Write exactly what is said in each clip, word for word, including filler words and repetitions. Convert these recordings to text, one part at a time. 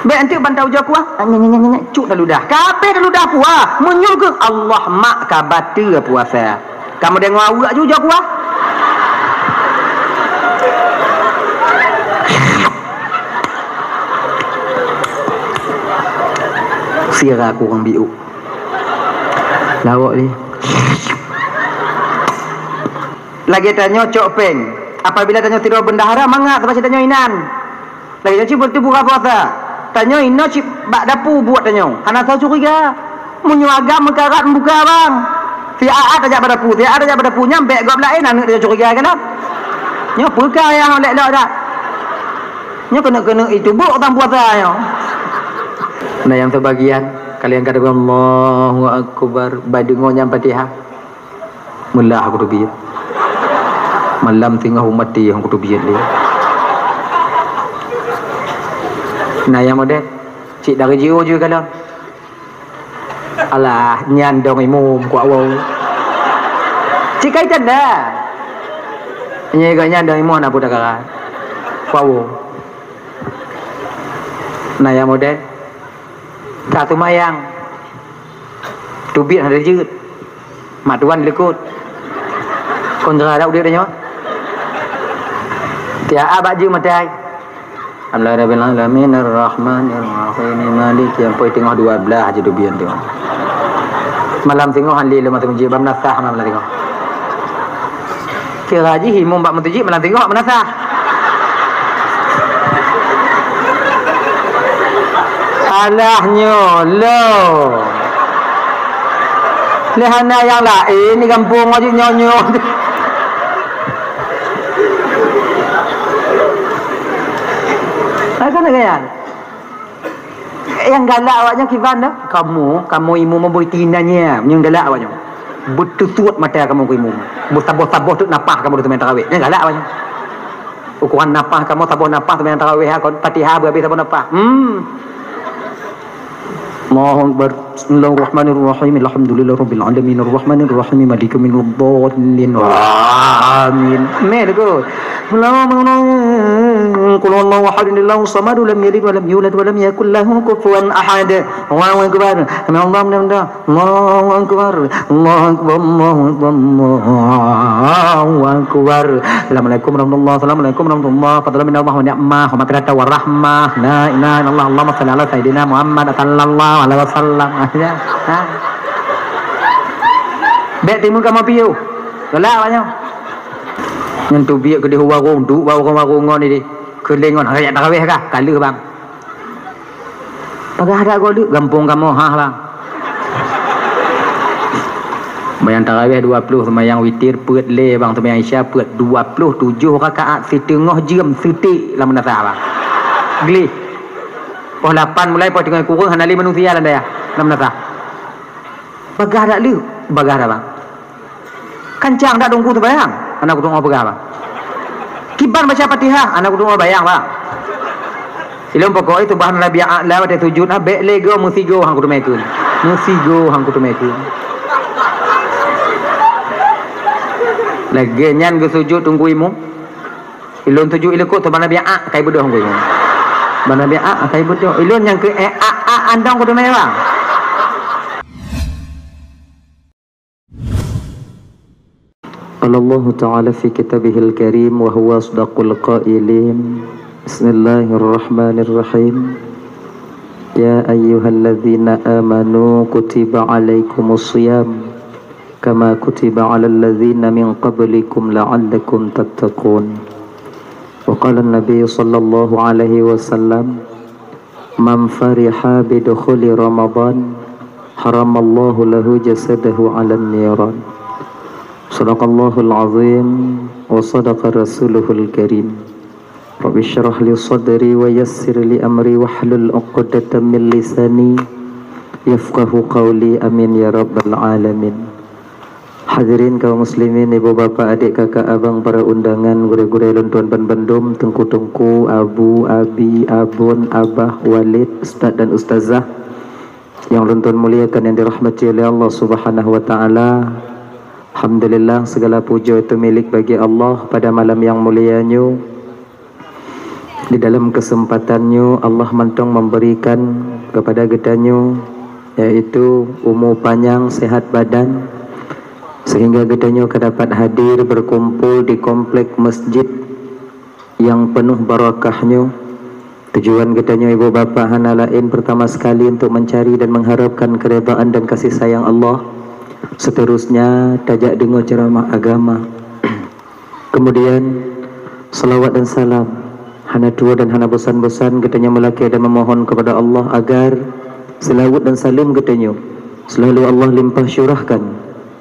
Bèk enteuk ban taujoe kuah. Nyek, nyek, nyek, nyek, nyek, cuk taludah. Ka abéh taludah kuah. Meunyoe keuh Allah mak ka bateue puasa. Kamoe deungoe aweuek ju ujoe kuah. Sira kurang biuk. Lawok ni. Lagèe tanyoe cok péng. Apabila tanyoe tiroe bendahara, mangat, sabab tanyoe inan. Lagèe nyan cit beutôi buka puasa. Tanyoe inoe cit bak dapu buet tanyoe. Hana soe curiga. Meunyoe agam meukarat meubuka bang. Si A A tajak bak dapu, si A A tajak bak dapu nyan bèk gob laén aneuk tanyoe curiga kan? Nyoe peue kah nyang lèk lok dak? Nyoe keuneuk-keuneuk itu bok tang puasa nyoe. Nah, nyang teubagian, kalian kata Allahu Akbar, badeungoe nyang Fatihah. Meulah aku teubiet. Malam singoh umat tiyang aku teubiet lé. Nah, nyang model, cit dari jiôh ju kalon. Alah, nyan dong imum kuak woe. Cit kai tanda. Nyang nyan dong imum aneuk putra kara. Kuak woe. Nah, nyang model, ka seumayang. Teubiet hana jeuet. Mak tuan likot. Kon geura dak udép tanyoe. Tiap bak jeuet maté. Alhamdulillahirabbil alamin, arrahmanirrahim, maliki yaumiddin. Teungoh dua belas jeuet teubiet tu. Malam singoh han lé lom masa meujeuet, bak meunasah malam singoh. Kira jih imum bak meuseujid malam singoh meunasah. Alah nyoe lo. Lé hana nyang laén di gampông jih nyoe nyoe. Hai, kana gaya. Nyang galak awak nyan kiban dah. Kamoe, kamoe imum boi tina nyan. Nyang galak awak nyan. Beuteutuet mata kamoe keu imum. Beusaboh-saboh teuk napah kamoe teumé tarawih. Nyang galak awak nyan. Ukuran napah kamoe saboh napah teumé tarawih, kon Fatihah beu habéh saboh napah. Hmm. Allahu Akbar. Bismillahirrahmanirrahim. Alhamdulillahirabbil alamin. Arrahmanirrahim. Maliki yaumiddin. Amin. Meh tu. Qul huwallahu ahad, Allahu samad, lam yalid wa lam yulad wa lam yakul lahu kufuwan ahad. Allahu Akbar. Sami Allahu liman hamidah. Allahu Akbar. Allahu Akbar. Allahu Akbar. Allahu Akbar. Assalamualaikum warahmatullahi. Assalamualaikum warahmatullahi. Fadlan minallah wa ni'mah wa maghfiratan wa rahmah. La ilaha illallah. Allahumma shalli ala sayyidina Muhammad sallallahu alaihi wasallam. Ha. Bèk timbul kamoe piôh. Galak awak nyan. Nyan teubiet keudéh u warong, duek bak warong-warong ngon idéh. Keu lé ngon raya tarawih kah? Ka lheueh, bang. Bagaih dak goe lé gampông kamoe, hah, bang. Seumayang tarawih dua ploh, seumayang witir peuet lé, bang, seumayang isya peuet, dua ploh tujoh rakaat, siteungoh jeuem seuték lam meunasah, bang. Gleh. Poh lapan mulai, poh teungoh kureueng, hana lé manusia lam dayah, lam meunasah. Bagaih dak lé, bagaih dak, bang. Kancang dak dongku teubayang, hana kudeungoe peugah, bang. Kiban baca Fatihah, hana kudeungoe bayang, bang. Ilôn pokok itu bahan Rabi A'la watèe sujud, ha, bèk lé goe meusigoe han kuteumé kheun. Meusigoe han kuteumé kheun. Lagèe nyan geusujud teungku imum. Ilôn sujud ilikot tu bahan Rabi A kai beudôh han kuteumé. Bahan Rabi A kai beudôh. Ilôn nyang keu, eh, a, a, andong kuteumé, bang. قال الله تعالى في كتابه الكريم وهو أصدق القائلين. بسم الله الرحمن الرحيم. يا أيها الذين آمنوا كتب عليكم الصيام كما كتب على الذين من قبلكم لعلكم تتقون. وقال النبي صلى الله عليه وسلم: من فرح بدخول رمضان حرم الله له جسده على النيران. صدق الله العظيم وصدق رسوله الكريم. رب اشرح لي صدري ويسر لي أمري واحلل عقدة من لساني يفقهوا قولي. آمين يا رب العالمين. Hadirin kaum muslimin, ibu bapak, adik kakak abang, para undangan, gurèe-gurèe lôn tuan banbandum, teungku-teungku, abu, abi, abon, abah, walid, ustaz dan ustazah nyang lôn tuan muliakan, nyang dirahmati oleh Allah Subhanahu wa Ta'ala. Alhamdulillah, segala puja itu milik bagi Allah pada malam yang mulia nyoe. Di dalam kesempatan nyoe Allah mantong memberikan kepada geutanyoe, yaitu umu panyang, sehat badan, sehingga geutanyoe ka dapat hadir berkumpul di komplek masjid yang penuh barakah nyoe. Tujuan geutanyoe ibu bapak hana laén pertama sekali untuk mencari dan mengharapkan keridhaan dan kasih sayang Allah. Seterusnya, tajak deungoe ceramah agama. Kemudian, salawat dan salam hana tuwo dan hana bosan-bosan geutanyoe meulakée dan memohon kepada Allah agar selawat dan salam geutanyoe selalu Allah limpah syurahkan,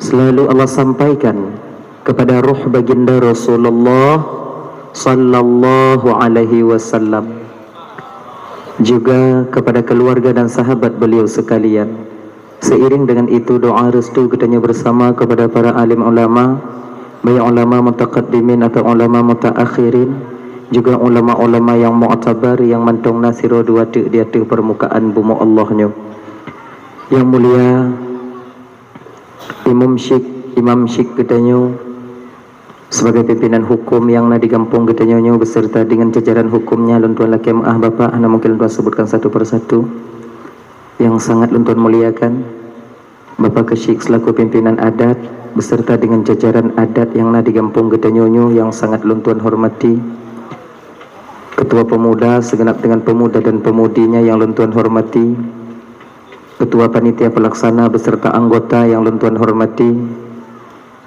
selalu Allah sampaikan kepada roh baginda Rasulullah sallallahu alaihi wasallam, juga kepada keluarga dan sahabat beliau sekalian. Seiring dengan itu, doa restu geutanyoe bersama kepada para alim ulama, baik ulama mutaqaddimin atau ulama mutaakhirin, juga ulama-ulama yang mu'tabar yang mantong na sidroe dua teuk di ateueh permukaan bumoe Allah nyoe. Yang mulia Imam Syik, Imam Syik geutanyoe, sebagai pimpinan hukum yang na di gampông geutanyoe nyoe beserta dengan jajaran hukumnya, lôn tuan lakée meu'ah Bapak, hana mungkin lôn tuan sebutkan satu per satu. Yang sangat lôn tuan muliakan, Bapak Kesyik selaku pimpinan adat beserta dengan jajaran adat yang na di gampông geutanyoe nyoe yang sangat lôn tuan hormati, Ketua Pemuda segenap dengan pemuda dan pemudinya yang lôn tuan hormati, Ketua Panitia Pelaksana beserta anggota yang lôn tuan hormati,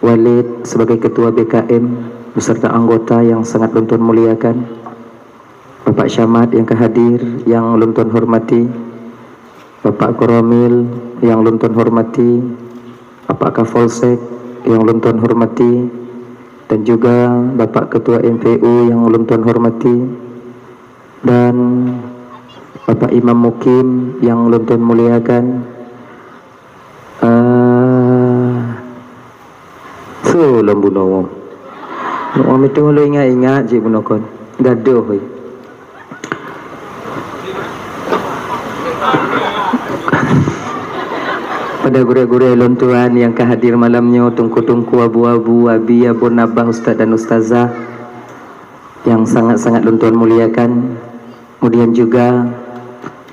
Walid sebagai Ketua B K M beserta anggota yang sangat lôn tuan muliakan, Bapak Camat yang ka hadir yang lôn tuan hormati, Bapak Koromil yang lôn tuan hormati, Bapak Kapolsek yang lôn tuan hormati, dan juga Bapak Ketua M P U yang lôn tuan hormati, dan Bapak Imam Mukim yang lôn tuan muliakan. Ah, so lôn bunoe. Lôn meutueng lôn ingat-ingat cit bunoe kon. Gadoh, hei. Pada gurée-gurée lôn tuan yang ka hadir malam nyoe, teungku-teungku, abu-abu, abi, abon, abah, ustaz dan ustazah yang sangat-sangat lôn tuan muliakan. Kemudian juga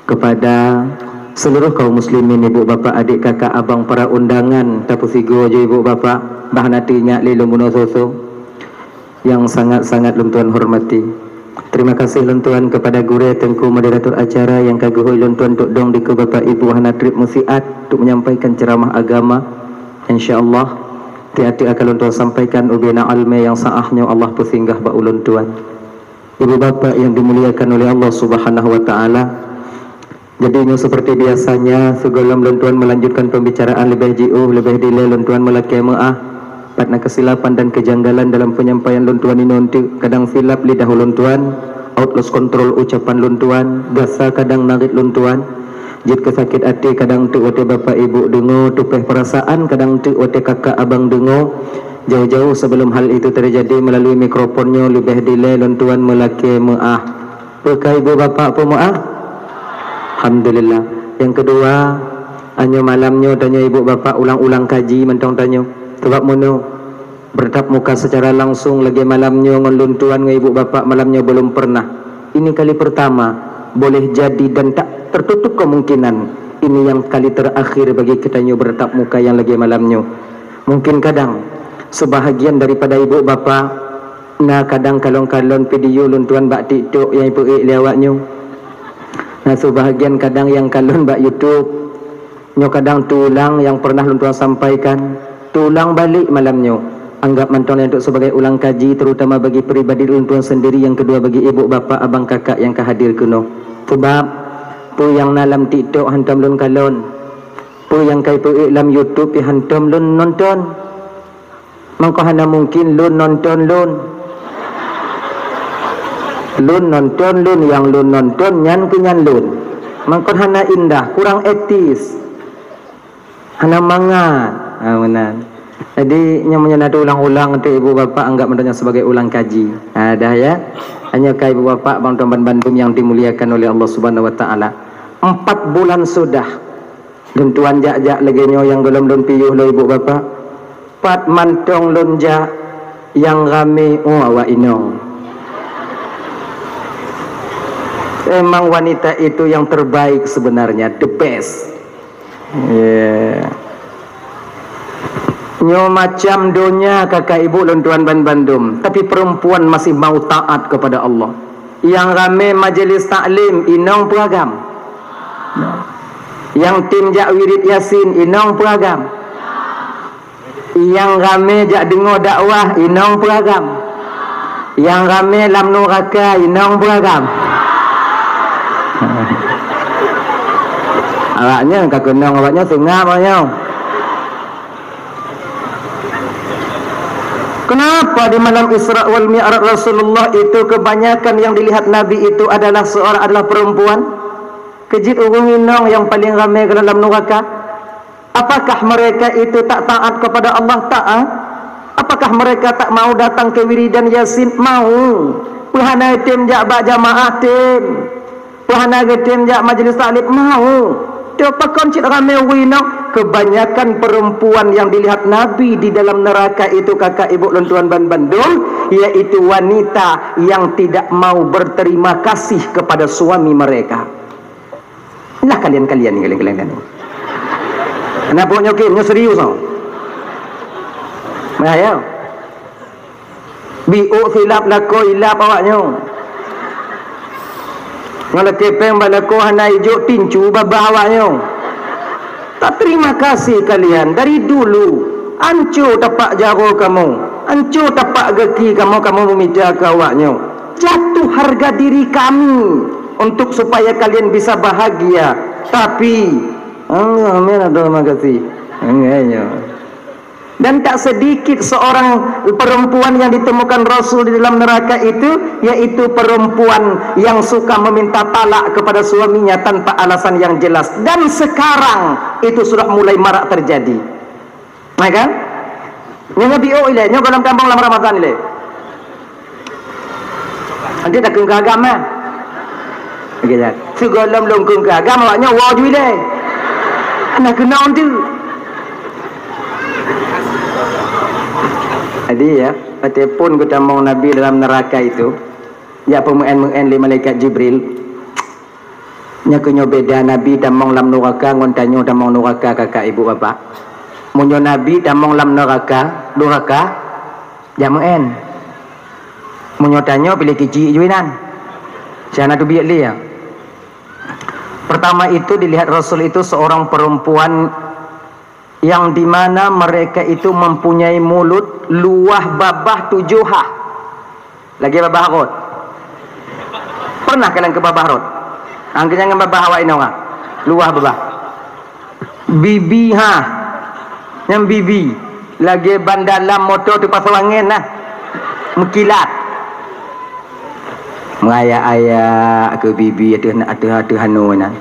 kepada seluruh kaum muslimin, ibu, bapak, adik, kakak, abang, para undangan, tapeusigoe ju ibu, bapak, bah na teuingat lé lôn bunoe soe-soe yang sangat-sangat lôn tuan hormati. Terima kasih lôn tuan kepada gurée teungku moderator acara yang ka geuhôi lôn tuan untuk dong dikeue bapak ibu hana treb meusiat untuk menyampaikan ceramah agama. Insya Allah, tiep-tiep akan lôn tuan sampaikan ubena almé yang saah nyoe Allah peusinggah bak ulôn tuan. Ibu bapak yang dimuliakan oleh Allah Subhanahu wa Ta'ala, jadi nyoe seperti biasanya, sigohlom lôn tuan melanjutkan pembicaraan leubeh jiôh, leubeh dilée lôn tuan meulakée meu'ah. Pat na kesilapan dan kejanggalan dalam penyampaian lôn tuan inoe teuk, kadang silap lidah ulôn tuan, out lost control ucapan lôn tuan, gasa kadang narit lôn tuan, jeuet keu sakét até kadang teuk watée bapak ibu deungoe, tupéh perasaan kadang teuk watée kakak abang deungoe. Jauh-jauh sebelum hal itu terjadi, melalui mikrofon nyoe leubeh dilée lôn tuan meulakée meu'ah. Peu ka ibu bapak peumeu'ah? Alhamdulillah. Yang kedua, anyoe malam nyoe tanyoe ibu bapak ulang-ulang kaji mantong tanyoe. Sebab meunyoe bertatap muka secara langsung lagée malam nyoe ngon lôn tuan ngon ibu bapak malam nyoe belum pernah. Ini kali pertama, boleh jadi dan tak tertutup kemungkinan ini yang kali terakhir bagi geutanyoe bertatap muka yang lagée malam nyoe. Mungkin kadang sebahagian daripada ibu bapak na kadang kalon-kalon video lôn tuan bak TikTok nyang ipeuék lé awak nyoe. Na sebahagian kadang nyang kalon bak YouTube. Nyoe kadang teulang nyang pernah lôn tuan sampaikan, teulang balek malam nyoe. Anggap mantong nyan untuk sebagai ulang kaji, terutama bagi pribadi lôn tuan sendiri, yang kedua bagi ibu, bapak, abang, kakak nyang ka hadir keunoe. Sebab peue nyang na lam TikTok hantom lôn kalon, peue nyang ka ipeuék lam YouTube pih hantom lôn nonton. Mangko hana mungkin lôn nonton lôn. Lôn nonton lôn, nyang lôn nonton nyan keu nyan lôn. Mangko hana indah, kurang etis. Hana mangat. Ha, meunan. Jadi, nyoe meunyoe na teulang-ulang untuk ibu bapak, anggap mantong nyan sebagai ulang kaji. Ha, dah ya. Hanya ka ibu bapak, bang tuan ban bandum yang dimuliakan oleh Allah Subhanahu wa Taala. Empat bulan sudah lôn tuan jak-jak lagée nyoe nyang gohlom lôn piôh lé ibu bapak. Pat mantong lôn jak nyang ramé, oh, awak inong. Emang wanita itu yang terbaik sebenarnya, the best. Ya. Nyoe macam donya, kakak ibu lôn tuan ban bandum, tapi perempuan masih mau taat kepada Allah. Yang ramé majelis taklim, inong peuragam. Yang tim jak wirid Yasin, inong peuragam. Nyang ramé jak deungoe dakwah, inong peuragam. Nyang ramé lam nuraka, inong peuragam. Awaknyan ka keunong, awaknyan seungab awaknyan. Kenapa di malam Isra wal Mi'raj Rasulullah itu kebanyakan yang dilihat Nabi itu adalah seorang, adalah perempuan? Keu jeuet ureuëng inong nyang paleng ramé ka lam nuraka. Apakah mereka itu tak taat kepada Allah? Taat. Apakah mereka tak mau datang ke wiridan Yasin? Mau. Peue hana tem jak bak jamaah? Tem. Peue hana geutem jak majelis taklim? Mau. Teuh pakon cit ramé ureuëng inong? Kebanyakan perempuan yang dilihat Nabi di dalam neraka itu, kakak ibu lôn tuan ban bandum, yaitu wanita yang tidak mau berterima kasih kepada suami mereka. Lah kalian-kalian ni, kalian-kalian ni. Kenapa nyoe, Kim? Nyoe serius tau. Nah, ya. Biôk silap lakoe ilap awaknyoe. Ngon lakée péng bak lakoe hana ijok, tincu babah awaknyoe. Tak terima kasih kalian dari dulu. Anco tapak jaroe kamoe, anco tapak gaki kamoe, kamoe meumita keu awaknyoe. Jatuh harga diri kami untuk supaya kalian bisa bahagia. Tapi, Allah, amin, terima kasih. Enggak, ya. Dan tak sedikit seorang perempuan yang ditemukan Rasul di dalam neraka itu, yaitu perempuan yang suka meminta talak kepada suaminya tanpa alasan yang jelas. Dan sekarang itu sudah mulai marak terjadi. Ya kan? Nyoe biôk ilée, nyoe goh lom tamong lam Ramadan ilée. Nanti dah kheun keu agam, eh. Okey, dah. Sigohlom lôn kheun keu agam, awaknyoe woe ju ilée. Hana keunong tu. Jadi, ya, watée phon geutamong Nabi dalam neraka itu, jak peumeu'en-meu'en lé malaikat Jibril. Nyoe keuh nyoe beda Nabi tamong lam nuraka ngon tanyoe tamong nuraka, kakak, ibu, bapak. Meunyoe Nabi tamong lam nuraka, nuraka, jak meu'en. Meunyoe tanyoe piléh keuchik ju inan. Siana teubiet lé, ya. Pertama itu dilihat Rasul itu seorang perempuan yang di mana mereka itu mempunyai mulut luwah babah tujoh ha. Lagée babah rot. Pernah kalian keu babah rot? Angkeunyang ngon babah awak inong, ha? Luwah babah. Bibi, ha. Nyang bibi. Lagée ban dalam moto teupasoe angén, nah. Meukilat. Meurayak-ayak keu bibi ateueh, ateueh, ateueh anu nyan.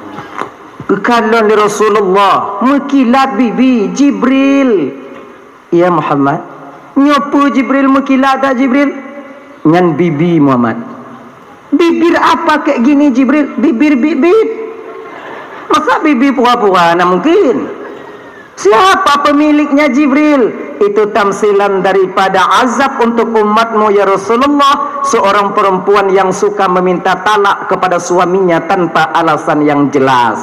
Geukalon lé Rasulullah, meukilat bibi, Jibril. "Ya Muhammad, nyoe peue Jibril, meukilat that Jibril?" "Nyan bibi Muhammad." "Bibir apa kayak gini Jibril?" "Bibir bibit." "Masa bibi pura-pura? Hana mungkin." "Siapa pemiliknya Jibril?" "Itu tamsilan daripada azab untuk umatmu ya Rasulullah, seorang perempuan yang suka meminta talak kepada suaminya tanpa alasan yang jelas."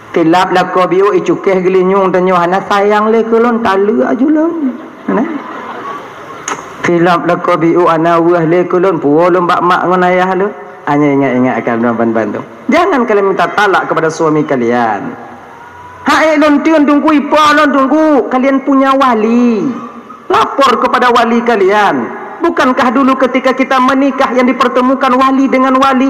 Kilab lakoe biôk icukéh geulinyueng tanyoe hana sayang lé keu lôn, taleuek aju lôn. Nah. Kilab lakoe biôk hana weueh lé keu lôn, puwoe lôn bak mak ngon ayah lôn. Hana ingat-ingat akan ban-ban tu. Jangan kalian minta talak kepada suami kalian. Hai lôn teun Teungku, ipoh lôn Teungku, kalian punya wali. Lapor kepada wali kalian. Bukankah dulu ketika kita menikah yang dipertemukan wali dengan wali?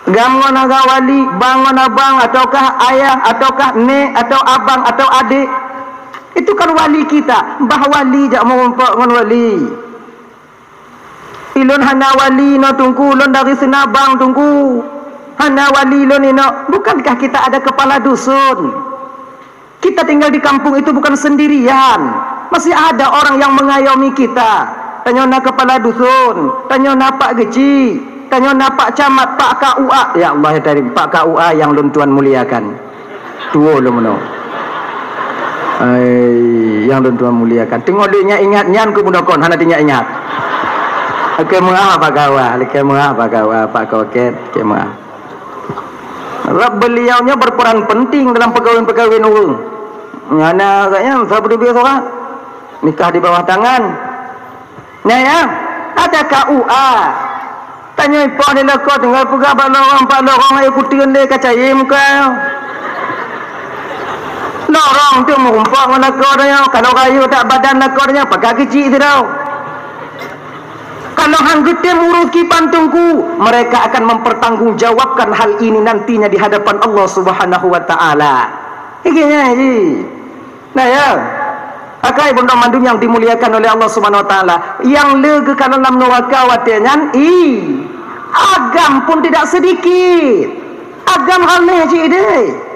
Gam ngon aga wali, bang ngon abang, ataukah ayah, ataukah nek, atau abang, atau adik. Itu kan wali kita, bah wali jak meurumpok ngon wali. Ilôn hana wali inoe Teungku, lôn dari Seunabang Teungku. Hana wali lôn inoe, bukankah kita ada kepala dusun? Kita tinggal di kampung itu bukan sendirian. Masih ada orang yang mengayomi kita. Tanyoe na kepala dusun, tanyoe na pak geuchik, tanyoe na pak camat, pak K U A. Ya Allah ya Karim, pak K U A yang lôn tuan muliakan. Tuwo lôn meunoe. Ai, yang lôn tuan muliakan. Teungoh lé nyak ingat nyan keu bunoe kon, hana teuingat-ingat. Lakée meu'ah bak kawan, lakée meu'ah bak kawan, bak koket, lakée meu'ah. Sebab beliau nyoe berperan penting dalam peukawen-peukawen ureuëng. Nyana agaknya sabe teubiet surat. Nikah di bawah tangan. Nyan ya, ada K U A. Tanyoe ipoh di lakoe tinggai peugah bak lorong, bak lorong ayue kuteun lé ka cayée muka. Lorong tu meurumpok ngon lakoe tanyoe, kalau rayeuk that badan lakoe tanyoe, pakai keuchik sidroe. Kalau han geutem urus kiban teungku, mereka akan mempertanggungjawabkan hal ini nantinya di hadapan Allah Subhanahu wa Ta'ala. Ingat ji. Nah ya, akai bunda mandum yang dimuliakan oleh Allah Subhanahu wa Ta'ala, yang le geukalon lam neuraka watée nyan, i, agam pun tidak sedikit. Agam ramé cit deh.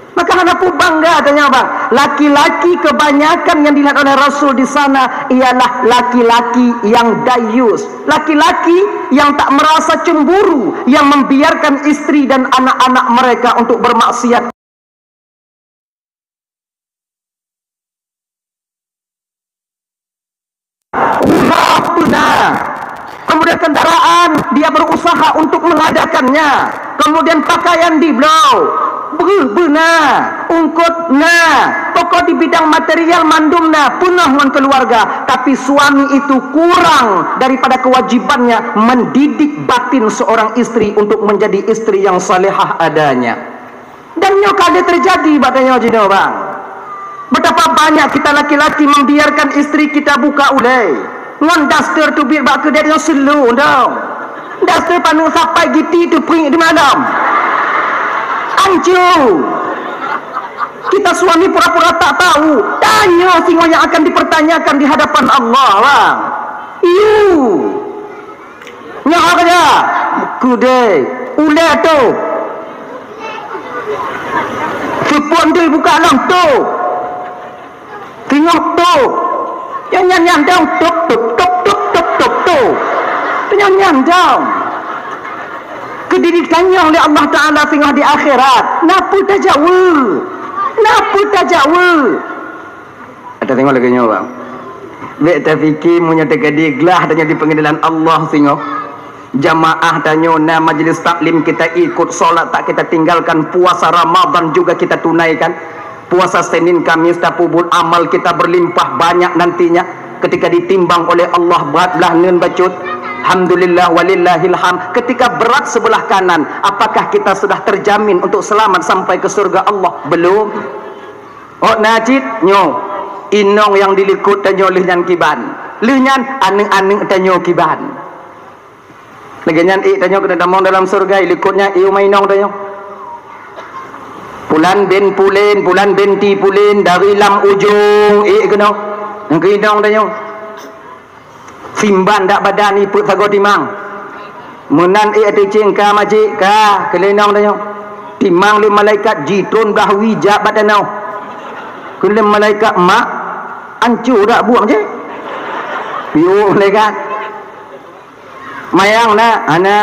Maka hana peue bangga tanyoe bang. Laki-laki kebanyakan yang dilihat oleh Rasul di sana ialah laki-laki yang dayus, laki-laki yang tak merasa cemburu, yang membiarkan istri dan anak-anak mereka untuk bermaksiat. Usaha pun na. Kemudian kendaraan, dia berusaha untuk mengadakannya. Kemudian pakaian dibloe, breueh beuna, ungkot na, pokok di bidang material mandum na, peunoh ngon keluarga. Tapi suami itu kurang daripada kewajibannya mendidik batin seorang istri untuk menjadi istri yang salehah adanya. Dan nyoe ka lheueh teujadi bak tanyoe jinoe, bang. Betapa banyak kita laki-laki membiarkan istri kita buka ulée ngon daster teubiet bak keudè nyang seuleu dong. Daster paneuk sapai giti teupriek di malam. Ancu. Kita suami pura-pura tak tahu. Tanyoe singoh yang akan dipertanyakan di hadapan Allah, bang. Iyu. Nyoe ka ja. Keudè. Ulée tu. Seupon tu buka lom tu. Singoh tu. Nyan nyan nyan dong. Tup tup tup tup tup tup tu. Nyan nyan dong. Keu didik tanyong lé Allah Taala singoh di akhirat. Na peue tajaweueb? Na peue tajaweueb? Ata tengok lagée nyoe, bang. Bék tapiké meunyoe teukeudi glah tanyoe di peungeudeulan Allah singoh. Jamaah tanyoe na majlis taklim kita ikut, salat tak kita tinggalkan, puasa Ramadan juga kita tunaikan. Puasa Senin Kamis tapeubuet amal kita berlimpah banyak nantinya ketika ditimbang oleh Allah berat blah neun bacut. Alhamdulillah walillahil hamd. Ketika berat sebelah kanan, apakah kita sudah terjamin untuk selamat sampai ke surga Allah? Belum. Ôk na cit nyoe, inong nyang di likot tanyoe lheueh nyan kiban. Lheueh nyan aneuëk-aneuëk tanyoe kiban. Lagée nyan ék tanyoe keuneuk tamong dalam syeuruga, i likot nyan ék uma inong tanyoe. Pulan bin Pulen, Pulan binti Pulen, dari lam ujong ék keunoe. Nyang keu inong tanyoe. Simban dak badan ipeuet sagoe timang. Meunan ék ateueh céng ka majék, ka keulinong tanyoe. Timang lé malaikat jitron blah wie jak bak tanoh. Kheun lé malaikat, "Mak, ancu dak buet jih?" Piôh malaikat. Mayang na, hana.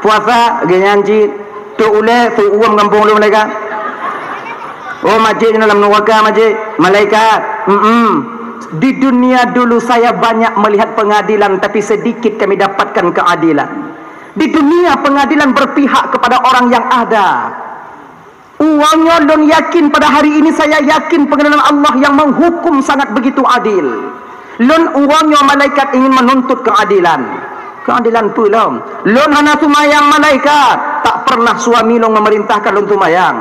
Puasa, geuh nyan cit. Tok ulée, tok uem gampông lôn malaikat. Oh, majék nyoe lam neuraka majék. Malaikat, mm-mm. Di dunia dulu saya banyak melihat pengadilan, tapi sedikit kami dapatkan keadilan. Di dunia pengadilan berpihak kepada orang yang ada. Uroe nyoe lôn yakin, pada hari ini saya yakin pengadilan Allah yang menghukum sangat begitu adil. Lôn uroe nyoe malaikat ingin menuntut keadilan. Keadilan peue lom? Lôn hana seumayang malaikat, tak pernah suami lôn memerintahkan lôn seumayang.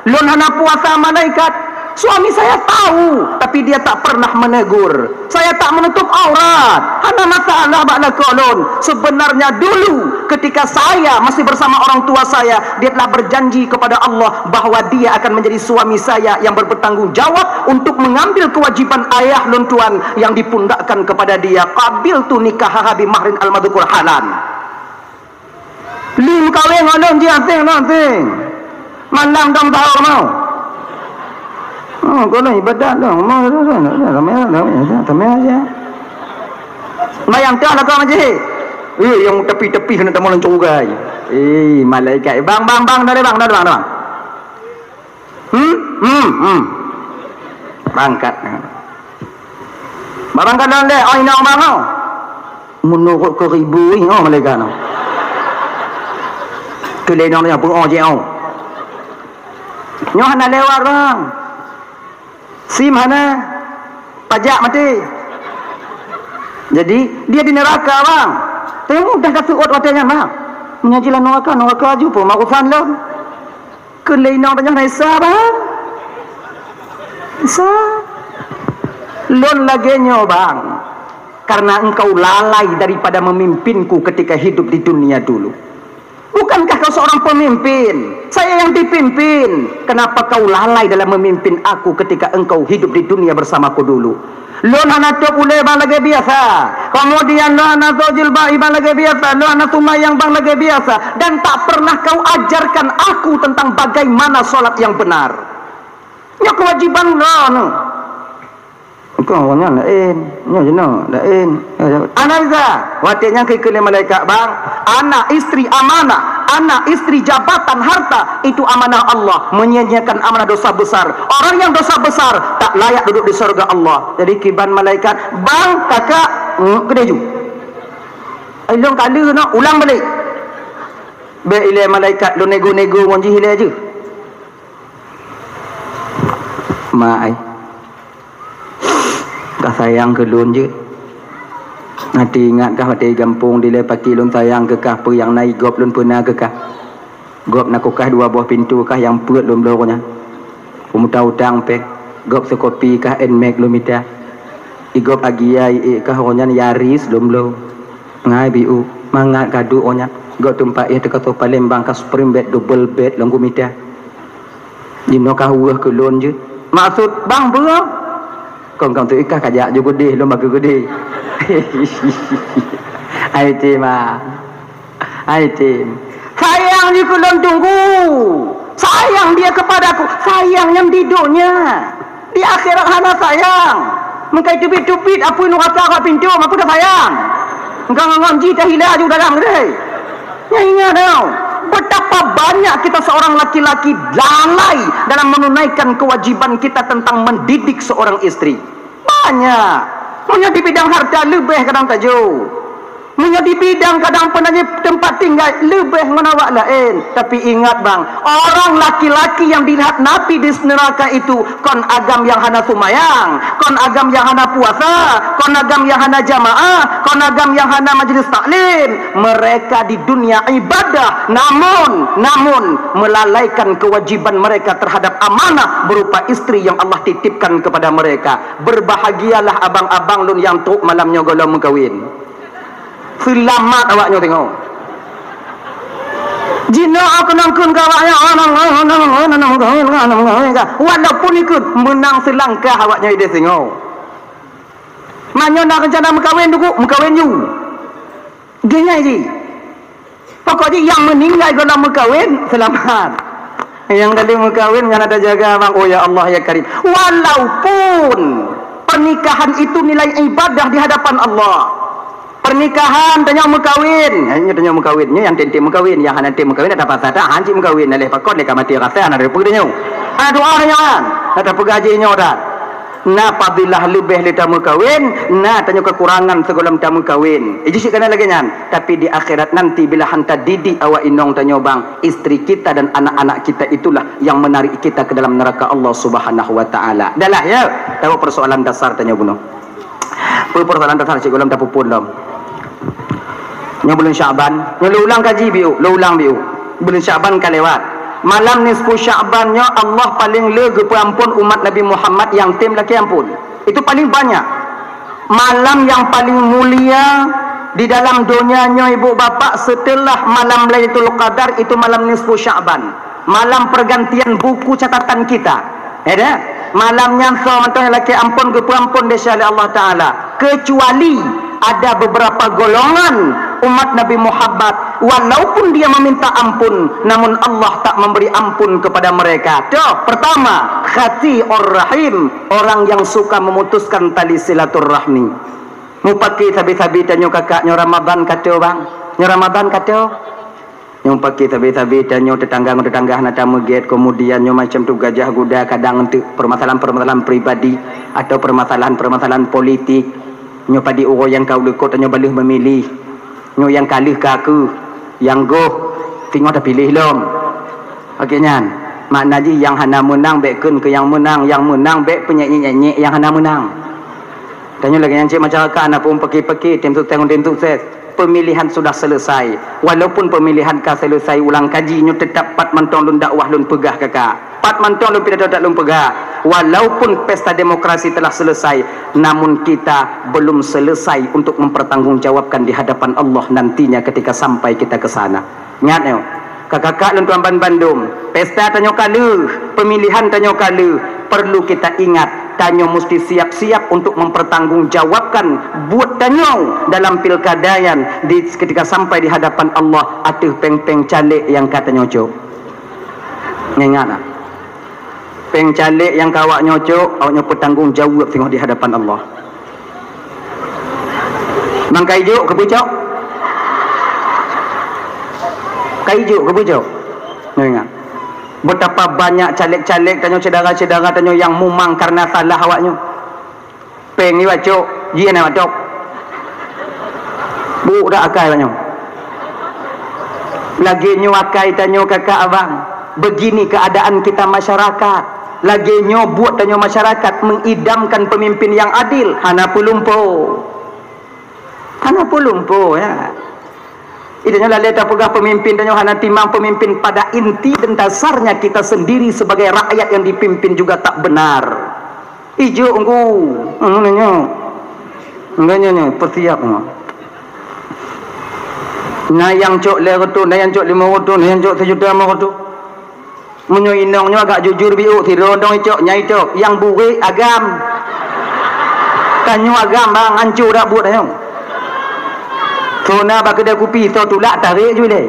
Lôn hana puasa malaikat, suami saya tahu, tapi dia tak pernah menegur. Saya tak menutup aurat, hana masalah bak lakoe lôn. Sebenarnya dulu ketika saya masih bersama orang tua saya, dia telah berjanji kepada Allah bahwa dia akan menjadi suami saya yang bertanggung jawab untuk mengambil kewajiban ayah lôn tuan yang dipundakkan kepada dia. Qabiltu nikahaha bi mahrin al-madzkur halan. Lheueh meukawen ngon lôn jih aséng ngon aséng. Malam dong sahur mau. Oh, gohlom ibadat dong. Mau, ramai, ramai, ramai aja. Bayang tu lah kau majlis. Eh, nyang tepi-tepi kena tamu lancung ugai. Eh, malaikat. Bang, bang, bang, dari bang, dari bang, dari bang. Hmm? Hmm, hmm. Bangkat. Barangkali deh, oh, inong bang, oh. Meunurot keu ribui, oh, malaikat nyoe. Keu lé inong nyoe, beu'oh jih, oh. Nyoe hana lewat, bang. Sim hana, pajak maté. Jadi, dia di neraka, bang. Tapi mudah ka seuôt watée nyan, bang. Meunyoe jih lam neraka, neraka aju pun mak urusan lôn. Keu lé inong tanyoe na Isa, bang. Isa. Lôn lagée nyoe, bang. Karena engkau lalai daripada memimpinku ketika hidup di dunia dulu. Bukankah kau seorang pemimpin? Saya yang dipimpin. Kenapa kau lalai dalam memimpin aku ketika engkau hidup di dunia bersamaku dulu? Lôn hana tôb ulée bang lagée biasa. Kemudian lôn hana tôb jilbab bang lagée biasa. Lôn hana seumayang bang lagée biasa. Dan tak pernah kau ajarkan aku tentang bagaimana sholat yang benar. Nyoe kewajiban lôn. Kon awak nyan laén, nyoe jinoe laén. Ana Isa, watée nyan geukheun lé malaikat, bang, anak, istri amanah, anak, istri, jabatan, harta, itu amanah Allah, menyia-nyiakan amanah dosa besar. Orang yang dosa besar tak layak duduk di surga Allah. Jadi kiban malaikat, bang, kakak, hmm, keudeh ju. Ai lôn ka lheueh nyoe, ulang balik. Bék ilée malaikat lôn nego-nego ngon jih ilée jeuh. Ma ai. Kah sayang keu lôn jeuet. Hati ingat kah watée gampông dilée paki lôn sayang keu kah peue nyang na i gob lôn peuna keu kah. Gob na keu kah dua boh pintoe kah nyang peuet lôn bloe nyan. Peumuta utang péng, gob seukopi kah Nmax lôn mita. I gob agia i ék kah nyan Yaris lôn bloe. Ngai biu, mangat kadu nyan. Gob teumpat éh teuka soe Palembang kah Spring bed, double bed lôn kumita. Jinoe kah weueh keu lôn jeuet. Maksud bang beureuh? Kon-kon tu ikah kajak ju geudeh, lôn bagi geudeh. Ai tim ah. Ai tim. Sayang jih keu lôn tunggu. Sayang dia kepadaku. Sayang nyang di donya. Di akhirat hana sayang. Meukai teubiet-teubiet apui nuraka bak pintoe, ma peue sayang. Engka ngon jih tahila ju dalam geudeh. Nyan ingat tau, betapa banyak kita seorang laki-laki lalai dalam menunaikan kewajiban kita tentang mendidik seorang istri. Banyak. Meunyoe di bidang harta leubeh kadang tajo. Meunyoe di bidang kadang peunaji teumpat tinggai leubeh ngon awak laén. Tapi ingat bang, orang laki-laki yang dilihat Nabi di neraka itu kon agam nyang hana seumayang, kon agam nyang hana puasa, kon agam nyang hana jamaah, kon agam nyang hana majlis taklim. Mereka di dunia ibadah, namun, namun melalaikan kewajiban mereka terhadap amanah berupa istri yang Allah titipkan kepada mereka. Berbahagialah abang-abang lôn nyang trok malam nyoe gohlom meukawen. Seulamat awak nyoe teungoh. Jinoe keunong kheun keu awak nyoe, walaupun ikheun meunang seulangkah awak nyoe ideh singoh. Meunyoe na reuncana meukawen, duku meukawen ju. Geunyai jih. Pokok jih nyang meuninggai gohlom meukawen, seulamat. Nyang ka lheueh meukawen nyan ata jaga bang, oh ya Allah ya Karim. Walaupun pernikahan itu nilai ibadah di hadapan Allah. Pernikahan tanyoe meukawen, eh, nyoe tanyoe meukawen, nyoe nyang tem-tem meukawen, nyang hana tem meukawen ata pasah that, han cit meukawen, lheueh pakon lé ka maté rasa hana teupeue tanyoe. Hana doa tanyoe kan, hana tapeugah jih nyoe that. Na fadilah leubeh lé tameukawen, na tanyoe keukurangan sigohlom tameukawen. Ijih cit kana lagée nyan, tapi di akhirat nanti bila han tadidik awak inong tanyoe bang, istri kita dan anak-anak kita itulah yang menarik kita ke dalam neraka Allah Subhanahu wa Taala. Dah lah ya, tahu persoalan dasar tanyoe bunoe. Peue persoalan dasar cit gohlom tapupun lom. Nyoe buleuen Syakban, nyoe lôn ulang kaji biu, lôn ulang biu. Buleuen Syakban ka lewat. Malam nisfu Syakban nyoe Allah paléng le geupeuampon umat Nabi Muhammad nyang tem lakée ampon. Itu paléng banyak. Malam nyang paléng mulia di dalam donya nyoe ibu bapak setelah malam Lailatul Qadar itu malam nisfu Syakban. Malam pergantian buku catatan kita. Ya dah? Malam nyan soe mantong nyang lakée ampon geupeuampon desya lé Allah Taala. Kecuali ada beberapa golongan umat Nabi Muhammad, walaupun dia meminta ampun, namun Allah tak memberi ampun kepada mereka. Toh, pertama, Qati'ur Rahim, orang yang suka memutuskan tali silaturahmi. Mupaki sabe-sabe tanyoe kakak nyoe Ramadan kato bang. Nyoe Ramadan kato. Nyoe paki sabe-sabe tanyoe tetangga ngon tetangga hana tameugét, kemudian nyoe macam tu gajah guda kadang untuk permasalahan-permasalahan pribadi atau permasalahan-permasalahan politik. Nyoe padit uroe nyang ka u likot tanyoe baleueh meumilih. Nyoe nyang ka lheueh ka keuh, nyang goh singoh tapiléh lom. Oke nyan, makna jih nyang hana meunang bék kheun keu nyang meunang, nyang meunang bék peunyek-nyek nyang hana meunang. Tanyoe lagée nyan cit masyarakat, hana peurumpaki-paki, tim sukses ngon tim sukses. Pemilihan sudah selesai. Walaupun pemilihan ka selesai, ulang kaji nyoe, tetap pat mantong lôn dakwah lôn peugah kaka. Pat mantong lôn pidato that lôn peugah. Walaupun pesta demokrasi telah selesai, namun kita belum selesai untuk mempertanggungjawabkan di hadapan Allah nantinya ketika sampai kita ke sana. Ingat nyoe, kakak-kakak lôn tuan ban bandum, pesta tanyoe ka lheueh, pemilihan tanyoe ka lheueh, perlu kita ingat, tanyoe musti siap-siap untuk mempertanggungjawabkan buet tanyoe dalam pilkada nyan di, ketika sampai di hadapan Allah ateueh péng-péng caleg nyang ka tanyoe cok. Ingat nah, péng caleg nyang ka awaknyoe cok, awaknyoe peutanggong jaweueb singoh di hadapan Allah. Mang ka ijok keu pucok? Ka ijok keu pucok? Nyoe ingat. Betapa banyak caleg-caleg tanyoe, syedara-syedara tanyoe nyang mumang karena salah awaknyoe. Péng iwacok, jih na watok. Buk dak akai awaknyoe. Lagée nyoe akai tanyoe kakak abang. Begini keadaan kita masyarakat. Lagée nyoe buet tanyoe masyarakat mengidamkan pemimpin yang adil, hana peulumpo. Hana peulumpo, ya. Itu nyoe lalée tapeugah pemimpin tanyoe hana timang pemimpin, pada inti dan dasarnya kita sendiri sebagai rakyat yang dipimpin juga tak benar. Ijok engku, hmm, nyoe. Enggak nyoe, nyoe, persiap nyoe. Na nyang cok lhée reutôh, na nyang cok limong reutôh, na nyang cok sijuta limong reutôh. Meunyoe inong nyoe agak jujur biôk, sidroe dong icok, nyang icok, nyang burék agam. Tanyoe agam bang, anco dak buet tanyoe. Soe na bak keudè kupi, soe tulak tarék ju lé.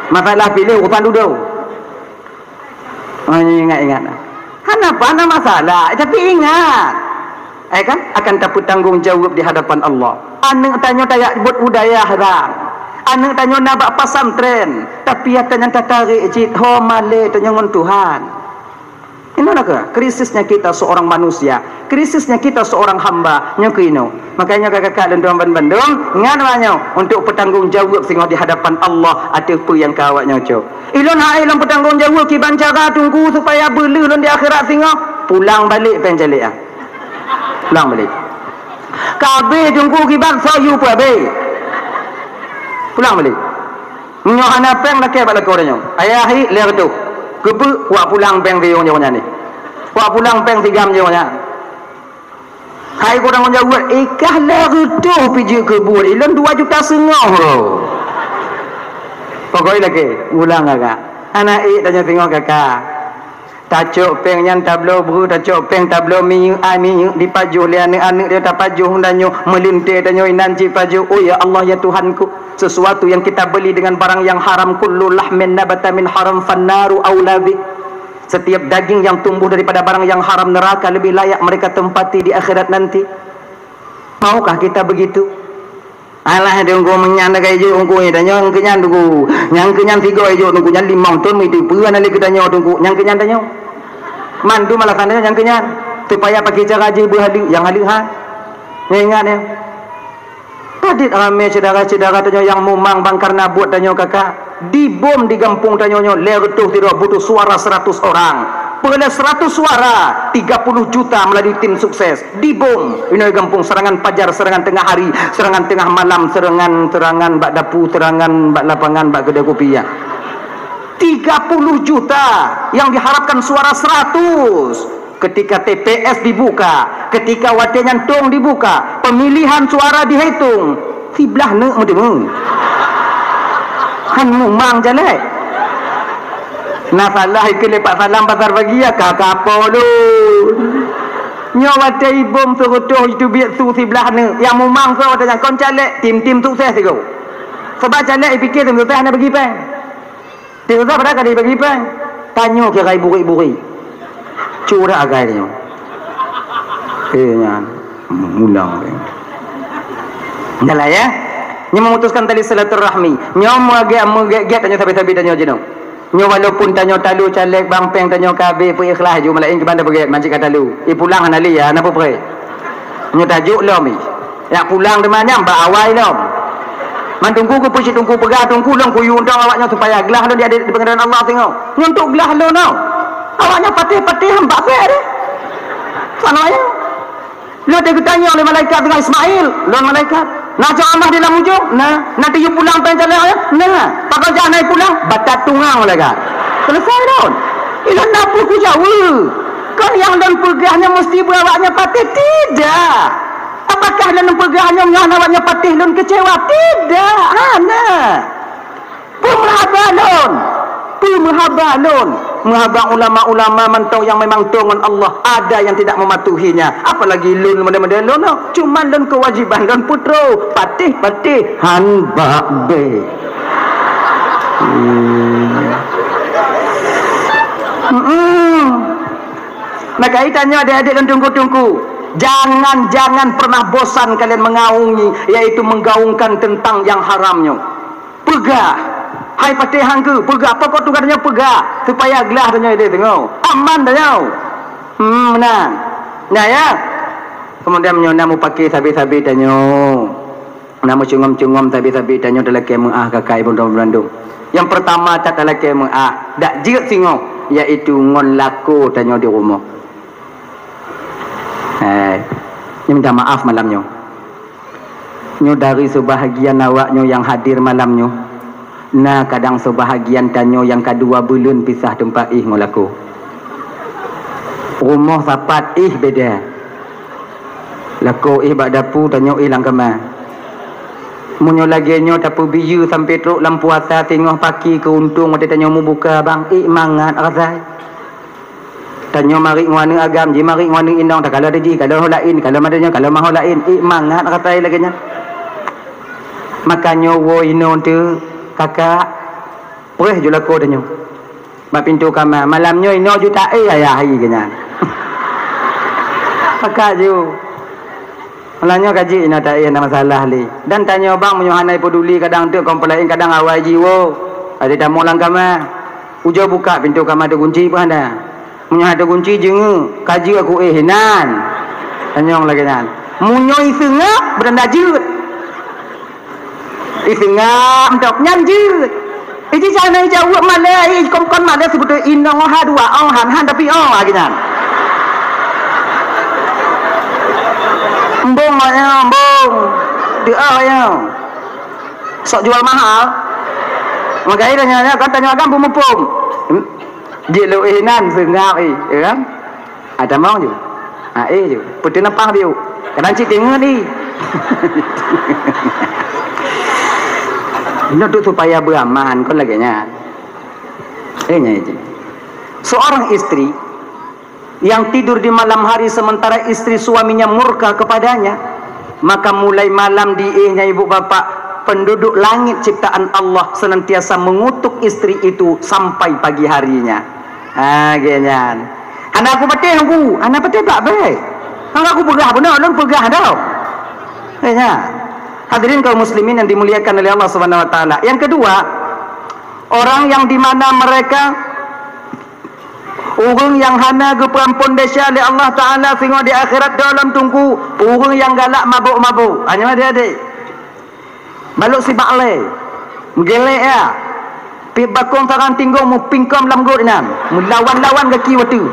Masalah piléh urusan dudoe. Oh, ingat-ingat. Hana apa, hana masalah, tapi ingat. Eh kan, akan tapeutanggong jaweueb di hadapan Allah. Aneuk tanyoe tajak buet u dayah bang. Aneuk tanyoe na bak pesantren, tapi ata nyan tatarék cit ho malée tanyoe ngon Tuhan. Inoe na keuh krisisnya kita seorang manusia, krisisnya kita seorang hamba, nyoe keuh inoe. Makanya kakak-kakak lôn tuan ban bandum, ingat awaknyoe untuk peutanggong jaweueb singoh di hadapan Allah ateueh peue nyang ka awaknyoe cok. Ilôn hai lôn peutanggong jaweueb kiban cara teungku supaya beuleueh lôn di akhirat singoh. Pulang balek péng caleg ah. Pulang balek. Ka abéh teungku kiban soe yue peuabéh. Pulang balek. Meunyoe hana péng lakée bak lakoe tanyoe. Ayah hi lhée reutôh. Keupeue kuak pulang péng siueng nyoe nyan ni. Kuak pulang péng sigam nyoe nyan. Hai kurang jaweueb, ikah lhée reutôh pih jeuet keu buet. Ilôn dua juta seungoh. Pokok lakée, ulang kakak. Hana ék tanyoe singoh kakak. Tacok péng nyan tabloe breueh, tacok péng tabloe minyeuk, ai minyeuk dipajoh lé aneuk-aneuk dia tapajoh, tanyoe meulintée tanyoe inan cit pajoh. Oh ya Allah, ya Tuhanku, sesuatu yang kita beli dengan barang yang haram, kullu lahmin nabata min haram fannaru aula bih. Setiap daging yang tumbuh daripada barang yang haram, neraka lebih layak mereka tempati di akhirat nanti. Maukah kita begitu? Alah, teungku meunyan ka ijok teungku, eh, tanyoe nyang keu nyan teungku. Nyang keu nyan sigoe ijok teungku, nyan limong thon meuitu peue na lé keu tanyoe teungku, nyang keu nyan tanyoe. Mandum alasan tanyoe nyang keu nyan. Supaya pakai cara jih beuhaleuek, nyang haleuek ha. Nyoe ingat nyoe. Padit ramé syedara-syedara tanyoe nyang mumang bang karena buet tanyoe kakak. Dibom di gampông tanyoe nyoe lhée reutôh sidroe butuh suara seratus orang. Peureulée seratus suara, tiga puluh juta melalui tim sukses. Dibom, inoe gampông serangan pajar, serangan tengah hari, serangan tengah malam, serangan, serangan bak dapu, serangan bak lapangan, bak keudè kupi ya. Tiga puluh juta yang diharapkan suara seratus. Ketika T P S dibuka, ketika watée nyan tong dibuka, pemilihan suara dihitung, siblah neuk meuteumé. Han mumang jalai. Na salah ikeu lé Pak Salam pasar pagi ya ka kapo lôn. Nyoe watée ibom seureutôh itu biet su siblah neuk. Nyang mumang soe watée nyan kon caleg, tim-tim sukses sigoe. Sebab caleg ipike tim sukses hana bagi péng. Tim sukses padahai ka dibagi péng. Tanyoe kira burék-burék. Curak agai tanyoe. Eh nyan. Mulang péng. Dah lah ya. Nyoe memutuskan tali silaturahmi. Nyoe meugét meugét-gét tanyoe sabe-sabe tanyoe jinoe. Nyoe walaupun tanyoe talu caleg bang péng tanyoe ka abéh peuikhlas ju malaén keuban tapeugét manci ka talu. I pulang hana lé ya, hana peue-peue. Nyoe tajok lom i. Nyang pulang teuma nyan bak awai lom. Man Teungku keupeue cit Teungku peugah, Teungku lôn kuyue untông awaknyan supaya glah lôn di, di peungeureuan Allah singoh. Nyoe untuk glah lôn, oh. Awaknyan patéh-patéh han bak bèk deh. Soe nyan? Lôn teugeutanyong lé malaikat deungon Ismail, lôn malaikat. Na cok amoh di lam ujong? Na. Na teuyue pulang péng calon ayah? Na. Pakon jak na pulang? Batat tungang malaikat. Selesai lôn. Ilôn na peue kujaweueb. Kon nyang lôn peugah nyan meusti beu awaknyan patéh? Tidak. Apakah lôn peugah nyoe ngon awaknyan patéh lôn keucewa? Tidak, hana. Peue meuhaba lôn? Peue meuhaba lôn? Meuhaba ulama-ulama mantong nyang memang toe ngon Allah, ada yang tidak mematuhinya. Apalagi lôn model-model lôn, oh. Cuma lôn kewajiban lôn putroe, patéh-patéh han bak bèk. Hmm. Mm-mm. Maka itanyoe adik-adik lôn Teungku-Teungku, jangan-jangan pernah bosan kalian mengaungi, yaitu menggaungkan tentang yang haram nyoe. Peugah, hai patéh han keuh, peugah, pokok tugaih tanyoe peugah, supaya glah tanyoe idéh teungoh, aman tanyoe. Hmm, meunan. Nyan ya. Kemudian meunyoe na mupake sabe-sabe tanyoe. Na meucungom-cungom sabe-sabe tanyoe talakée meuáh ka-ka ibu bandum. Nyang peurtama that talakée meuáh, dak jeuet singoh, yaitu ngon lakoe tanyoe di rumoh. Eh, nyoe minta maaf malam nyoe. Nyoe dari seubahagian awak nyoe nyang hadir malam nyoe, na kadang seubahagian tanyoe nyang ka dua buleuen pisah teumpat éh ngon lakoe. Rumoh sapat éh beda. Lakoe éh bak dapu, tanyoe éh lam kama. Meunyoe lagée nyoe tapeubiyeu sampoe trok lam puasa, singoh paki keu untông watée tanyoe mubuka bang, ék mangat rasai. Tanyoe marit ngon aneuk agam, jimarit ngon aneuk inong, takalon teuh jih, kalon ho laén, kalon maté nyoe, kalon maho laén, ék mangat rasai lagée nyan. Maka nyoe woe inoe teuh, kakak, preh ju lakoe tanyoe. Bak pintoe kama, malam nyoe inoe ju taéh ayah hai geuh nyan. Pakak ju. Malam nyoe ka jeuet inoe taéh hana masalah lé. Dan tanyoe bang meunyoe hana peduli kadang teuk kompolain kadang awai jiwoe. Ada tamu lam kama. Ujoe buka pintoe kama teugunci pun hana. Meunyoe hana teugunci jeungeuk, ka jeuet aku éh inan. Tanyong lagée nyan. Meunyoe iseungab, beuranda jeuet. Iseungab mantong nyan jeuet. Iji cara jaweueb malée, ih, kon, kon malée sibeutôi inong ha dua ong han, han tapi ong lagée nyan. Embong ayong, embong. Teuah ayong. Sok jual mahal. Maka ida nyan kan tanyong agam peumupum. Jilok inan seungab ih, ya kan? Ada mau je. Ha, éh je. Putih nepang biu. Kadang cit teungeut ni. Nyoe tu supaya beraman kon lagée nyan. Eh, nyan je. Seorang istri yang tidur di malam hari sementara istri suaminya murka kepadanya, maka mulai malam diéh nyan ibu bapak, penduduk langit ciptaan Allah senantiasa mengutuk istri itu sampai pagi harinya. Ha, geuh nyan. Hana aku patéh aku, hana patéh bak bèk. Hana aku peugah beuna, lôn peugah dah. Geuh nyan. Hadirin kaum muslimin yang dimuliakan oleh Allah Subhanahu wa taala. Yang kedua, orang yang di mana mereka ureuëng nyang hana geupeuampon desya lé Allah Taala singoh di akhirat dalam tungku, ureuëng nyang galak mabök-mabök. Hanya adik-adik. Balok sibak lé. Meugelek ya. Pih bakong sarang tinggong mupingkom lam got inan. Meulawan-lawan gaki watu.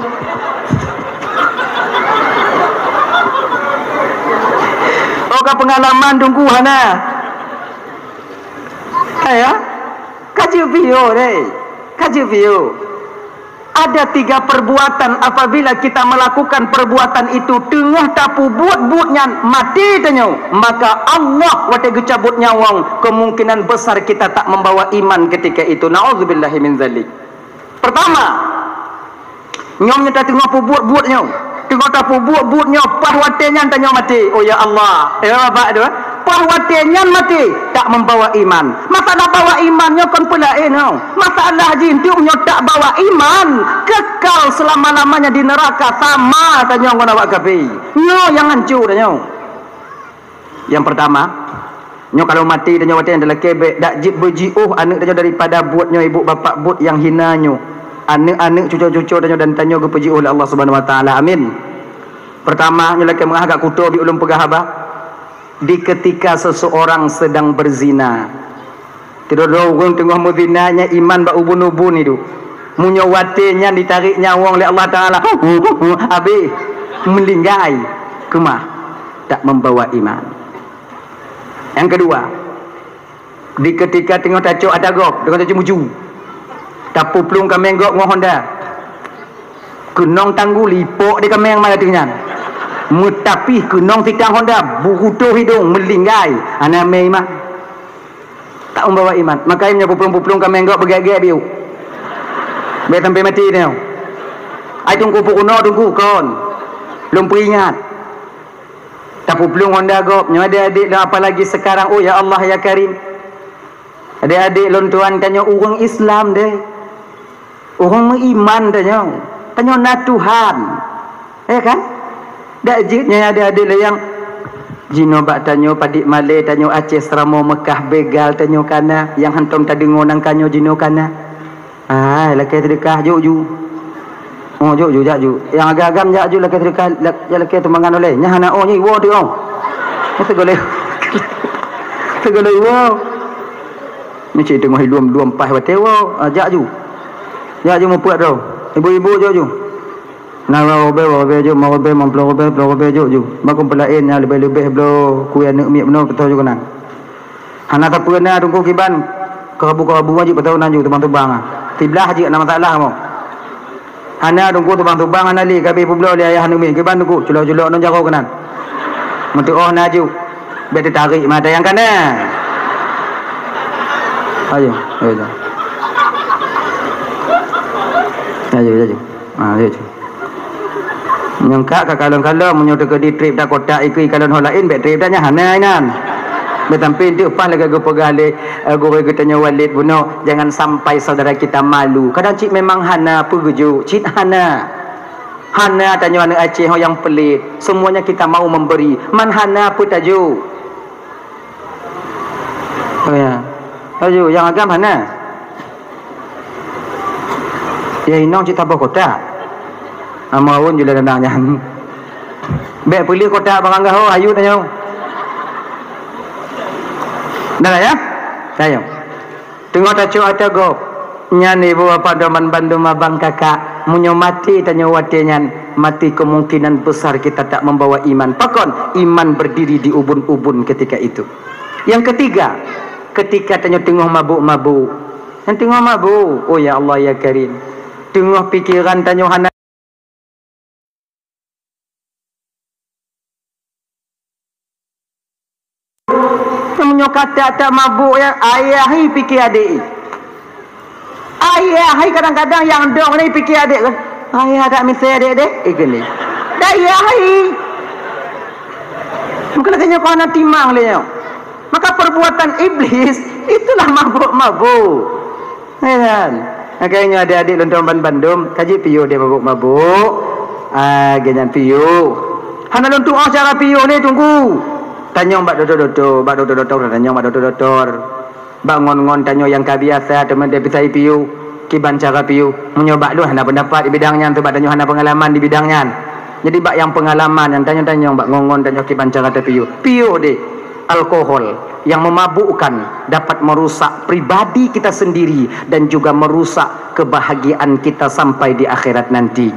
Oh ka pengalaman tungku hana. Hai ya. Kaji video deh. Kaji video. Ada tiga perbuatan, apabila kita melakukan perbuatan itu teungoh tapubuet buet nyan maté tanyoe, maka Allah watée geucabut nyawöng, kemungkinan besar kita tak membawa iman ketika itu. Naudzubillahi min zalik. Pertama, nyoe nyang tateungoh pubuet buet nyoe. Teungoh tapubuet buet nyoe, paih watée nyan tanyoe maté. Oh ya Allah, ya Bapak tu, eh? Paih watée nyan maté, tak membawa iman. Masalah bawa iman nyoe kon peulaén nyoe. Masalah jih enteuk nyoe tak bawa iman, kekal selama-lamanya di neraka sama tanyoe ngon awak kafé. Nyoe nyang hancô tanyoe. Yang pertama, nyoe kalau maté tanyoe watée nyan talakée bék dak jeuet beujiôh aneuk tanyoe daripada buet nyoe ibu bapak buet nyang hina nyoe. Aneuk-aneuk cuco-cuco tanyoe dan tanyoe geupeujiôh lé Allah Subhanahu wa taala. Amin. Pertama, nyoe lakée meuah agak kuto bi ulôn peugah haba. Di ketika seseorang sedang berzina, sidroe-droe ureuëng teungoh meuzina, nyan iman bak ubun-ubun idup. Meunyoe watée nyan jitarék nyawöng lé Allah Taala, habéh, meulinggai, keumah, tak membawa iman. Nyang keudua, di ketika teungoh tacok ata gob, teungoh tacok muju, tapeuplueng kaméng gob ngon honda, keunong tanggul ipok di kaméng malam nyan, meutapih keunong sitang honda, beurutoh hidong, meulinggai, hana mé iman. Tak membawa iman. Makanya meunyoe peuplueng-peuplueng kaméng gob beugét-gét biuk. Bék sampai mati nyoe. Ai teungku peurunoe teungku kon. Lôn peuingat. Tapeuplueng honda gob, nyoe adik-adik lôn, apalagi sekarang, oh ya Allah ya Karim. Adik-adik lôn tuan, tanyoe ureuëng Islam deh. Ureuëng meuiman tanyoe. Tanyoe na Tuhan. Ya kan? Dak jeuet nyan adik-adik lé nyang jinoe bak tanyoe padit malée, tanyoe Aceh, Seuramoe, Meukah, begal tanyoe kana, nyang hántom tadeungoe nangka nyoe jinoe kana. Hai, lakée seudeukah, jok ju. Oh, jok ju, jak ju. Nyang agam-agam jak ju lakée seudeukah, lak-, jak lakée teumangan ulée. Nyan hana oh, nyan iwoe teuh oh. Nyan teugolée. Teugolée iwoe. Nyan cit teungoh ilom-lom paih watée woe. Ah, jak ju. Jak ju mupuat droe. Ibu-ibu jok ju. Na dua ribée, dua ribée jok, lima ribée, limong ploh ribée, ploh ribée jok ju. Makon peulaén nyang leubeh-leubeh bloe kue aneuëk miet bunoe peutoh ju keunan. Hana sapeue na teungku kiban, keurabu-keurabu jeuet peutoh nan ju tubang-tubang ah. Siblah jeuet na masalah mo. Hana teungku tubang-tubang hana lé, ka abéh peubloe lé ayah aneuëk miet kiban teungku, culok-culok ngon jaroe keunan. Meuteuoh na ju. Bék teutarék mata nyang kana. Ayo, ayo, ayo. Ayo, ayo. Ha, ayo, ayo. Nyang ka, ka kalon-kalon, meunyoe teukeudi trép dak kotak ikeu ikalon ho laén, bék trép dak nyan hana inan. Bék sampai teuk paih lagée geupeugah lé, eh, gurée geutanyoe Walid bunoe, jangan sampai saudara kita malu. Kadang cit memang hana peue geujok, cit hana. Hana tanyoe aneuëk Aceh ho nyang peulét, semuanya kita mau memberi. Man hana peue tajok. Oh ya. Laju nyang agam hana. Ya inong cit taboh kotak. Amoe awon jula danang nyan. Bék peuleueh kotak barang gaho, ayu tanyoe. Dah ya? Sayang. Teungoh tacok ata gob, nyan ibu bapak doman bandum abang kakak, meunyoe maté tanyoe watée nyan, maté kemungkinan besar kita tak membawa iman. Pakon? Iman berdiri di ubun-ubun ketika itu. Yang ketiga, ketika tanyoe teungoh mabuk-mabuk. Nyang teungoh mabuk, oh ya Allah ya Karim. Teungoh pikeran tanyoe hana Meunyoe ka that-that mabuk nyan, ayah hai pike adék i. Ayah hai kadang-kadang nyang dong nyan pike adék kan. Ayah that misé adék deh, eh, gini. Dah ayah hai. Mungkin lagée nyoe keuhana timang lé nyoe. Maka perbuatan iblis itulah mabuk-mabuk. Kan? Makanya adik-adik lôn tuan ban-, bandum, kaji piôh dia mabuk-mabuk. Ah, geuhnyan piôh. Hana lôn tuoh cara piôh lé teungku. Tanyong bak dokto-dokto, bak dokto-dokto, tanyong bak dokto-dokto. Bak ngon-ngon tanyoe nyang ka biasa teuma dia pisai piôh, kiban cara piôh. Meunyoe bak lôn hana pendapat di bidang nyan, sebab tanyoe hana pengalaman di bidang nyan. Jadi bak nyang pengalaman nyan tanyong-tanyong bak ngon-ngon tanyoe kiban cara tapiôh. Piôh deh. Alkohol yang memabukkan dapat merusak pribadi kita sendiri dan juga merusak kebahagiaan kita sampai di akhirat nanti.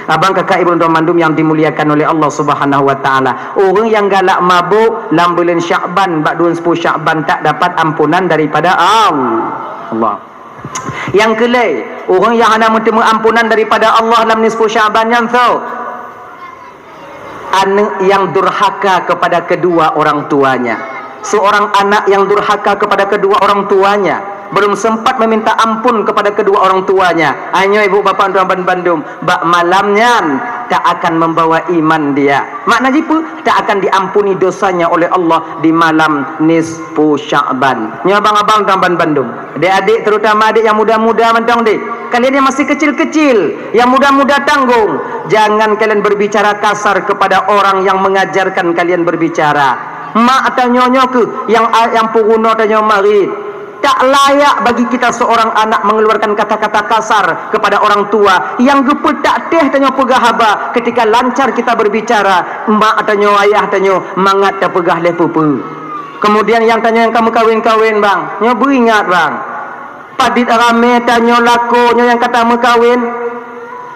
Abang kakak ibu dan mandum yang dimuliakan oleh Allah Subhanahu wa taala. Ureuëng nyang galak mabuk lam buleuen Syakban, bak dua puluh Syakban tak dapat ampunan daripada Allah. Allah. Nyang keulhèe, ureuëng nyang hana meuteumé ampunan daripada Allah lam nisfu Syakban nyan soe? Aneuk yang durhaka kepada kedua orang tuanya. Seorang anak yang durhaka kepada kedua orang tuanya, belum sempat meminta ampun kepada kedua orang tuanya. Nyoe ibu bapa tuan ban-, bandum, bak malam nyan tak akan membawa iman dia. Makna jih peue? Tak akan diampuni dosanya oleh Allah di malam nisfu Syakban. Nyoe abang-abang tuan ban-, bandum. Adik-adik, terutama adik yang muda-muda mantong deh. Kalian yang masih kecil-kecil, yang muda-muda tanggung, jangan kalian berbicara kasar kepada orang yang mengajarkan kalian berbicara. Mak atau nyonya keuh yang, yang peurunoe tanyoe marit. Tak layak bagi kita seorang anak mengeluarkan kata-kata kasar kepada orang tua. Nyang geupeutak teh tanyoe peugah haba ketika lancar kita berbicara, mak tanyoe, ayah tanyoe, mangat tapeugah lé peue-peue. Kemudian nyang tanyoe nyang ka meukawen-kawen, bang, nyoe beuingat, bang. Padit ramé tanyoe lakoe nyoe nyang ka tameukawen.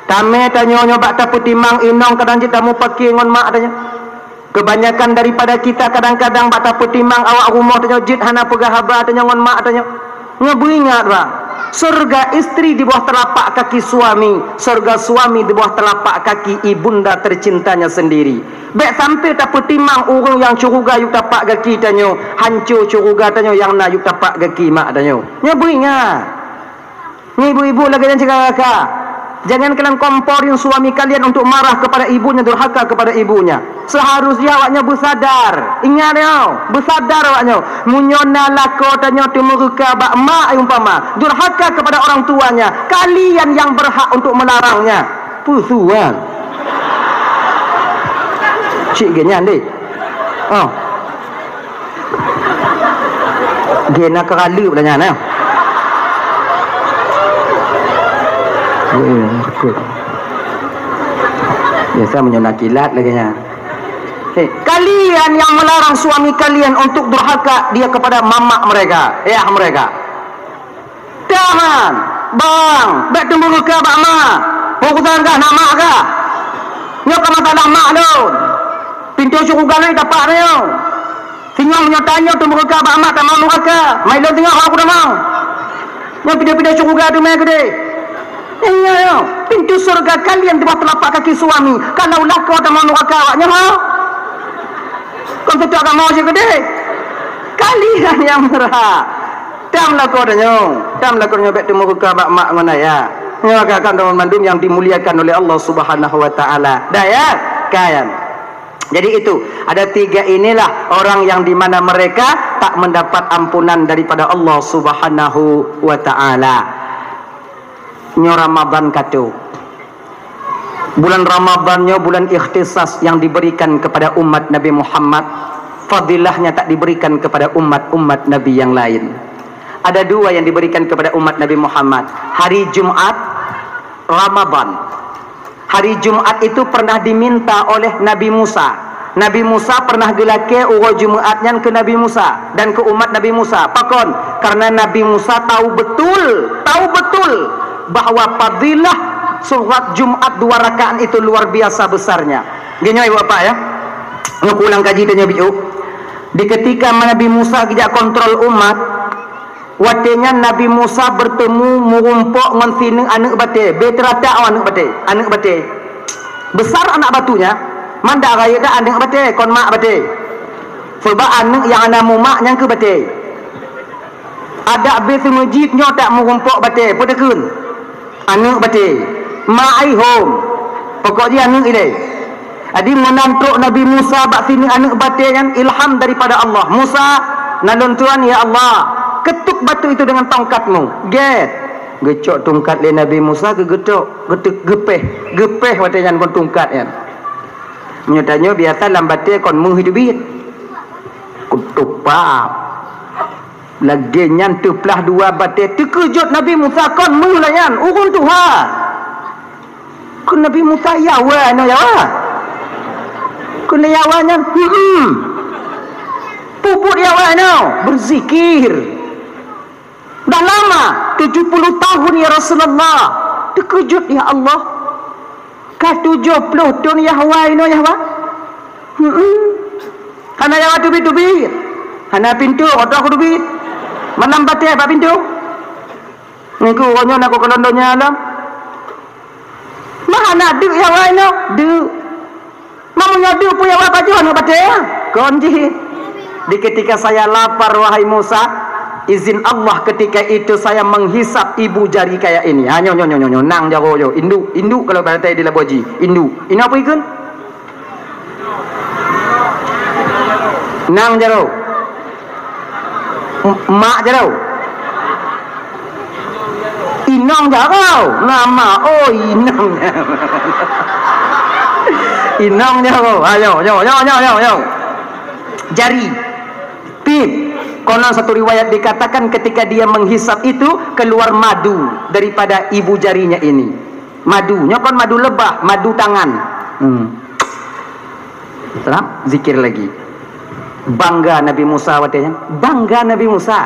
Tamé tanyoe nyoe bak tapeutimang inong kadang jeuet tamupake ngon mak tanyoe. Kebanyakan daripada kita kadang-kadang bak tapeutimang awak rumoh tanyoe jeuet hana peugah haba tanyoe ngon mak tanyoe. Nyoe beuingat, bang, syurga istri di bawah telapak kaki suami, syurga suami di bawah telapak kaki ibunda tercintanya sendiri. Bék sampai tapeutimang ureuëng nyang syeuruga yub tapak gaki tanyoe, hanco syeuruga tanyoe nyang na yub tapak gaki mak tanyoe. Nyoe beuingat. Nyoe ibu-ibu lagée nyan cit kakak. Jangan kalian komporin suami kalian untuk marah kepada ibunya, durhaka kepada ibunya. Seharusnya awaknyoe beusadar. Ingat nyoe, beusadar awaknyoe. Meunyoe na lakoe tanyoe teumeureuka bak mak, umpama, durhaka kepada orang tuanya, kalian yang berhak untuk melarangnya. Peue sual? Cit gét nyan deh. Oh. Gét na keuraleueb lah nyan, eh. Eh, takut. Biasa meunyoe na kilat lagée nyan. Eh, kalian yang melarang suami kalian untuk durhaka dia kepada mamak mereka, ayah mereka. Tahan, bang, bék teumeureuka bak mak. Urusan kah na mak kah? Nyoe ka masalah mak lôn. Pintoe syeuruga lôn tapak nyoe. Singoh meunyoe tanyoe teumeureuka bak mak, tamong nuraka. Mai lôn singoh, aku tamong. Nyoe pintoe-pintoe syeuruga teumé keudeh. Ingat nyoe, pintu syeuruga kalian di bawah telapak kaki suami. Kalau lakoe tamong nuraka awaknyoe, ha? Kon seutôt agama cit keudeh. Kalian nyang meurhak. Tam lakoe tanyoe, tam lakoe tanyoe bék teumeureuka bak mak ngon ayah. Nyoe rakan-rakan mandum nyang dimuliakan oleh Allah Subhanahu wa Taala. Dah ya? Kan? Jadi itu, ada tiga inilah orang yang di mana mereka tak mendapat ampunan daripada Allah Subhanahu wa Taala. Nyoe Ramadan ka trok. Bulan Ramadan nyoe bulan ikhtisas yang diberikan kepada umat Nabi Muhammad. Fadilahnya tak diberikan kepada umat-umat Nabi yang lain. Ada dua yang diberikan kepada umat Nabi Muhammad. Hari Jumat, Ramadan. Hari Jumat itu pernah diminta oleh Nabi Musa. Nabi Musa pernah geulakée uroe Jumat nyan keu Nabi Musa dan keu umat Nabi Musa. Pakon? Karena Nabi Musa tahu betul, tahu betul bahwa fadilah surat Jumat dua rakaat itu luar biasa besarnya. Geutanyoe ibu bapak ya. Nyoe ulang kaji tanyoe biôh. Di ketika Nabi Musa geujak kontrol umat, watée nyan Nabi Musa bertemu meurumpok ngon sineuk aneuëk batée, beuteuratak ngon aneuëk batée, aneuëk batée. Besar anak batunya, mandak rayeuk dak aneuëk batée, kon mak batée. Sebab aneuëk nyang hana mumak nyan keuh batée. Adak beuteumeujieb nyoe tak meurumpok batée, peue takheun? Aneuëk batée. Mak ai hom. Pokok jih aneuëk ilée. Jadi meunan trok Nabi Musa bak sineuk aneuëk batée nyan ilham daripada Allah. "Musa, na lôn tuan, ya Allah, ketuk batu itu dengan tongkat-Mu." Gét. Geucok tungkat lé Nabi Musa, geugeutok, geutuk, geupéh, geupéh watée nyan ngon tungkat nyan. Meunyoe tanyoe biasa lam batée kon méuh teubiet. Kutup pap. Lagée nyan teuplah dua batée, teukeujot Nabi Musa kon méuh lah nyan, ureuëng tuha. Kheun Nabi Musa, "Ya Allah, nyoe ya Allah." Kheun lé ya Allah nyan, "Hmm." Peubuet ya Allah nyoe, berzikir. Dah lama, tujuh puluh tahun ya Rasulullah. Teukeujot ya Allah. Ka tujoh ploh thon ya Allah nyoe ya Allah. Hmm. Hana ya Allah teubiet-teubiet. Hana pintoe, otoh teubiet. Malam batée bak pintoe. Ningku uroe nyoe na ku kalon donya alam. Mah hana deuk ya wai nyoe, deuk. Mah meunyoe deuk peue ya wai pajoh nyoe batée? Kon jih. Di ketika saya lapar, wahai Musa, izin Allah ketika itu saya menghisap ibu jari kayak ini. Ha, nyoe, nyoe, nyoe, nyoe, nyoe. Nang jaroe nyoe. Induk, induk kalau bahasa di labuah ji. Induk. Ini apa ikun? Nang jaroe. M-, mak jaroe. Inong jaroe. Nama, oh, inong. Inong jaroe. Ayo, yo, yo, yo, yo, yo. Jari. Pip. Konon satu riwayat dikatakan ketika dia menghisap itu, keluar madu daripada ibu jarinya ini. Madu, nyoe kon madu lebah, madu tangan. Hmm. Setelah zikir lagi. Bangga Nabi Musa watée nyan. Bangga Nabi Musa.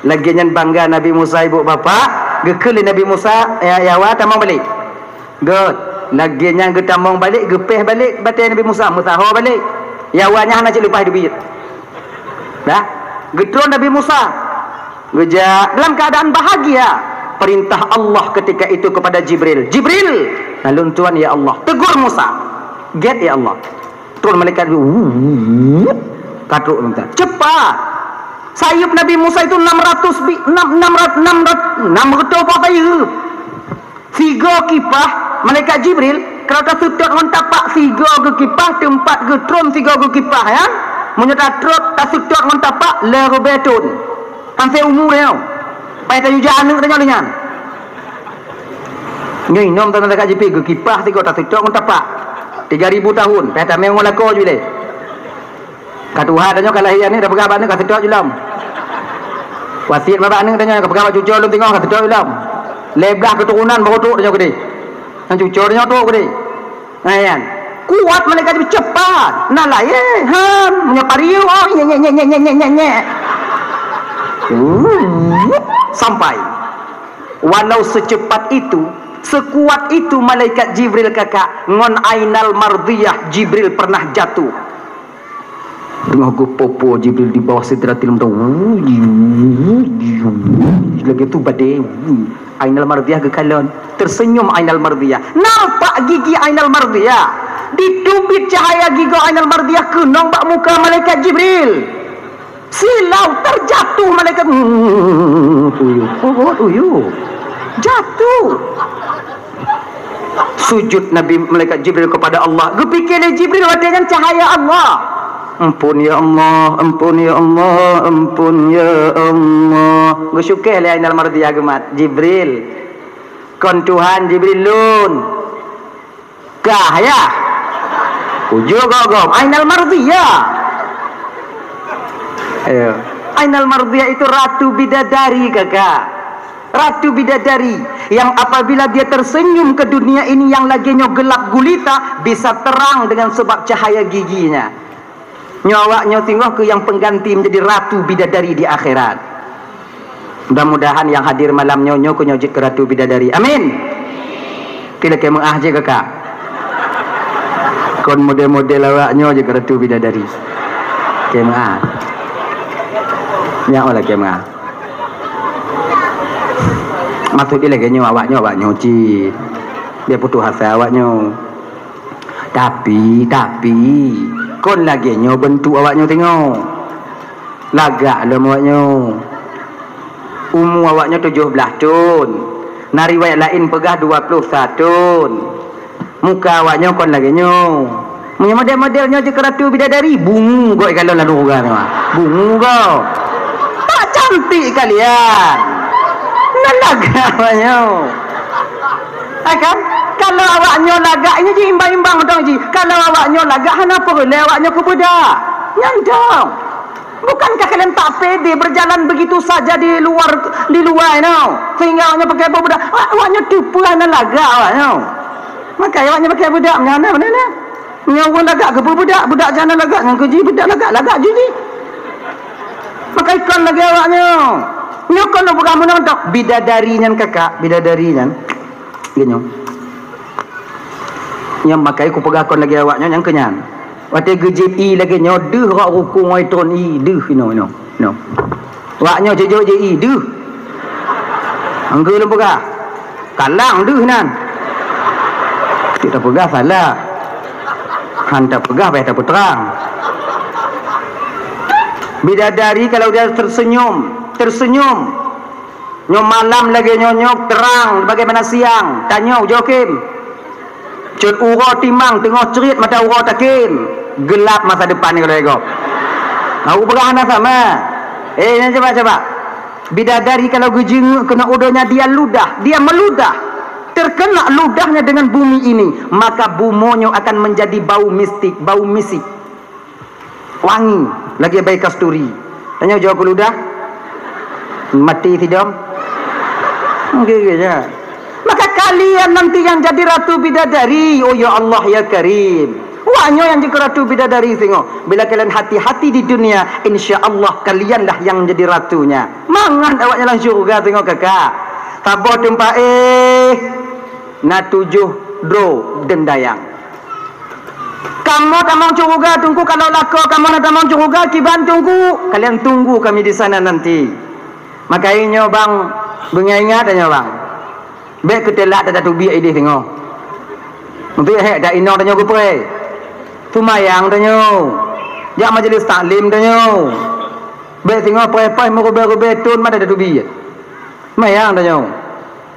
Lagée nyan bangga Nabi Musa, ibu bapak, geukheun lé Nabi Musa, "Ya, ya wa, tamong balek." Göt. Lagée nyan geutamong balek, geupéh balek batée Nabi Musa, meusaho balek. Ya wa nyan hana cit leupah dubiet. Dah. Geutron Nabi Musa. Geujak dalam keadaan bahagia. Perintah Allah ketika itu kepada Jibril. "Jibril, nalun tuan ya Allah. Tegur Musa." Gét ya Allah. Turun malaikat, wuh, ka trok sebentar. Cepat. Sayup Nabi Musa itu enam ratus bi-, enam, enam ratus, enam ratus, enam ratus apa sayup? Sigo kipah, malaikat Jibril, kalau taseutôt ngon tapak sigo geukipah, teumpat geutron sigo geukipah, ya. Meunyoe tatrok, taseutôt ngon tapak, lhèe ribèe thon. Hana umu nyoe. Pai tayue jak aneuk tanyoe lé nyan. Nyoe inom tanyoe ka jipi geukipah sigo taseutôt ngon tapak. Tiga ribu tahun, payah tamé ngon lakoe ju lé. Ka tuha tanyoe ka lahé aneuk, tapeugah bak aneuk ka seutôt ju lom. Wasiet bak aneuk tanyoe ka peugah bak cucoe lôn teungoh ka seutôt ju lom. Lhèe blah keuturonan baru trok tanyoe keudeh. Nyan cucoe tanyoe trok keudeh. Nah, nyan. Kuat malaikat Jibril, cepat. Nah, laén, han. Meunyoe pariu, oh, nyek, nyek, nyek. Hmm, sampai. Walau secepat itu, sekuat itu malaikat Jibril kakak, ngon Ainal Mardiyah Jibril pernah jatuh. Teungoh geupoh-poh Jibril di bawah Sidratil Muntaha. Lagée tu badée. Ainal Mardiyah geukalon. Tersenyum Ainal Mardiyah. Nampak gigi Ainal Mardiyah. Diteubiet cahaya gigoe Ainal Mardiyah keunong bak muka malaikat Jibril. Silau terjatuh malaikat. Hmm, uyuh. Oh, uyuh. Jatuh. Sujud Nabi, malaikat Jibril kepada Allah. Geupike lé Jibril watée nyan cahaya Allah. "Ampun ya Allah, ampun ya Allah, ampun ya Allah." Geusyukoe lé Ainal Mardiyah geumat, "Jibril, kon Tuhan Jibril lôn." Kah ya? Ujoe gom-gom. Ainal Mardiyah. Ayo. Ainal Mardiyah itu ratu bidadari, kakak. Ratu bidadari yang apabila dia tersenyum ke dunia ini yang lagée nyoe gelap gulita, bisa terang dengan sebab cahaya giginya. Nyoe awak nyoe singoh keu nyang pengganti menjadi ratu bidadari di akhirat. Mudah-mudahan nyang hadir malam nyoe, nyoe keu nyoe jeuet keu ratu bidadari. Amin. Keu lakée meu'ah jih kakak. Kon model-model awak nyoe jeuet keu ratu bidadari. Lakée meu'ah. Nyak lakée meu'ah. Maksud jih lagée nyoe, awak nyoe, awak nyoe cit. Biar putus asa awak nyoe. Tapi, tapi, kon lagée nyoe beuntuk awak nyoe teungoh. Lagak lom awak nyoe. Umu awak nyoe tujoh blaih thon. Na riwayat laén peugah dua ploh sa thon. Muka awak nyoe kon lagée nyoe. Meunyoe model-model nyoe jeuet keu ratu bidadari, bungu goe ikalon lam ureueng nyoe. Bungu goe. Tak cantik kalian. Nan lagak awak nyoe. Hai kan? Kalau awak nyoe lagak, nyoe jih imbang-imbang mantong jih. Kalau awak nyoe lagak, hana peureulée awak nyoe keu beudak. Nyan dong. Bukankah kalian tak pede berjalan begitu saja di luar, di luar nyoe? Sehingga awak nyoe pakai beudak. Awak, awak nyoe teupeue hana lagak awak nyoe. Maka awak nyoe pakai beudak, nyan na, na, na. Nyoe ureueng lagak keu beudak, beudak jih hana lagak, nyan keu jih beudak lagak, lagak jih jih. Maka ikon lagée awak nyoe. Nyoe kon lôn peugah meunan mantong. Bidadari nyan kakak, bidadari nyan. Geuh nyoe. Nyang makai kupeugah kon lagée awak nyoe nyang keu nyan. Watée geujieb ié lagée nyoe, deuh rot rukung ngon itrôn ié, deuh inoe, inoe, inoe. Awak nyoe jijok jieb ié, deuh. Anggeu lôn peugah. Kalang deuh nan. Cit tapeugah salah. Han tapeugah payah tapeutrang. Bidadari kalau dia tersenyum, tersenyum. Nyoe malam lagée nyoe, nyoe terang bagaimana siang. Tanyoe ujoe kém. Cut uroe timang teungoh crit mata uroe takém. Gelap masa depan nyoe lagée gob. Hana peugah hana sama. Eh, nyan coba, coba. Bidadari kalau geujeungeuk keunoe u donya dia ludah, dia meludah. Terkena ludahnya dengan bumi ini, maka bumoe nyoe akan menjadi bau mistik, bau misik. Wangi lagée bai kasturi. Tanyoe jaweueb keu ludah. Mati sidom. Mungkin ya. Maka kalian nanti yang jadi ratu bidadari, oh ya Allah ya Karim. Wah, nyoe yang jadi ratu bidadari singoh. Bila kalian hati-hati di dunia, insya Allah kalianlah yang jadi ratunya. Mangat awaknya lam syurga singoh kakak. Saboh teumpat eh na tujoh droe deundayang. Kamoe tamong syurga teungku, kalau lakoe kamoe na tamong syurga kiban teungku, kalian tunggu kami di sana nanti. Maka inyoe bang, beungoh ingat tanyoe bang. Bèk keutelat that tatubiet idéh singoh. Untuk hek dak inong tanyoe geupreh. Seumayang tanyoe. Jak majlis taklim tanyoe. Bèk singoh preh-preh meurubèe-rubèe thon mata tatubiet. Seumayang tanyoe.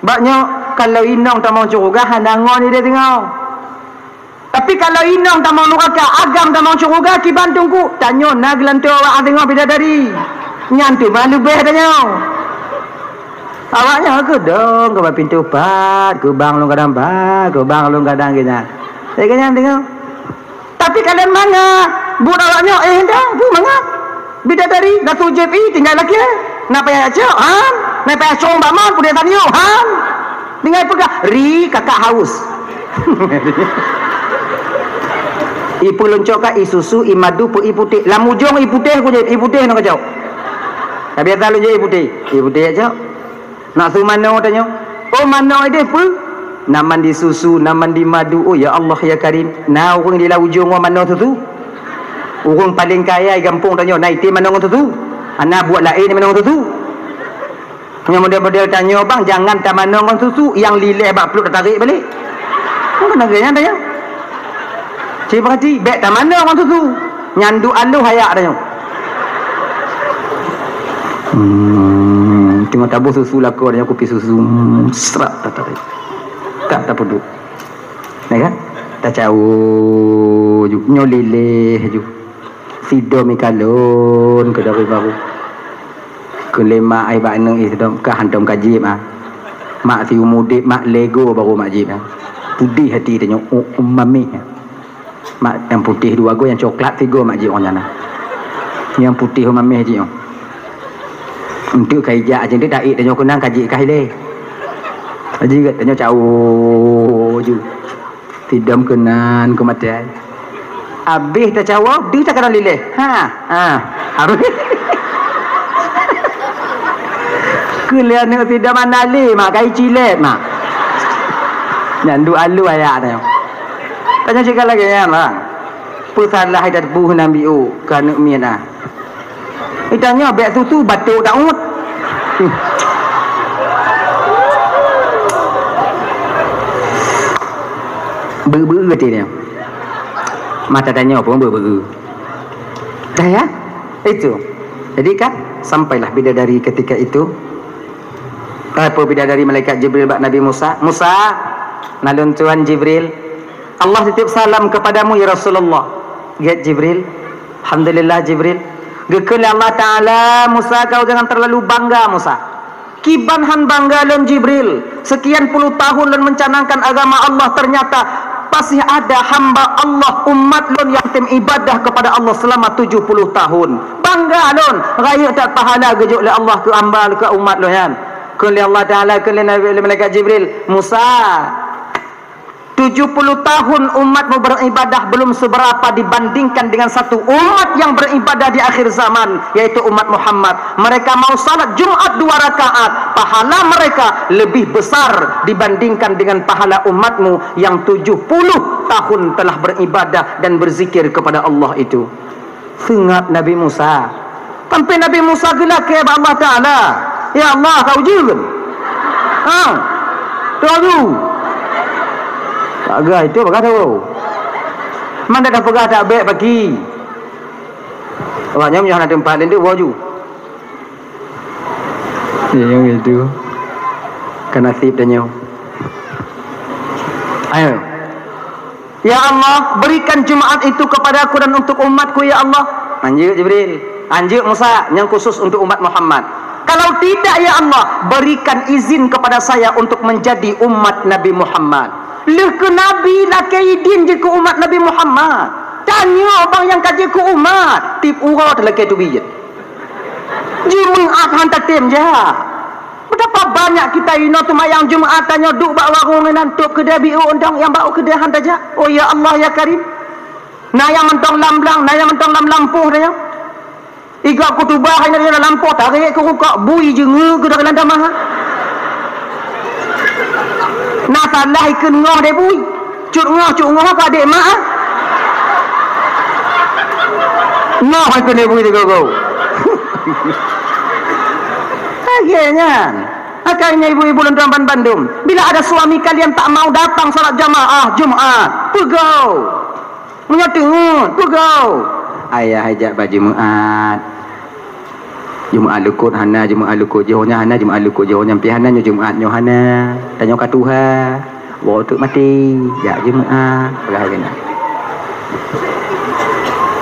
Bak nyoe kalau inong tamong syurga hana ngon idéh singoh. Tapi kalau inong tamong nuraka, agam tamong syurga kiban teungku, tanyoe na geulantoe awak singoh bidadari. Nyan teuma leubeh tanyoe. Awaknyan keudong keu bak pintoe pat, keubang lôn kadang pat, keubang lôn kadang keunan. Lagèe nyan singoh. Tapi kalian mangat, buet awaknyoe, eh, dah, bu mangat. Bidadari, na tujoh jieb i, tinggai lakèe. Na payah cok, han. Na payah cong bak man, pudek tanyoe, han. Tinggai peugah, ri kakak haus. I peuleuncok ka, i susu, i madu, peu i putéh. Lam ujong i putéh ku jép, i putéh nyoe kacok. Ka biasa lôn jép i putéh. I putéh cok. Nak su manoe tanyoe. Oh, manoe idéh peue? Na mandi susu, na mandi madu. Oh, ya Allah, ya Karim. Na ureueng di lam ujong ngon manoe susu? Ureueng paleng kaya di gampông tanyoe, na item manoe ngon susu? Hana buet laén manoe ngon susu. Nyang model-model tanyoe, bang, jangan tamanoe ngon susu, nyang lileh bak pluet tatarek balek. Bukan lagèe nyan tanyoe. Cit peurati, bèk tamanoe ngon susu. Nyan duek aloh ayak tanyoe. Hmm, teungoh taboh susu lakoe tanyoe kupi susu, hmm, srap tatarék. Ka tapeuduek. Ya kan? Tacawoe ju, nyoe lileh ju. Sidom ikalon keu dari baru. Keu lé mak ai bak aneuk sidom ka hantom ka jieb ah. Mak siumu udép, mak lego baru mak jieb ah. Pudeh hati tanyoe, u-, umameh. Mak nyang putéh dua go, nyang coklat tiga mak jih ngon nyan. Nyang putéh mameh jih nyoe. Enteuk ka ijak aja enteuk taék tanyoe keunang ka jih ka ilée. Aji gét tanyoe cawo ju. Tidam keunan keu maté. Abéh tacawo, deuh takana lilée. Ha, ha. Harus. Keu lé aneuk sidam hana lé, mak kai cilet, mak. Nyan duek alu ayah tanyoe. Tanyoe cit ka lagée nyan, bang. Peusalah ita teupeue heunan biôh keu aneuk miet, ah. Ita nyoe bék susu batuk daun. Beu-beu até nyoe. Mata tanyoe pun beu-beu. Dah ya? Itu. Jadi kan, sampailah bidadari ketika itu. Apa bidadari malaikat Jibril bak Nabi Musa? "Musa, nalôn Tuhan Jibril, Allah titip salam kepadamu, ya Rasulullah." Gét Jibril. "Alhamdulillah, Jibril." Geukheun lé Allah Ta'ala, "Musa, kau jangan terlalu bangga, Musa." "Kiban han bangga lôn, Jibril. Sekian puluh tahun lôn mencanangkan agama Allah, ternyata masih ada hamba Allah, umat lôn yang tem ibadah kepada Allah selama tujuh puluh tahun. Bangga lôn, rayeuk that pahala geujok lé Allah keu hamba, keu umat lôn nyan." Kheun lé Allah Ta'ala, kheun lé Nabi, lé malaikat Jibril, "Musa, tujuh puluh tahun umatmu beribadah belum seberapa dibandingkan dengan satu umat yang beribadah di akhir zaman, yaitu umat Muhammad. Mereka mau salat Jumat dua rakaat, pahala mereka lebih besar dibandingkan dengan pahala umatmu yang tujuh puluh tahun telah beribadah dan berzikir kepada Allah itu." Seungab Nabi Musa. Sampai Nabi Musa geulakée bak Allah Ta'ala, "Ya Allah, ka ujeuen. Ha, tu aju." Agak itu bagaih tu. Mana dah peugah tak baik bagi. Awak nyam nyang ada tempat lain tu, waju. Ya, yang itu. Kan nasib tanya. Ayo. "Ya Allah, berikan Jumat itu kepadaku dan untuk umatku, ya Allah." Anjeuk Jibril, anjeuk Musa, nyang khusus untuk umat Muhammad. "Kalau tidak, ya Allah, berikan izin kepada saya untuk menjadi umat Nabi Muhammad." Lheueh keu Nabi lakée idin jeuet keu umat Nabi Muhammad. Tanyoe bang nyang ka jeuet keu umat, tiep uroe talakée teubiet. Jumeu'at han tatem jak. Betapa banyak kita inoe seumayang Jumeu'at tanyoe duek bak warong inan, tôb keudè biôk undang nyang bak keudè han tajak. Oh ya Allah ya Karim. Na nyang mantong lam blang, na nyang mantong lam lampôh tanyoe. Igob khutubah hana lam lampôh, tarék keu rukok, bui jeungeue keu dalam tamah. Na salah ikheun ngoh deh bui. Cut ngoh, cut ngoh keu adék mak ah. Ngoh ikheun deh bui digogo. Lagèe nyan. Makanya ibu-ibu lôn tuan bandum, bila ada suami kalian tak mau datang salat jamaah Jumat, peugah. Meunyoe teungeut, peugah. Ayah jak bak Jumat. Jumat lukôt hana, Jumat lukôt jiôh nyan hana, Jumat lukôt jiôh nyan pih hana, nyoe Jumat nyoe hana. Tanyoe ka tuha. Woe teuk maté, jak Jumat. Peugah keunan.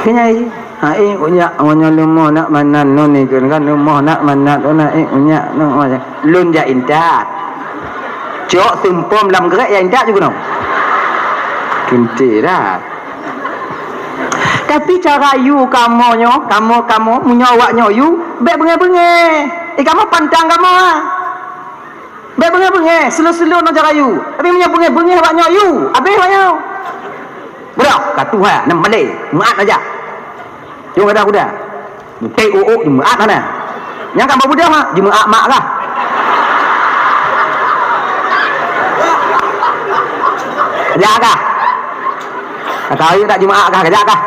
Keunyai. Hai, unyak, ngon nyoe leumoh nak manat non ni kan, kan leumoh nak manat, oh, nak, eh, unyak, no, oh, ya. Lôn jak intat. Cok seumpom lam grék ya intat ju keunoe. Tunti dah. Tapi cara yue kamoe nyoe, kamoe, kamoe, meunyoe awak nyoe yue, bèk beungèh-beungèh. Eh, kamoe pantang kamoe, ah. Bèk beungèh-beungèh, slow-slow ngon cara yue. Tapi meunyoe beungèh-beungèh awak nyoe yue, abéh awak nyoe. Beudoh, ka tuha, nam malèe, meu'at aja. Nyoe gadoh kuda. Bukèt ôk-ôk di meu'at hana. Nyang ka beudoh, ha, di meu'at mak kah. Kajak kah. Kata ayu tak di meu'at kah, kajak kah.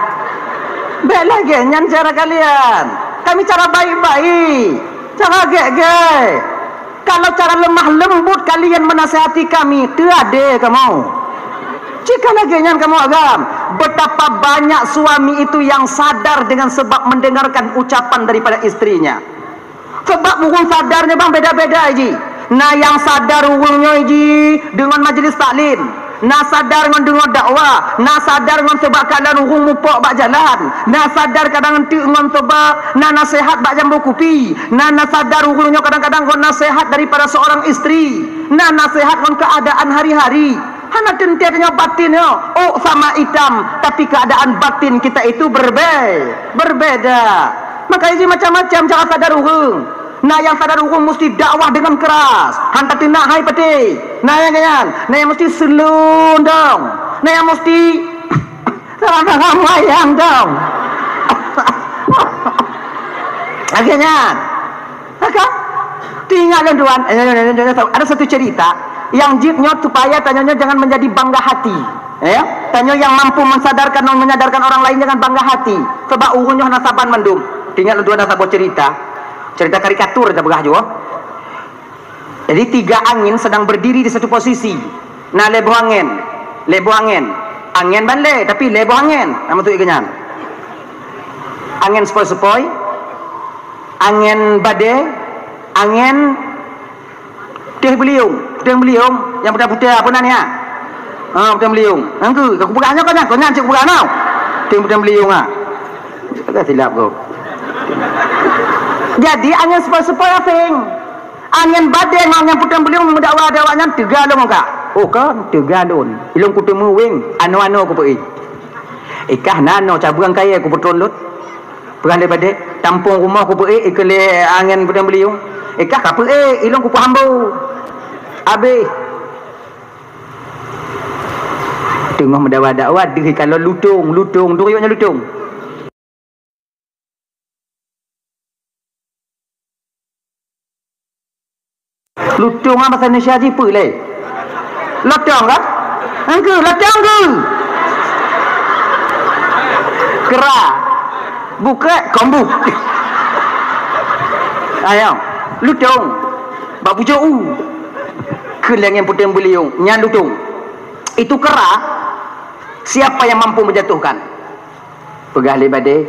Bèk lagèe nyan cara kalian. Kami cara baik-baik. Cara gèk-gèk. Kalau cara lemah lembut kalian menasihati kami, teuadé kamoe. Jika lagèe nyan kamoe agam, betapa banyak suami itu yang sadar dengan sebab mendengarkan ucapan daripada istrinya. Sebab ureueng sadar nyoe bang beda-beda ji. Na nyang sadar ureueng nyoe ji deungon majlis taklim. Na sadar ngon deungon dakwah, na sadar ngon sabab kalon ureueng mupok bak jalan, na sadar kadang enteuk ngon sabab na naseuhat bak jambo kupi, na, na sadar ureueng nyoe kadang-kadang ngon naseuhat daripada seorang istri, na naseuhat ngon keadaan hari-hari. Hana teuntèe tanyoe batin nyoe, ôk sama itam, tapi keadaan batin kita itu berbe-, berbeda. Makanya ji macam-macam cara sadar ureueng. Na nyang sadar ureueng musti dakwah deungon keras, han tateunak hai patéh. Na nyang nyan, na nyang musti seulon dong. Na nyang musti salam-salam wayang dong. Lagèe nyan. Maka, teuingat lôn tuan, ada satu cerita nyang jeuet nyoe supaya tanyoe nyoe jangan menjadi bangga hati. Ya, tanyoe nyang mampu mensadarkan dan menyadarkan orang lain jangan bangga hati. Sebab ureueng nyoe hana saban mandum. Teuingat lôn tuan ada saboh cerita. Cerita karikatur tapeugah jua. Jadi tiga angin sedang berdiri di satu posisi. Na lhèe boh angèn, lhèe boh angèn. Angèn ban lhèe, tapi lhèe boh angèn. Na maksud geuh nyan. Angèn sepoi-sepoi, angèn badai, angèn teuh beuliong. Teuh beuliong nyang putéh-putéh apa nan ya? Ha, teuh beuliong. Nangku, aku peugah nyoe kan, kau nyan cek peugah nyoe. Teuh, teuh beuliong ah. Agak silap kau. Jadi angèn sepoi-sepoi asing. Angèn badai ngon angèn putéh beuliong meudakwa-dakwa nyan teuga lôn ka. Oh kan, teuga lôn. Ilôn kuteumé weng, ano-ano kupeuék. Ikah nano cabeueng kayèe kupeutron lôn. Peugah lé badai, tampông rumoh kupeuék ikeu lé angèn putéh beuliong. Ikah ka peuék, ilôn kupeuhambo. Abéh. Teungoh meudakwa-dakwa deuh ikalon lutông, lutông, duriek nyan lutông. Lutông ah bahasa Indonesia jih peue lé? Lotong kan? Engkeu, lotong keu? Kera. Bukrek, kombuk. Ayo, lutông. Bak bujôk u. Keu lé angèn putéh beuliong, nyan lutông. Itu kera, siapa yang mampu menjatuhkan? Peugah lé badai,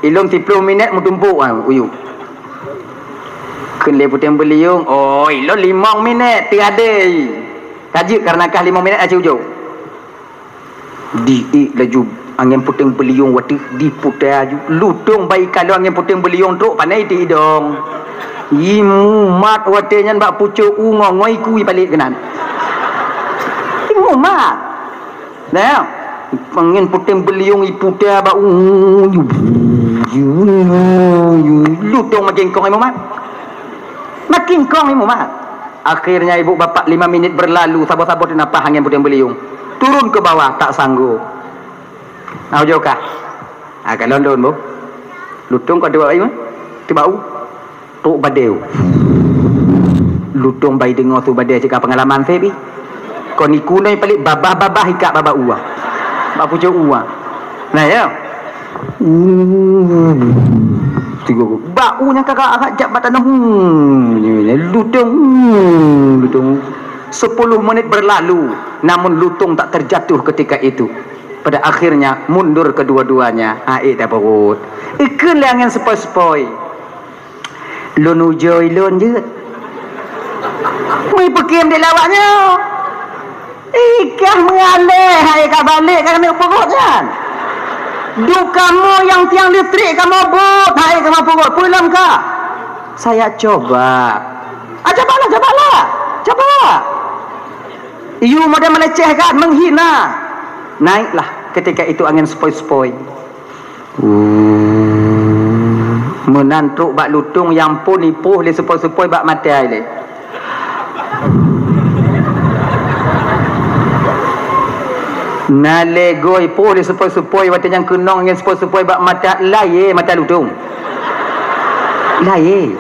ilôn siploh minèt meutumpôk, ah, u yup. Kheun lé putéh beuliong, oh, ilôn limong minèt, teuadai. Ka jeuet kareuna kah limong minèt aci ujông. Diék laju angèn putéh beuliong watèe diputa laju. Lutông bak ikalon angèn putéh beuliong trôk pané di idông. Imumat watèe nyan bak pucôk u ngongoi kui palek keunan. Imumat. Nah, angèn putéh beuliong iputa bak u. Lutông makin kong ié mumat. Makin kong ié mumat. Akhirnya ibu bapak lima menit berlalu, saboh-saboh teunapah angén puténg beuliung. Turun ke bawah, tak sanggup. Nah, ujoe kah. Ah, kalon lôn, boh. Lutông ka teuba ié, teuba u. Trok badée. Lutông bai deungoe su badée cit ka peungalaman seb ih. Kon iku noi palék babah-babah ikak babah uwa. Bak pucok uwa. Nah, ya. Tiga go. Bak u nyang ka agak jak bak tanoh. Lutông, lutông. Sepuluh menit berlalu, namun lutông tak terjatuh ketika itu. Pada akhirnya mundur kedua-duanya. Aék dah beurot. Ikheun lé angén sepoi-sepoi. Lôn ujoe lôn jeuet. Meuipeukém dek lawak nyoe. Ikah meualée hai ka balek ka keuneuk peurot nyan. Duek kamoe nyang tiang listrik kamoe bot hai kamoe peurot. Peue lom ka? Saya coba. Ah, cobalah, cobalah. Coba. Iyu model meleceh kan, menghina. Naiklah ketika itu angén sepoi-sepoi. Meunan trok bak lutông nyang phon ipoh lé sepoi-sepoi bak maté lé. Na lé goe ipoh lé sepoi-sepoi watée nyang keunong angén sepoi-sepoi bak maté, layé maté lutông. Layé.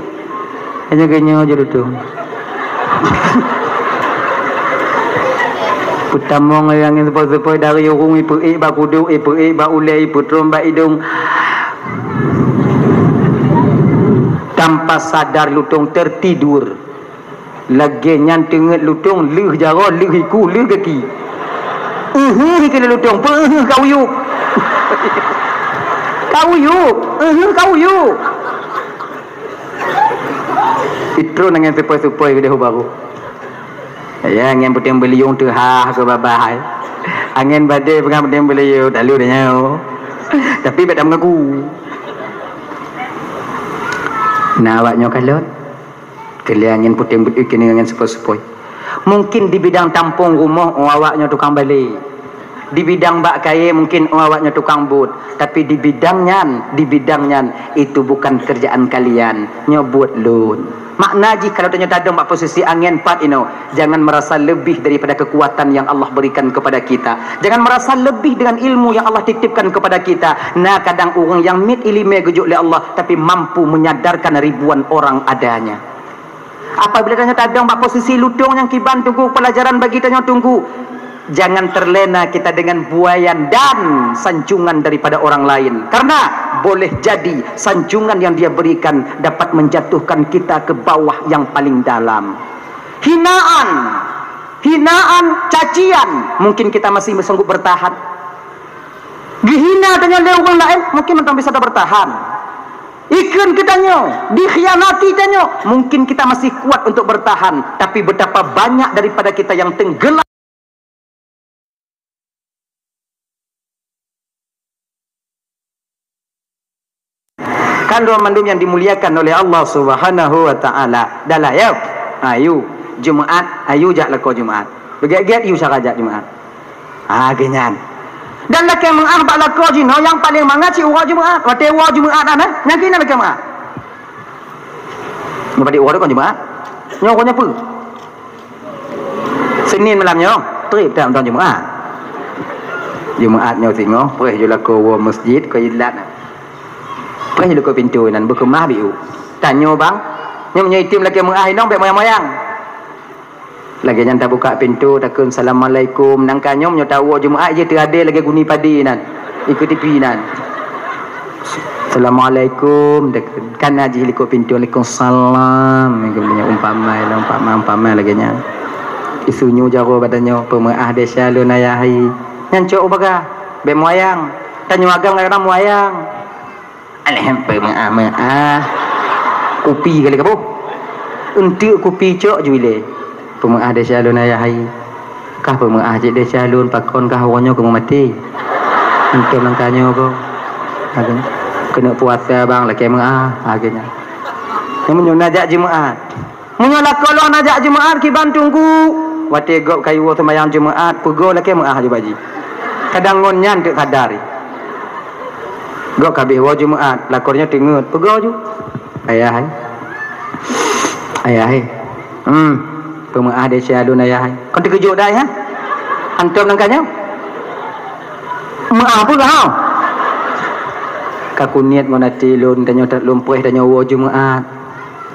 Hanya geuh nyoe jeuet lutông. Peutamong angén sepoi-sepoi dari ureuëng ipeuék bak kudok, ipeuék bak ulée, ipeutrom bak idong. Tanpa sadar lutông tertidur. Lagée nyan teungeut lutông lheueh jaroe, lheueh iku, lheueh gaki. Uheuh keu lutông, peuheuh ka uyueb. Ka uyueb, uheuh ka uyueb. Itrôn angén sepoi-sepoi keudeh u barôh. Ya, angén puténg beuliung teuhah keu babah hai. Angén badée peugah puténg beuliung, talu dah nyoe. Tapi bék tameungaku. Nah, awak nyoe kalon. Keu lé angén puténg beuet keuneuk angén sepoi-sepoi. Mungkin di bidang tampông rumoh, oh, awak nyoe tukang balé. Di bidang bak kayée mungkin, oh, awak nyoe tukang bot, tapi di bidang nyan, di bidang nyan, itu bukan kerjaan kalian, nyoe buet lôn. Makna jih kalau tanyoe tadong bak posisi angén pat inoe, jangan merasa lebih daripada kekuatan yang Allah berikan kepada kita. Jangan merasa lebih dengan ilmu yang Allah titipkan kepada kita. Na kadang ureuëng nyang miet iéleumé geujok lé Allah, tapi mampu menyadarkan ribuan orang adanya. Apabila tanyoe tadong bak posisi lutông nyang kiban teungku, pelajaran bagi tanyoe teungku, jangan terlena kita dengan buaian dan sanjungan daripada orang lain. Karena boleh jadi sanjungan yang dia berikan dapat menjatuhkan kita ke bawah yang paling dalam. Hinaan, hinaan, cacian, mungkin kita masih sanggup bertahan. Dihina tanyoe lé ureuëng laén, mungkin mantong bisa tabertahan. Ikheun keu tanyoe, dikhianati tanyoe, mungkin kita masih kuat untuk bertahan, tapi betapa banyak daripada kita yang tenggelam. Kan droe mandum yang dimuliakan oleh Allah Subhanahu wa Ta'ala. Dah lah, ya. Ayu, Jumaat, ayu jak lakoe Jumaat. Beugét-gét yu cara jak Jumaat. Ha, geuh nyan. Dan lakée meuáh bak lakoe jinoe nyang paleng mangat cit uroe Jumaat. Watée uroe Jumaat na, nyang keunan lakée meuáh. Nyoe padit uroe kon Jumaat? Nyoe uroe nyoe peue? Senin malam nyoe, trép that mantong Jumaat. Jumaat nyoe singoh, preh ju lakoe woe masjid, keu ilat. Preh ju lakoe pintoe nan beukeumah biu. Tanyoe bang, nyoe meunyoe item lakée meuáh inong bék moyang-moyang. Lagée nyan tabuka pintoe, takheun, "Assalamualaikum." Nang ka nyoe meunyoe tawoe Jumaat jih teuadée lagée guni padé nan, ikeue tipi nan. "Assalamualaikum," takheun. Kana jih likot pintoe, "Waalaikumsalam." Umpama, umpama, umpama lagée nyan. Isu nyoe jaroe bak tanyoe, "Peumeuáh desya lôn ayah hai." Nyan cok u bagah, bék moyang. Tanyoe agam kadang-kadang moyang. Alham peumeuáh-meuáh. Kupi kali kaboh. Eunteuk kupi cok ju ilée. Peumeuáh desya lôn ayah hai. Kah peumeuáh cit desya lôn pakon kah uroe nyoe keumeung maté. Eunteuk nang tanyoe ko. Keuneuk puasa bang lakée meuáh. Akhirnya. Nyoe meunyoe na jak Jumaat. Meunyoe lakoe lôn na jak Jumaat kiban teungku, watée gob kayue seumayang Jumaat, peugoe lakée meuáh ju bak jih. Kadang ngon nyan teuk sadar. Gob ka habéh woe Jumat, lakoe nyoe teungeut, peugah ju. Ayah hai. Ayah hai. Hmm. Peumeu'ah desya lôn ayah hai. Kon teukeujot dah, ha? Hantom nangka nyoe. Meu'ah peue kah, ha? Ka kuniet ngon até lôn, tanyoe that lôn preh tanyoe woe Jumat.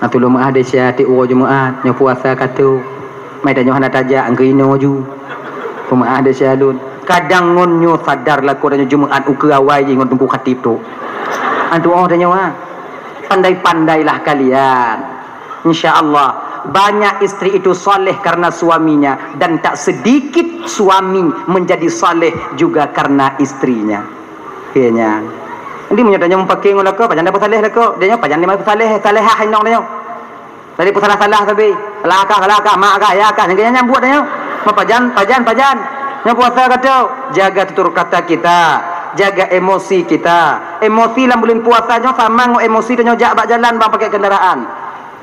Na tulông meu'ah desya tiep uroe Jumat, nyoe puasa ka trok. Mai tanyoe hana tajak, angkeu inoe ju. Peumeu'ah desya lôn. Kadang ngon nyoe sadar lakoe tanyoe Jumat ukeue awai jih ngon Teungku Khatib tu. Antu oh tanyoe, ha. Pandai-pandailah kalian. Insya Allah, banyak istri itu saleh karena suaminya dan tak sedikit suami menjadi saleh juga karena istrinya. Keu nyan. Jadi meunyoe tanyoe meupaké ngon lakoe, pajan dapeusaleh lakoe. Dia nyoe pajan dimai peusaleh, salehah inong dia nyoe. Tadi peusalah-salah sabe. Salah kah, salah kah, mak kah, ya kah. Nyang keu nyan buet dia nyoe. Meupajan, pajan, pajan. Nyoe puasa ka trok. Jaga tutur kata kita, jaga emosi kita. Emosi lam buleuen puasa nyoe sama ngon emosi tanyoe jak bak jalan bang pakai kendaraan.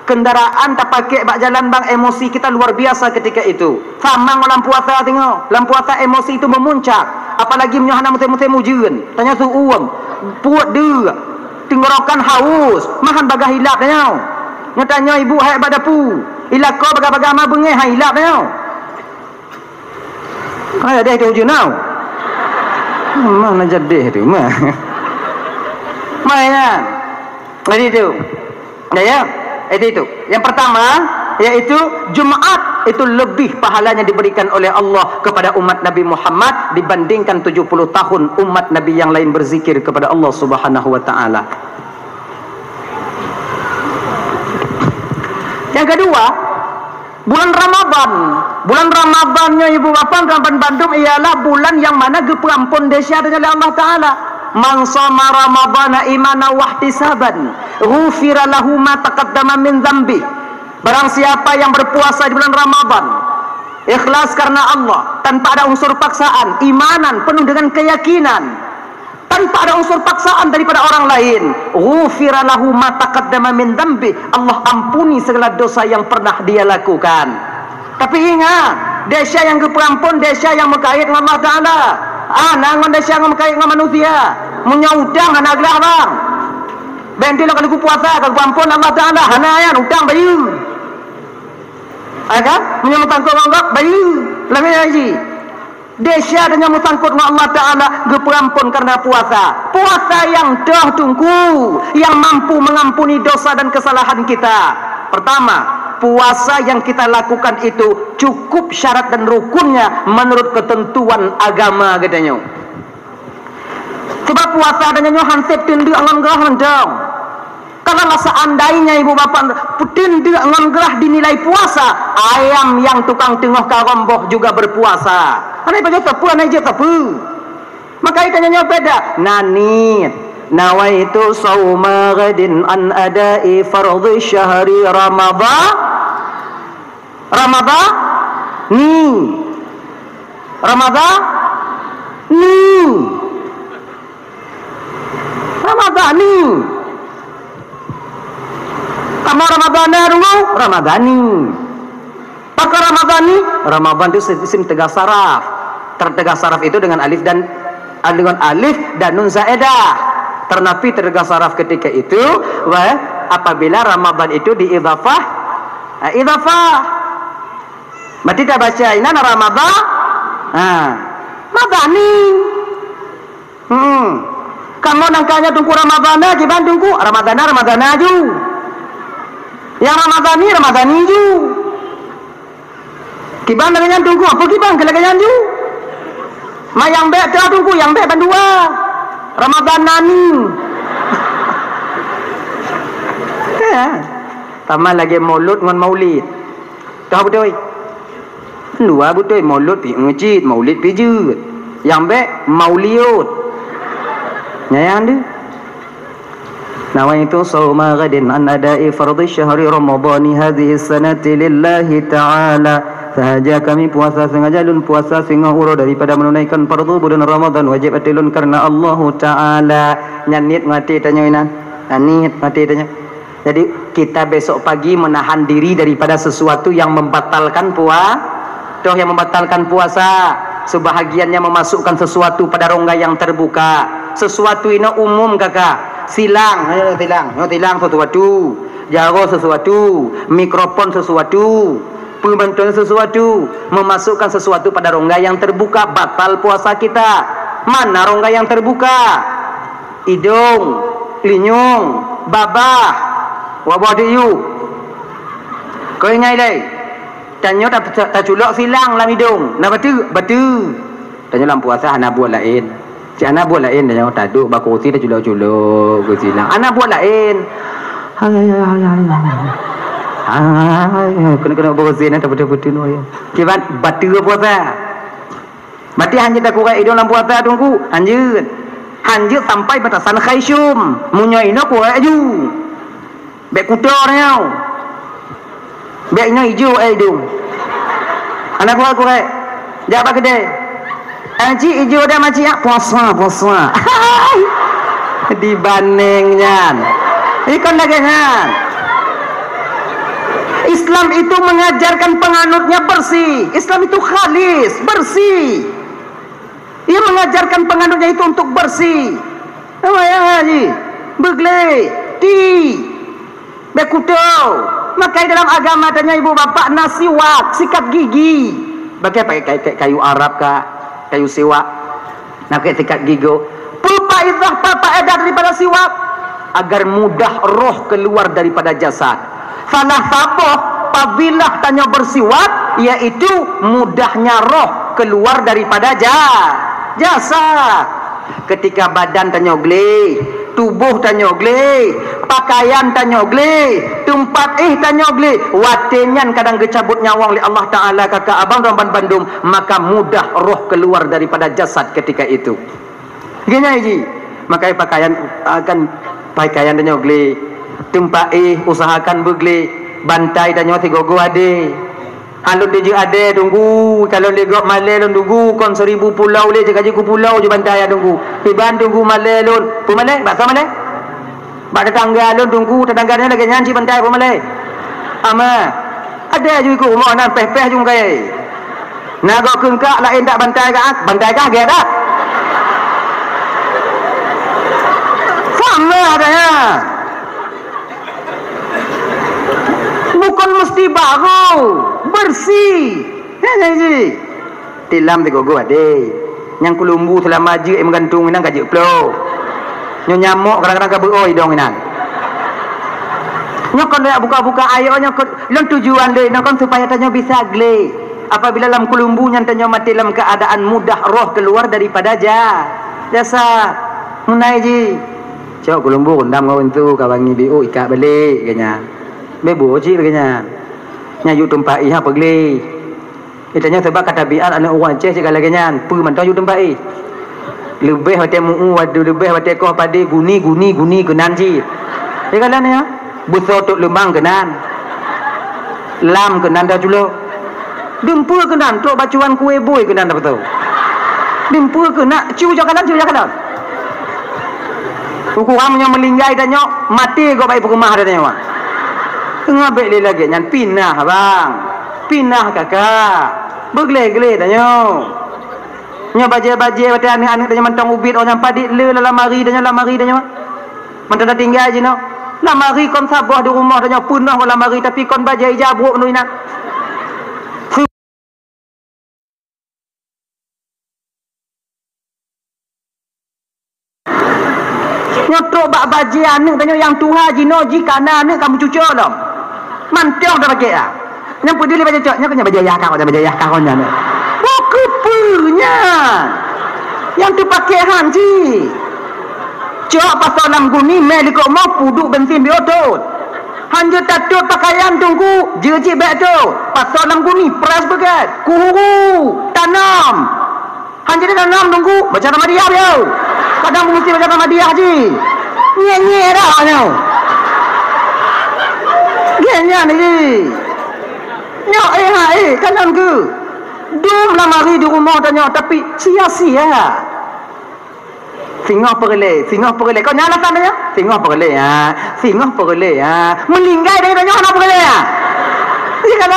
Kendaraan tapakék bak jalan bang, emosi kita luar biasa ketika itu. Sama ngon lam puasa teungoh. Lam puasa emosi itu memuncak. Apalagi meunyoe hana musém-musém ujeuen. Tanyoe su uem, puet deuk, tenggorokan haus, mahan bagah ilap tanyoe. Nyoe tanyoe ibu hai bak dapu. Ilakoe bagah-bagah ma beungéh hai ilap tanyoe. Hai deh tu ujeuen tau. Mana jadi tu mah. Mai ya. Jadi itu. Ya, ya. Itu, itu. Yang pertama, yaitu Jumat itu lebih pahalanya diberikan oleh Allah kepada umat Nabi Muhammad dibandingkan tujuh puluh tahun umat Nabi yang lain berzikir kepada Allah Subhanahu wa taala. Yang kedua, bulan Ramadan. Bulan Ramadan nyoe ibu bapak Ramadan bandum ialah bulan yang mana geupeuampon desya tanyoe lé Allah Taala. "Man shama Ramadana imanan wahtisaban, ghufira lahu ma taqaddama min dzanbih." Barang siapa yang berpuasa di bulan Ramadan, ikhlas karena Allah, tanpa ada unsur paksaan, imanan, penuh dengan keyakinan, tanpa ada unsur paksaan daripada orang lain, ghufira lahu ma taqaddama min dzanbih, Allah ampuni segala dosa yang pernah dia lakukan. Tapi ingat, desya nyang geupeuampon, desya nyang meukait ngon Allah Taala. Hana ngon desya nyang meukait ngon manusia. Meunyoe utang hana glah bang. Bèk lôn ka lheueh puasa ka geupeuampon Allah Taala. Hana nyan, utang bayeue. Hai kan? Meunyoe meusangkot ngon gob, bayeue. Lagèe nyan cit. Desya tanyoe meusangkot ngon Allah Taala geupeuampon karena puasa. Puasa nyang toh Teungku, yang mampu mengampuni dosa dan kesalahan kita. Pertama, puasa yang kita lakukan itu cukup syarat dan rukunnya menurut ketentuan agama geutanyoe. Sebab puasa tanyoe nyoe han sép teundeuk ngon grah mantong. Kalau lah seandainya ibu bapak peuteun deuk ngon grah dinilai puasa, ayam yang tukang teungoh karong boh juga berpuasa. Hana ipajoh sapeue, hana ijeuet sapeue. Maka tanyoe nyoe beda. Na niet. Nawaitu shauma ghadin an adai fardhi syahri Ramadhan. Ramadhani. Ramadhani. Ramadhani. Kamoe Ramadhana dulu, Ramadhani. Pakon Ramadhani? Ramadhan itu isim teuga saraf. Ter-, teuga saraf itu dengan alif dan, dengan alif dan nun zaedah. Teunapi teuga saraf ketika itu, wah, apabila Ramadhan itu diidhafah, eh, idhafah. Berarti tabaca inan Ramadhan. Ha. Ramadhani. Hmm. Kamoe nangka nyoe Teungku Ramadhana, kiban Teungku, Ramadhana, Ramadhana ju. Nyang Ramadhani, Ramadhani ju. Kiban lagèe nyan Teungku, apa kiban keu lagèe nyan ju? Ma nyang bèk teuh Teungku, nyang bèk bandua. Ramadhanani. Ya. Sama lagèe Maulud ngon Maulid. Toh beutôi? Dua beutôi, Maulud pi ngeucit, Maulid pi jeuet. Nyang bèk Mauliot. Nyan deuh. Nawaitu shauma ghadin an adai fardhi syahri Ramadhani hadhihi sanati lillahi ta'ala. Sahaja kami puasa sengaja lôn puasa singoh uroe daripada menunaikan fardu bulan Ramadan wajib ateueh lôn karena Allahu Ta'ala. Nyan niet ngon até tanyoe inan. Nyan niet ngon até tanyoe. Jadi, kita besok pagi menahan diri daripada sesuatu yang membatalkan pua-, toh yang membatalkan puasa, sebahagiannya memasukkan sesuatu pada rongga yang terbuka. Sesuatu inoe umum, kakak. Silang, eh, silang. Nyoe silang sesuatu. Jaroe sesuatu. Mikrofon sesuatu. Peue mantong sesuatu. Memasukkan sesuatu pada rongga yang terbuka, batal puasa kita. Mana rongga yang terbuka? Idong, linyong, babah. Wabah di yub. Kau ingat lé? Tanyoe ta-, ta-, taculok silang lam idong. Na bateue? Bateue. Tanyoe lam puasa hana buet laén. Cit hana buet laén, tanyoe taduek bak kursi, taculok-culok kursi silang. Hana buet laén. Hai, hai, hai, hai, hai. Hai, kena-kena kursi na tabeutôi-beutôi nyoe. Kiban bateue puasa. Berarti hanjeuet takurek idong lam puasa, Teungku? Hanjeuet. Hanjeuet sampai batasan khaisum. Meunyoe inoe kurek aju. Bèk kuto nyoe. Bèk nyoe ijo, eh, idong. Hana kurek-kurek. Jak bak keudè. Eh, cik, ijo dah, makcik, ah. Puasa, puasa. Dibandeng nyan. Ikon lagèe nyan. Islam itu mengajarkan penganutnya bersih. Islam itu khalis, bersih. Ia mengajarkan penganutnya itu untuk bersih. Apa ya, Haji? Beuglé, ti. Bèk kuto. Maka dalam agama tanyoe ibu bapak na siwak, sikat gigi. Pakai, pakai, pakai kayu Arab ka, kayu siwak. Na pakai sikat gigi. Peue faedah, peue faedah daripada siwak? Agar mudah roh keluar daripada jasad. Salah saboh fadilah tanyoe bersiwak, yaitu mudahnya roh keluar daripada ja-, jasad. Ketika badan tanyoe gleh, tuboh tanyoe gleh, pakaian tanyoe gleh, teumpat éh tanyoe gleh, watèe nyan kadang geucabot nyawöng lé Allah Taala keu abang droe banmandum, maka mudah roh keluar daripada jasad ketika itu. Geunyai jih, makai pakaian, akan pakaian tanyoe gleh, teumpat éh usahakan beugleh, bantai tanyoe sigoe-goe adé. Alon dijeuet adé Teungku, kalon lé gob malèe lôn Teungku, kon seribu pulau lé, jeuet ka jeuet keu pulau jih bantai Teungku. Iban Teungku malèe lôn, peue malèe? Baksoe malèe? Bak tetangga lôn Teungku, tetangga nyan lagèe nyan cit bantai, peue malèe? Ama, adé ju ikôt rumoh nan, péh-péh ju kayèe. Na gob keungkak laén that bantai kah, bantai kah gèt that. Sama adanya. Bukon meusti barô, beursi. Nyan, nyan jih. Tilam sigoe-goe adé. Nyang keulumbu seulama jeuet meugantung inan ka jeuet ploh. Nyoe nyamok kadang-kadang ka beuoh idong inan. Nyoe kon lôn buka-buka ayat nyoe kon, lôn tujuan lôn inoe kon supaya tanyoe bisa gleh. Apabila lam keulumbu nyan tanyoe maté lam keuadaan mudah roh keuluar daripada ja-, jasad. Meunai jih. Cok keulumbu rundam ngon pintoe ka wangi biôh ikat balek, geuh nyan. Bèk buet cit lagèe nyan. Nyan yue teumpat ié ha peugleh. Geutanyoe sabab ka tabiat aneuk ureueng Aceh cit ka lagèe nyan, peue mantong yue teumpat ié. Leubeh watèe meu-ueh, leubeh watèe koh padé, guni, guni, guni keunan cit. Ya kan, ya? Beusoe tok leumang keunan. Lam keunan taculok. Dumpeue keunan, trok bacuan kué bui keunan tapeutô. Dumpeue keunan, cu jak kalon, cu jak kalon. Ukoran meunyoe meulinggai tanyoe, maté gob bak ié peukeumah tanyoe. Teungoh bèk lé lagèe nyan, pinah abang. Pinah kakak. Beugleh-gleh tanyoe. Nyoe bajèe-bajèe watèe aneuk-aneuk tanyoe mantong ubit, oh nyan padit le lam lamari tanyoe, lamari tanyoe. Mantong tatinggai jinoe. Lamari kon saboh di rumoh tanyoe peunoh ngon lamari, tapi kon bajèe ija brok ngon inan. Nyoe trok bak bajèe aneuk tanyoe nyang tuha jinoe jih ka na aneuk ka meucuco lom. Mantong tapakék ah. Nyang peudeh lé bajèe cok, nyoe kan bajèe yah ka, bajèe yah ka nyan. Oh, keupeue nyan? Nyang teupakék han jih. Cok pasoe lam guni, mè likot moh, peuduek bensin biôh thôn. Han jeuet tatot pakaian Teungku, jeuet cit bèk thôn. Pasoe lam guni, press beugèt, kuhuru, tanom. Han jeuet tanom Teungku, baca Ahmadiyah biôh. Kadang meusti baca Ahmadiyah jih. Nyèk-nyèk dah nyoe. Gèt nyan jih. Nyoe, eh, ha, eh, kalon keuh. Dum lamari di rumoh tanyoe, tapi sia-sia. Singoh peureulèe, singoh peureulèe. Kon nyan alasan tanyoe? Singoh peureulèe, ha. Singoh peureulèe, ha. Meulinggai dari tanyoe hana peureulèe, ha. Iya kan?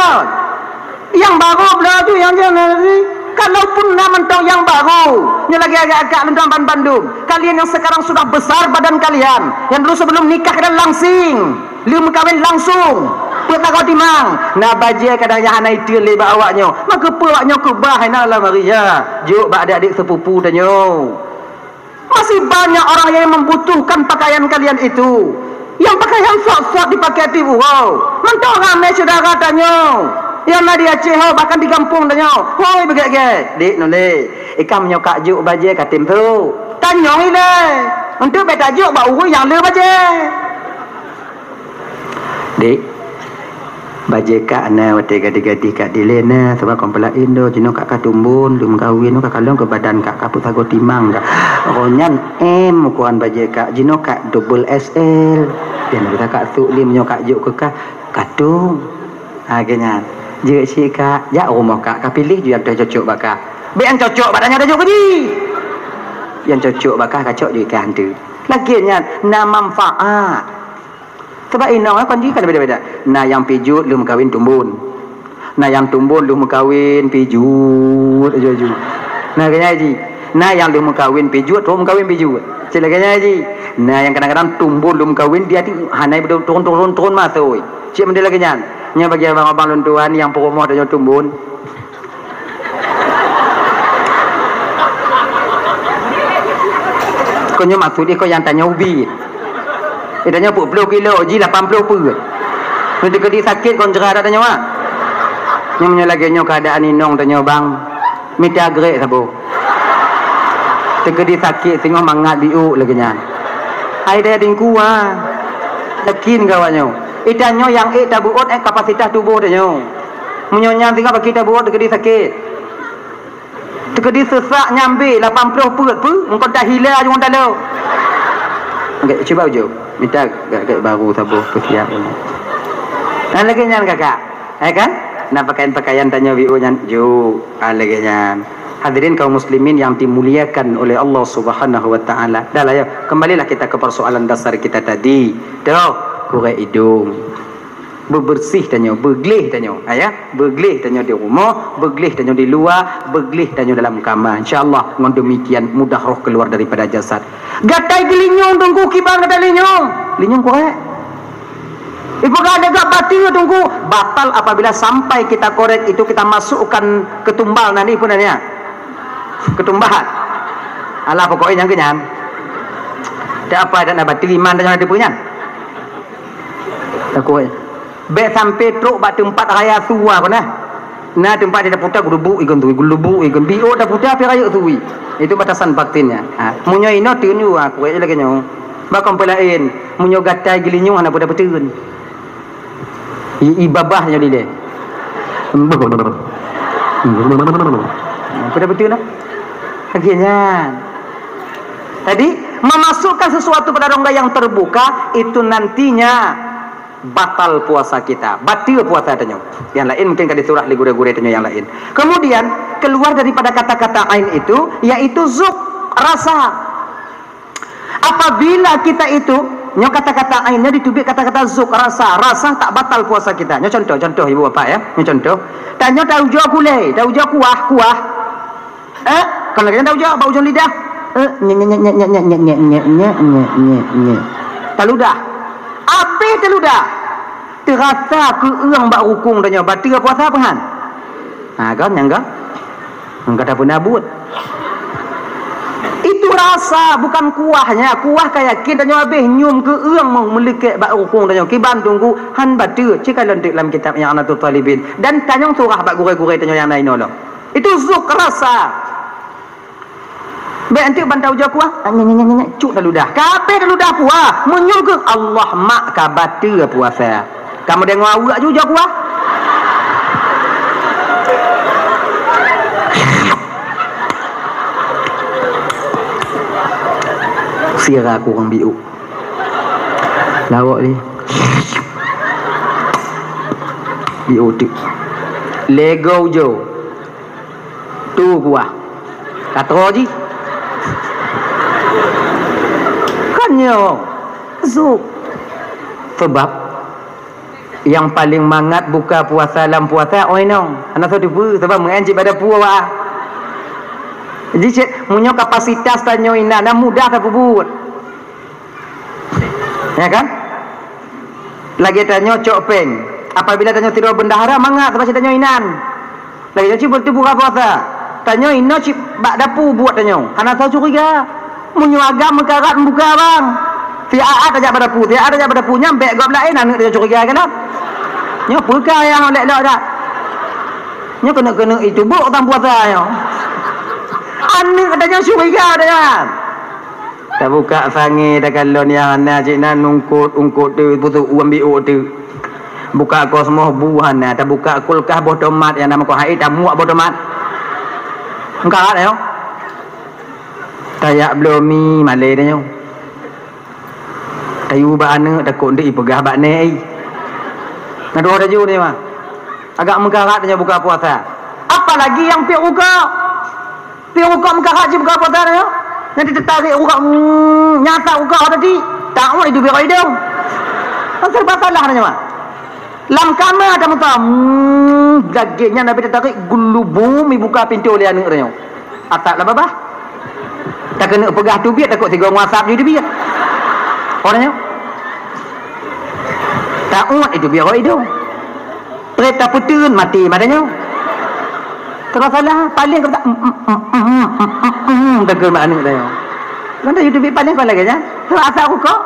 Nyang barô bloe tu, nyang jan tadi. Kalaupun na mantong nyang barô, nyoe lagèe agak-agak lôn tuan ban bandum. Kalian yang sekarang sudah besar badan kalian, yang dulu sebelum nikah kalian langsing, lheuh meukawen langsung, peuet sagoe timang. Na bajèe kadang nyang hana iteun lé bak awak nyoe. Maka peue awak nyoe keubah hai na lam hari nyan. Jok bak adik-adik sepupu tanyoe. Masih banyak orang yang membutuhkan pakaian kalian itu. Yang pakaian sot-sot dipakai tiep uroe. Mantong ramè syedara tanyoe nyang na di Aceh ho, bahkan di gampông tanyoe. Hoi, beugèt-gèt. Dik, nolé. Ikam nyoe kajok bajèe ka tem sôk. Tanyong ilèe. Untuk bèk tajok bak ureueng nyang le bajèe. Dik, bajèe kak na watèe gadih-gadih kak dilèe na, sabab kon peulaén do, jinoe kak ka tumbon, lheuh meukawen, ka kalon keu badan kak, ka peuet sagoe timang kak. Roh nyan M ukuran bajèe kak, jinoe kak double X L. Dan bisa kak sôk lé meunyoe kak jok keu kah, katong. Ha, geuh nyan. Jeuet cit kak, jak rumoh kak, ka piléh ju nyang cocok bak kah. Bèk nyang cocok bak tanyoe tajok keu jih. Nyang cocok bak kah, kacok ju kah hantu. Lagèe nyan, na manfaat. Sabab inong kon jih kan beda-beda. Na nyang pijuet lheuh meukawen tumbon. Na nyang tumbon lheuh meukawen pijuet aju-aju. Na geuh nyan jih. Na nyang lheuh meukawen pijuet, trôh meukawen pijuet. Cit lagèe nyan jih. Na nyang kadang-kadang tumbon lheuh meukawen dia ti hana turun-turun-turun masôi. Cit meudeh lagèe nyan. Nyan bagi abang-abang lôn tuan nyang peurumoh tanyoe tumbon. Kon nyoe maksud jih kon nyang tanyoe ubit. Eh, tanyoe peuet ploh kilo, jih lapan ploh peuet. Nyoe teukeudi sakét kon jera dak tanyoe, ah. Nyoe meunyoe lagèe nyoe keuadaan inong tanyoe, bang, mita grek saboh. Teukeudi sakét singoh mangat biuk lagèe nyan. Hai daya tingku, ah. Yakin keu awak nyoe. Eh, tanyoe nyang ék tabeuôt, eh, kapasitas tuboh tanyoe. Meunyoe nyan singoh baki tabeuôt teukeudi sakét. Teukeudi seusak nyambé lapan ploh peuet peue, engkau dah hila ju ngon talo. Enggak, cuba ujoe. Mita gak-gak baru saboh peusiap. Nah, lagèe nyan kakak. Ya kan? Nah, pakaian-pakaian tanyoe biuk nyan ju. Ah, lagèe nyan. Hadirin kaum muslimin yang dimuliakan oleh Allah Subhanahu wa taala. Dah lah ya, kembalilah kita ke persoalan dasar kita tadi. Tuh, kurek idong. Beubeureuséh tanyoe, beugleh tanyoe, ha, ya. Beugleh tanyoe di rumoh, beugleh tanyoe di luwa, beugleh tanyoe dalam kama. Insya Allah, ngon demikian mudah roh keluar daripada jasad. Gatai geulinyueng teungku kiban gatai linyueng. Linyueng kurek. Ipeugah deungon bateue teungku, batal apabila sampai kita korek itu kita masukkan ke tumbal nanti pun ya. Ke tumbal. Alah pokoknya nyang keu nyan. Tak apa, tak nak bateue iman tanyoe ada pun nyan. Takut. Bèk sampai trok bak teumpat raya sua keuh nah. Na teumpat di daputa geulubuk ikon tui, geulubuk ikon. Biôk daputa pi rayeuk tui. Itu batasan batinnya. Ha, meunyoe inoe teunyu aku lagèe nyoe. Bak kon peulaén, meunyoe gatai geulinyueng hana peue-peue teun. I, i babah nyoe dilèe. Peue-peue teun nah. Lagèe nyan. Jadi, memasukkan sesuatu pada rongga yang terbuka, itu nantinya batal puasa kita, bateue puasa tanyoe. Yang lain mungkin ka disurah lé gurèe-gurèe tanyoe yang lain. Kemudian, keluar daripada kata-kata ain itu, yaitu zuk, rasa. Apabila kita itu, nyoe kata-kata ain nyoe diteubiet kata-kata zuk, rasa, rasa tak batal puasa kita. Nyoe contoh, contoh ibu bapak ya. Nyoe contoh. Tanyoe taujoe gulèe, taujoe kuah, kuah. Eh, kon lagèe nyan taujoe bak ujong lidah. Eh, nyek, nyek, nyek. Taludah. Abéh taludah. Teurasa keueung bak rukung tanyoe, bateue puasa peue han? Ha, kan, nyang kan? Nyang kata peuna buet. Itu rasa, bukan kuahnya. Kuah ka yakin tanyoe abéh nyium keueung meu-, meuleuket bak rukung tanyoe. Kiban teungku, han bateue. Cit ka lôn teuk lam kitab I'anatul Talibin. Dan tanyong surah bak gurèe-gurèe tanyoe nyang na inoe lom. Itu zuk rasa. Bèk anteuk ban taujoe kuah. Nyek, nyek, nyek, nyek, nyek. Cuk taludah. Ka abéh taludah kuah. Meunyoe geuh Allah mak ka bateue puasa. Kamoe deungoe aweuek ju ujoe kuah. Sira kurang biuk. Lawok ni. Biuk teuk. Lego ujoe. Tu kuah. Ka troh jih. Kan nyoe. Zuk. Sebab nyang paleng mangat buka puasa lam puasa, oi nong. Hana soe teupeue, sabab meu'en cit bak dapu awak. Jadi, cit, meunyoe kapasitas tanyoe inan, na mudah tapeubuet. Ya kan? Lagèe tanyoe cok péng. Apabila tanyoe sidroe bendahara, mangat, sabab cit tanyoe inan. Lagèe nyoe cit beutôi buka puasa. Tanyoe inoe cit bak dapu buet tanyoe. Hana soe curiga. Meunyoe agam meukarat meubuka bang. Si Aat tajak bak dapu, si Aat tajak bak dapu. Nyan bèk gob laén aneuk tanyoe curiga kan? Nyoe peue kah nyang lèk lok dak? Nyoe keuneuk-keuneuk itubôk tang puasa nyoe. Aneuk tanyoe curiga dak nyan. Tabuka sangè takalon nyang hana cit na ungkot-ungkot teuk, putôk u ambiôk teuk. Buka kosmos bu hana, tabuka kulkas boh tomat nyang na meukoh hai tamuak boh tomat. Meukarat nyoe. Tajak bloe mi malèe tanyoe. Tayue bak aneuk takot eunteuk ipeugah bak nèk. Na dua laju ni mah. Agak meukarat tanyoe buka puasa. Apalagi nyang piep rukok. Piôh rukok meukarat jih buka puasa nyoe. Nyan teutarek rukok, mm, nyan asap rukok tadi. Taun itu biar idong. Kan serba salah nyoe mah. Lam kama ada muta, mm, lagèe nyan Nabi teutarek gulubu mi buka pintoe lé aneuk nyoe. Asap lam babah. Takeuneuk peugah teubiet takot sigoe ngon asap jih teubiet. Orang nyoe. Taun itu biar idong. Trép tapeuteun maté mata nyoe. Terus salah, paléng keu, degil mak aneuk dah nyoe. Kan dah YouTube paléng kon lagèe nyan. Terus asap rukok.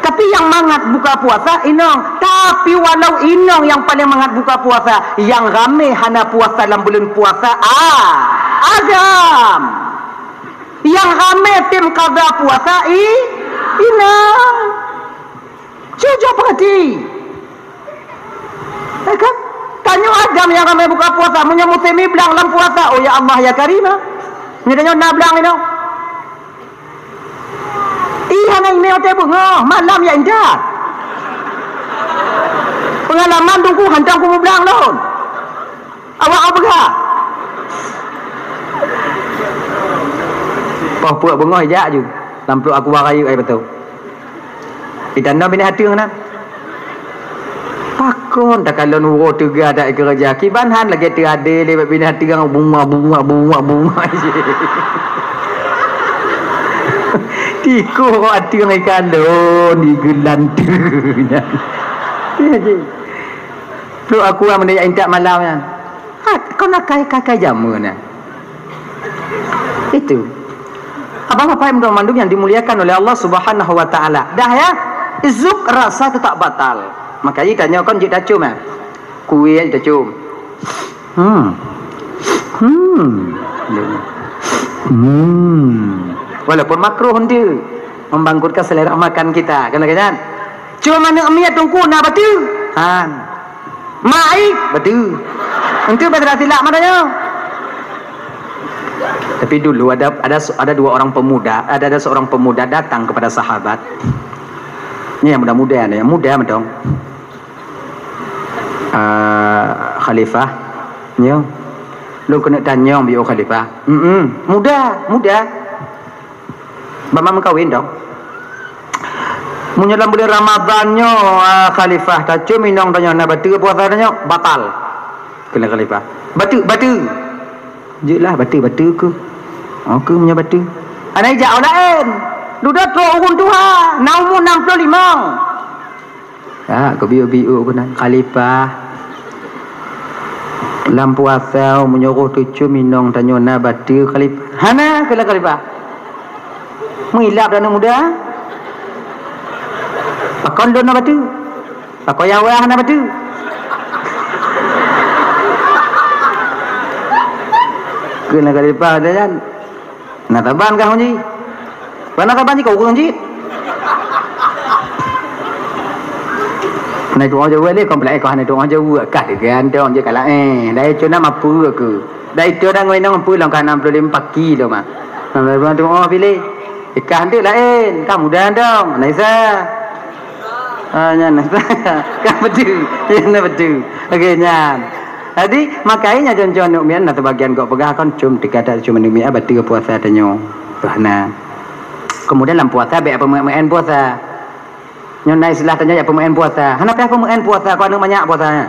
Tapi nyang mangat buka puasa inong. Tapi walau inong nyang paléng mangat buka puasa, nyang ramé hana puasa lam buleuen puasa, ah, agam. Nyang ramé tem kada puasa i, inong. Cuba perhati. Ya kan? Tanyoe agam nyang ramé buka puasa, meunyoe musém iblang lam puasa, oh ya Allah ya Karimah. Nyoe tanyoe na blang inoe. Ih, hana imeue watèe beungoh, malam ya intat. Peungalaman dungku hantom kumeublang lôn. Awak awak peugah. Poh peuet beungoh ijak ju. Lam pluek aku ba rayeuk ai beutôi. Itanyoe binéh ateueng na. Pakon takalon uroe teuga dak keureuja. Kiban han lagèe teuadé lé binéh ateueng bunga, bunga, bunga, bunga. Tikoh ateueng ikalon di geulanteue nyan. Ya, ji. Pluek aku meunyo intat malam nyan. Ha, kon akai-akai jameun nyan. Itu. Abang Bapak Ibu mandum yang dimuliakan oleh Allah Subhanahu wa taala. Dah ya, zuk rasa tetap batal. Makanya tanyoe kon jeuet tacum ya. Kueh jeuet tacum. Hmm. Hmm. Hmm. Walaupun makruh dia membangkrutkan selera makan kita, kan kan? Cuma aneuk miet teungku na bateue. Han. Mak ai, betul. Entu betul silap mata nyoe. Tapi dulu ada, ada ada dua orang pemuda, ada ada seorang pemuda datang kepada sahabat. Ni yang muda-muda ni, yang muda mantong. Ah, Khalifah, nyo. Lôn keuneuk tanyong biôh Khalifah. Hmm, muda, muda. Bak meukawen dong. Meunyoe lam buleuen Ramadhan nyoe, ah, Khalifah, tacum inong tanyoe na bateue puasa tanyoe, batal. Kheun lé Khalifah. Bateue, bateue. Jeuet lah, bateue, bateue keuh. Oh, keuh meunyoe bateue. Hana ijak ureueng laén. Dudoe trok ureueng tuha, na umu nam ploh limong. Ha, keubiôh-biôh keunan Khalifah. Lam puasa meunyoe roh teucum inong tanyoe na bateue Khalifah. Hana, kheun lé Khalifah. Meuilap dah aneuk muda. Pakon lôn na bateue? Pakon Yawa hana bateue? Kheun lé Khalifah dah nyan. Na saban kah, Haji? Bah na saban jih kah ureueng jih? Hana tu'oh jaweueb lé, kon peulai kah hana tu'oh jaweueb, kah teugantung jih kalak, eh. Dai cunam apa ke? Dai tu dah ngon inong apa lom kah enam puluh lima pagi tu mah. Enam puluh lima tu, oh, pilih. Ikah tu laén, kah muda dong, Naisa. Ah, nyan. Kan betul. Ya, na betul. Okey, nyan. Jadi, makanya contoh aneuk miet na sebagian gok peugah kon cum teuka that cum aneuk miet bateue puasa tanyoe. Tuh na. Kemudian lam puasa bèk apa meu'en puasa. Nyoe na istilah tanyoe jak peumeu'en puasa. Hana payah peumeu'en puasa, kon aneuk manyak puasa.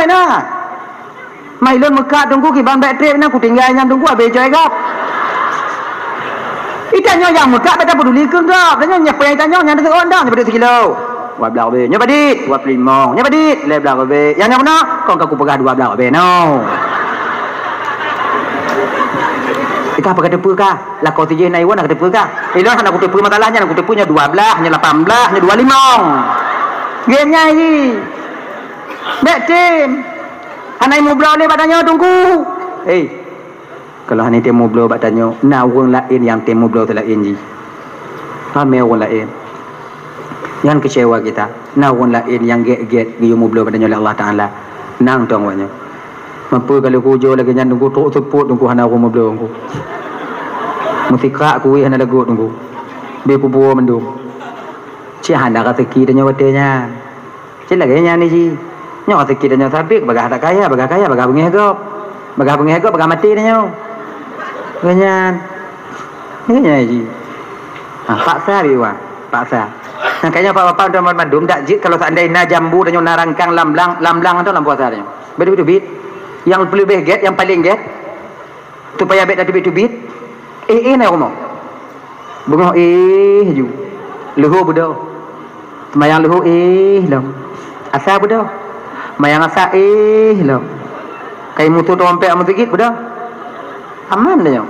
Nyoe na. Mai lôn meukat Teungku kiban bèk trép na, kutinggai nyan Teungku abéh coe gab. Itanyoe nyang meukat bèk tapeduli keu gab. Tanyoe nyang peunyang itanyoe nyan teuka undang nyoe padit sikilo. Dua blaih ribèe. Nyoe padit, dua ploh limong. Nyoe padit, lhèe blaih ribèe. Nyang nyoe meunan, kon ka kupeugah dua blaih ribèe no. Ka peugah teupeu ka. Lakoe sijih na iwan na teupeu ka. Ilôn hana kuteupeue masalah nyan, kuteupeue nyoe dua blaih, nyoe lapan blaih, nyoe dua limong. Gét nyan jih. Bèk tem. Hana imubloe lé bak tanyoe Teungku. Hei. Kalau hana tem mubloe bak tanyoe, na ureueng laén nyang tem mubloe teulaén jih. Ramé ureueng laén. Nyan keucewa kita. Na ureueng laén nyang gét-gét geuyue mubloe bak tanyoe lé Allah Taala. Nang tong awaknyoe. Meupeu kalau kujoe lagèe nyan Teungku, trok seupôt Teungku hana ureueng mubloe Teungku. Meusikrak kuweh hana lagot Teungku. Bèk kubuo mandum. Cit hana raseuki tanyoe watèe nyan. Cit lagèe nyan jih. Nyoe raseuki tanyoe sabé, bagah that kaya, bagah kaya, bagah beungèh gob. Bagah beungèh gob, bagah maté tanyoe. Lagèe nyan. Lagèe nyan jih. Ha, paksa biwa, paksa. Nah, kayaknya bapak-bapak udah mandum dak jeuet kalau seandai na jambu tanyoe na rangkang lam blang, lam blang atau lam puasa tanyoe. Beuteubiet-teubiet. Nyang peuleubèh gét, nyang paleng gét. Supaya bèk tateubiet-teubiet. Eh, eh, na rumoh. Beungoh eh ju. Leuhô beudôh. Seumayang leuhô eh lom. Asa beudôh. Seumayang asa eh lom. Kai musoh teurompet meuseujid beudôh. Aman tanyoe.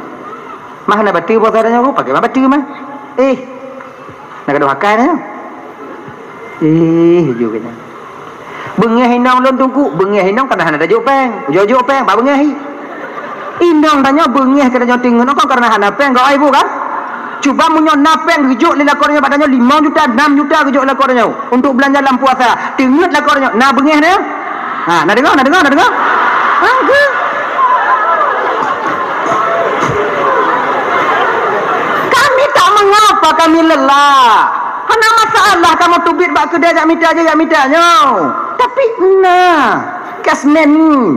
Mah na bateue puasa tanyoe, pakai mah bateue mah. Eh. Na gadôh akai nyoe. Eh, ju keu nyan. Beungèh inong lôn Teungku, beungèh inong kana hana tajok péng. Jok-jok péng, bak beungèh hi. Inong tanyoe beungèh keu tanyoe teungeut, kon karena hana péng, gawai bu kan? Cuba meunyoe na péng geujok lé lakoe tanyoe bak tanyoe limong juta, nam juta geujok lakoe tanyoe untuk beulanja lam puasa. Teungeut lakoe tanyoe, na beungèh nyoe? Ha, na deungoe, na deungoe, na deungoe? Ha, ke? Kami tak mengapa kami lelah. Hana masalah kamoe teubiet bak keudè jak mita jih, jak mita nyoe. Tapi na cash money.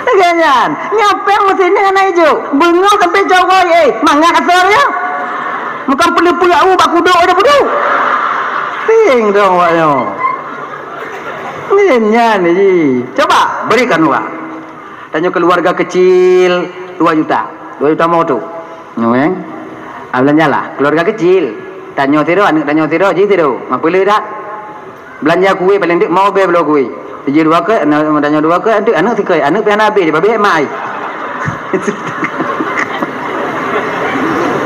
Lagèe nyan, nyoe péng meusinan hana ijok. Beungoh sampoe cawai, eh, mangat asai nyoe. Meukan peuleupeue u bak kudok aja peuduek. Sing dong awak nyoe. Lagèe nyan jih. Coba berikan uang. Tanyoe keluarga kecil dua juta. Dua juta mau tu. Nyoe, eh. Ah, belanjalah. Keluarga kecil. Tanyoe sidroe, aneuk tanyoe sidroe, jih sidroe. Mapeuleueh dak? Beulanja kueh paléng deuk mau bèe bloe kueh. Jih dua keu, aneuk tanyoe dua keu, aneuk, aneuk sikoi, aneuk pian habéh, babeh mai.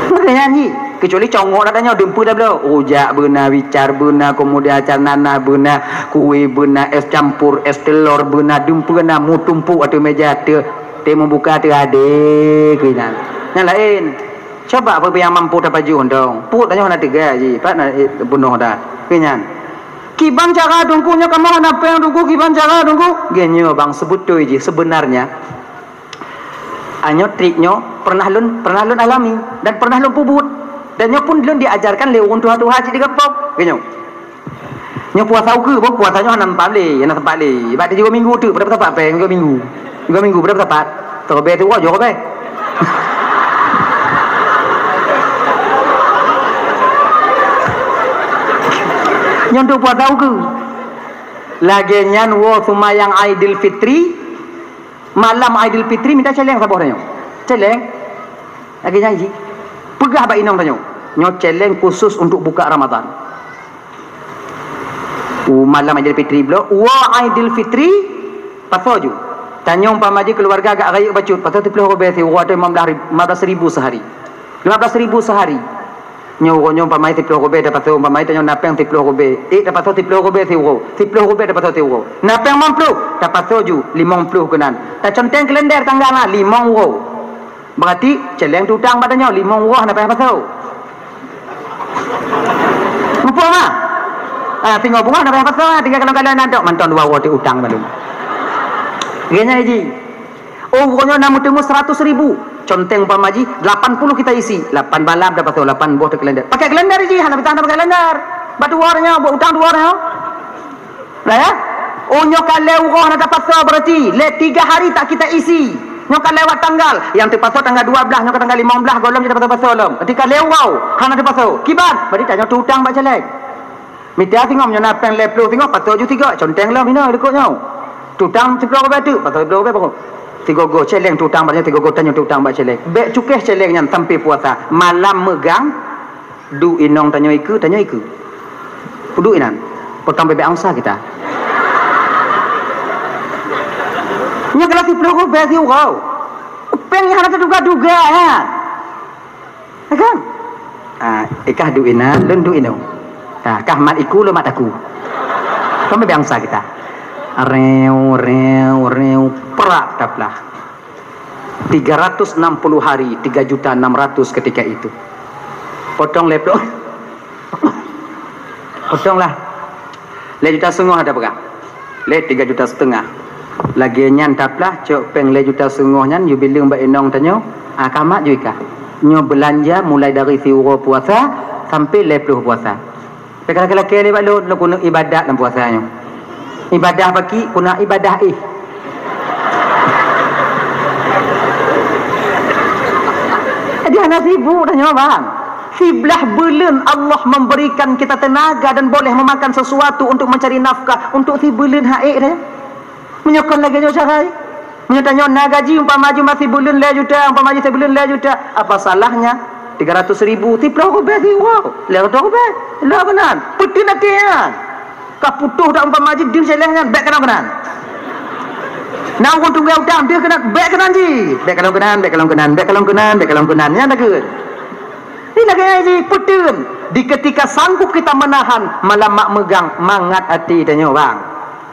Makanya ni, kecuali congok dak tanyoe, dumpeue dak bloe. Ujak beuna, bicar beuna, kemudian acar nanah beuna, kueh beuna, es campur, es telor beuna, dumpeue na, meutumpok ateueh meja teuh. Teuh meubuka teuh adé keunan. Nyang laén, coba peue nyang mampu tapajoh dong. Peuet tanyoe hana teuga jih, pat na, eh, bunoh dah. Keunan. Kiban cara Teungku nyoe kamoe hana péng Teungku, kiban cara Teungku. Geuh nyoe bang, sebeutôi jih, sebenarnya, a, nyoe trik nyoe pernah lôn, pernah lôn alami dan pernah lôn peubuet. Dan nyoe pun lôn diajarkan lé ureueng tuha-tuha cit di gampông. Geuh nyoe. Nyoe puasa ukeue, boh puasa nyoe hana sempat lé, hana sempat lé. Bak tiga minggu teuk, pada sapat péng tiga minggu. Tiga minggu pada sapat. Terlebih tu, wah, jauh beh. Nyoe untuk puasa ukeue. Lagèe nyan woe seumayang Aidil Fitri, malam Aidil Fitri minta céléng saboh tanyoe. Céléng. Lagèe nyan jih. Peugah bak inong tanyoe. Nyoe céléng khusus untuk buka Ramadan. U malam Aidil Fitri bloe, woe Aidil Fitri, pasoe ju. Tanyoe umpama jih keuluwarga agak rayeuk bacut, pasoe siplôh ribèe siuroe atau lima belas ribu, lima belas ribu sehari. Lima belas ribu sehari. Nyoe uroe nyoe umpama siploh rubée tapasoe, umpama tanyoe na péng siploh rubée. Eh, tapasoe siploh rubée siuroe. Siploh rubée tapasoe siuroe. Na péng limong ploh, tapasoe ju limong ploh keunan. Taconteng kalender tanggai na limong uroe. Berarti céléng teu utang bak tanyoe limong uroe hana payah pasoe. Muphom, ah? Ah, singoh beungoh hana payah pasoe, tinggai kalon-kalon na dok mantong dua uroe teu utang baru. Geuhnyan ji. Oh, uroe nyoe na meuteumé seratus ribu. Conteng umpama jih, lapan puluh kita isi. Lapan balam tapasoe, lapan boh teu kalender. Pakai kalender jih, hana bisa hana pakai kalender. Bak dua uroe nyoe, buet utang dua uroe nyoe. Lah, ya? Oh, nyoe ka lhée uroe hana tapasoe, berarti lhée tiga hari tak kita isi. Nyoe ka lewat tanggal. Nyang tapasoe tanggal dua belas, nyoe ka tanggal lima belas, gohlom jih tapasoe-pasoe lom. Berarti ka lhée uroe hana tapasoe. Kiban? Berarti tanyoe teu utang bak caleg. Mita singoh, meunyoe na péng lhée ploh singoh, pasoe ju sigoe, conteng lom inoe likot nyoe. Teu utang siploh rubée teuk, pasoe siploh rubée baru. Sigoe-goe céléng teu utang bak nyoe, sigoe-goe tanyoe teu utang bak caleg. Bék cukéh céléng nyan sampai puasa. Malam meugang, duek inong tanyoe ikeue, tanyoe ikeue. Duek inan. Potong bebek angsa kita. Nyoe kalau siploh rubée siuroe. Péng nyang hana teuduga-duga, ya. Kan? Ah, ikah duek inan, lôn duek inong. Ah, kah mat iku, lôn mat aku. Kan bebek angsa kita. Reu, reu, reu, prak taplah. Tiga ratus enam puluh hari, tiga juta enam ratus ketika itu. Potong lhée ploh. Potonglah. Lhée juta singoh ada peugah. Lhée tiga juta setengah. Lagée nyan taplah cok péng lhée juta singoh nyan yue bileueng bak inong tanyoe, ah, ka mat ju ikah. Nyoe beulanja mulai dari siuroe puasa sampai lhée ploh puasa. Tapi ka lakée-lakée lé bak lôn, lôn keuneuk ibadat lam puasa nyoe. Ibadah paki, keuneuk ibadah éh. Jadi hana sibuk tanyoe, bang. Siblah buleuen Allah memberikan kita tenaga dan boleh memakan sesuatu untuk mencari nafkah untuk sibeuleuen hai deh. Meunyoe kon lagée nyoe cara, meunyoe tanyoe na gaji umpama jih masih buleuen lhée juta, umpama jih sibeuleuen lhée juta, apa salahnya tiga ratus ribu, siploh rubée siuroe, lhée reutôh rubée, lheueh keunan, peuteun até nyan. Ka putôh dak umpama jih deuh céléng nyan, bék kalon keunan. Na ureuëng tunggée utang deuh keunan, bék keunan jih. Bék kalon keunan, bék kalon keunan, bék kalon keunan, bék kalon keunan. Nyan takheun. Ni lagée nyan jih, peuteun. Di ketika sanggup kita menahan, malam mak meugang, mangat até tanyoe, bang.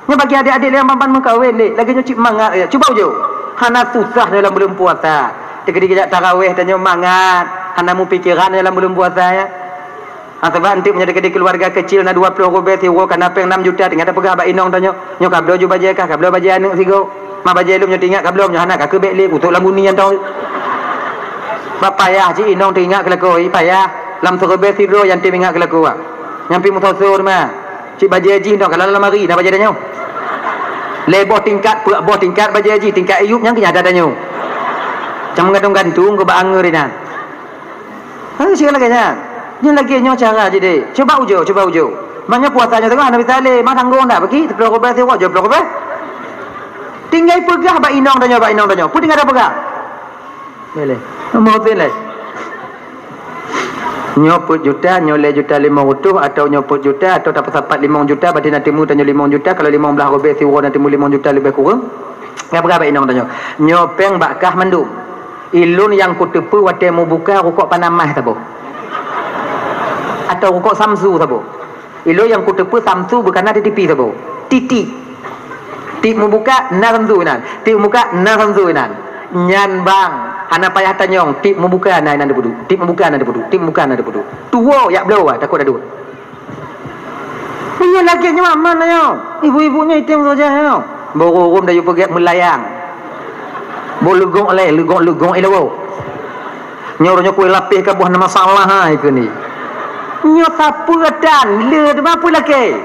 Nyoe bagi adék-adék lé nyang ban-ban meukawen lé, lagée nyoe cit mangat, ya. Cuba ujoe. Hana susah dalam buleuen puasa. Teukeudi geujak tarawéh tanyoe mangat, hana meupikéran dalam buleuen puasa, ya. Ha, sabab eunteuk meunyoe di keluarga keucil na dua ploh rubée siuroe ka na péng nam juta, tinggai tapeugah bak inong tanyoe, "Nyoe ka bloe ju bajée kah, ka bloe bajée aneuëk sigoe. Ma bajée lom nyoe teuingat ka bloe, nyoe hana ka keuh bék lé, kutok lam guni nyan tong." Bah payah cit inong teuingat keu lakoe, payah. Lam siribée sidroe nyang tem ingat keu lakoe. Nyang pih meusoe-soe teuma. Cit bajée jih nyoe ka lam lamari na bajée tanyoe. Lhée boh tingkat, peuet boh tingkat bajée jih, tingkat iyup nyang keu nyan ada tanyoe. Cang meugantung-gantung keu bak angeue inan. Hana sira lagée nyan. Nyoe lagée nyoe cara jih deh. Cuba ujoe, cuba ujoe. Meunyoe puasa nyoe teungoh hana bisa lé, ma tanggong dak bagi, siploh rubée siuroe, jeuet ploh rubée. Tinggai peugah bak inong tanyoe, bak inong tanyoe. Peue tinggai tapeugah? Lé, lé. Nomor tin lé. Nyoe peuet juta, nyoe lhée juta limong reutôh, atau nyoe peuet juta, atau tapeusapat limong juta, berarti na timu tanyoe limong juta, kalau limong blaih rubée siuroe na timu limong juta leubeh kureueng. Tapeugah bak inong tanyoe. Nyoe péng bak kah mandum. Ilôn nyang kuteupeue watée mubuka rukok Panamax saboh. Atau rukok Samsu saboh. Ilôn nyang kuteupeue Samsu beukana di tipi saboh. Titik. Tiep mubuka na Samsu inan. Tiep mubuka na Samsu inan. Nyan bang, hana payah tanyong, tiep mubuka na inan dipeuduek. Tiep mubuka na dipeuduek. Tiep mubuka na dipeuduek. Tuwoe jak bloe, takot adut. Meunyoe lagée nyoe aman nyoe. Ibu-ibu nyoe item saja nyoe. Boh rurum dayue peugét meulayang. Boh leugok lé, leugok-leugok ilée woe. Nyoe uroe nyoe kue lapéh ka boh na masalah hai keuh ni. Nyoe sapeue dan le teuma peue lakée.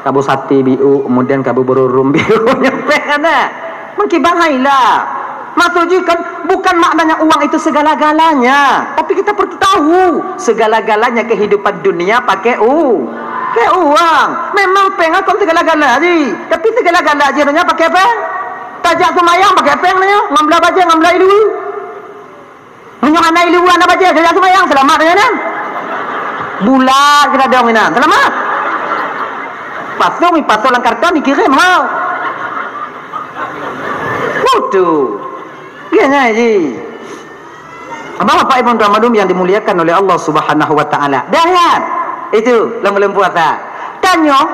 Ka boh saté biuk, kemudian ka boh berurum biuk nyoe péng aneuk. Meukiban hai lah. Maksud jih kan bukan maknanya uang itu segala-galanya, tapi kita perlu tahu segala-galanya kehidupan dunia pakai u, pakai uang. Memang péng kon segala-gala jih, tapi segala-gala jih donya pakai péng. Tajak seumayang pakai péng nyoe, ngon blah bajée, ngon blah ilu. Meunyoe hana ilu hana bajée, tajak seumayang seulamat donya nyan. Bulat kita dong inan, seulamat. Pasong ipasong lam karton dikirém ha. Beutôi. Geuhnyan jih. Bapak Ibu dan Malum yang dimuliakan oleh Allah Subhanahu wa Taala. Dah lihat, itu dalam bulan puasa. Tanyoe,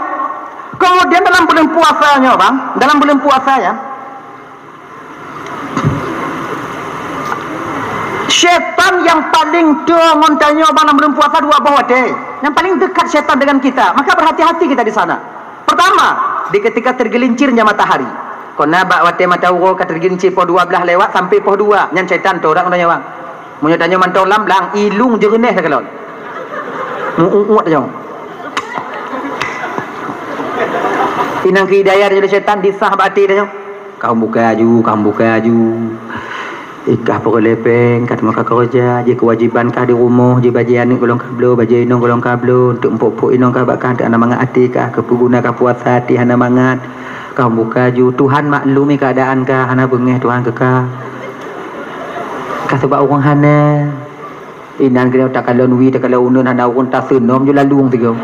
kemudian dalam bulan puasa nyoe, bang, dalam bulan puasa ya, syaitan yang paling dekat ngon tanyoe, bang, dalam bulan puasa dua boh watée. Yang paling dekat syaitan dengan kita. Maka berhati-hati kita di sana. Pertama, di ketika tergelincirnya matahari. Kona bak watée mata uroe ka tergelincir poh dua belas lewat sampai poh dua, nyan syaitan teurak ngon tanyoe, bang. Meunyoe tanyoe mantong lam blang, ilung jeureuneh takalon. Mu-uut tanyoe. Inang keu hidayah tanyoe syaitan disah bak até tanyoe. Kah buka aju, kah buka aju. Ikah peureulée péng, ka teuma ka keureuja, jih keuwajiban kah di rumoh, jih bajée aneuk gohlom ka bloe, bajée inong gohlom ka bloe, untuk empuk-empuk inong kah bak kah, untuk hana mangat até kah, keu peue guna kah puasa até hana mangat. Kah buka aju, Tuhan maklumi keuadaan kah, hana beungéh Tuhan keu kah. Kah seubab ureuëng hana. Inan keunoe takalon wie, takalon uneuen, hana ureuëng taseunom ju lalueng sigoe.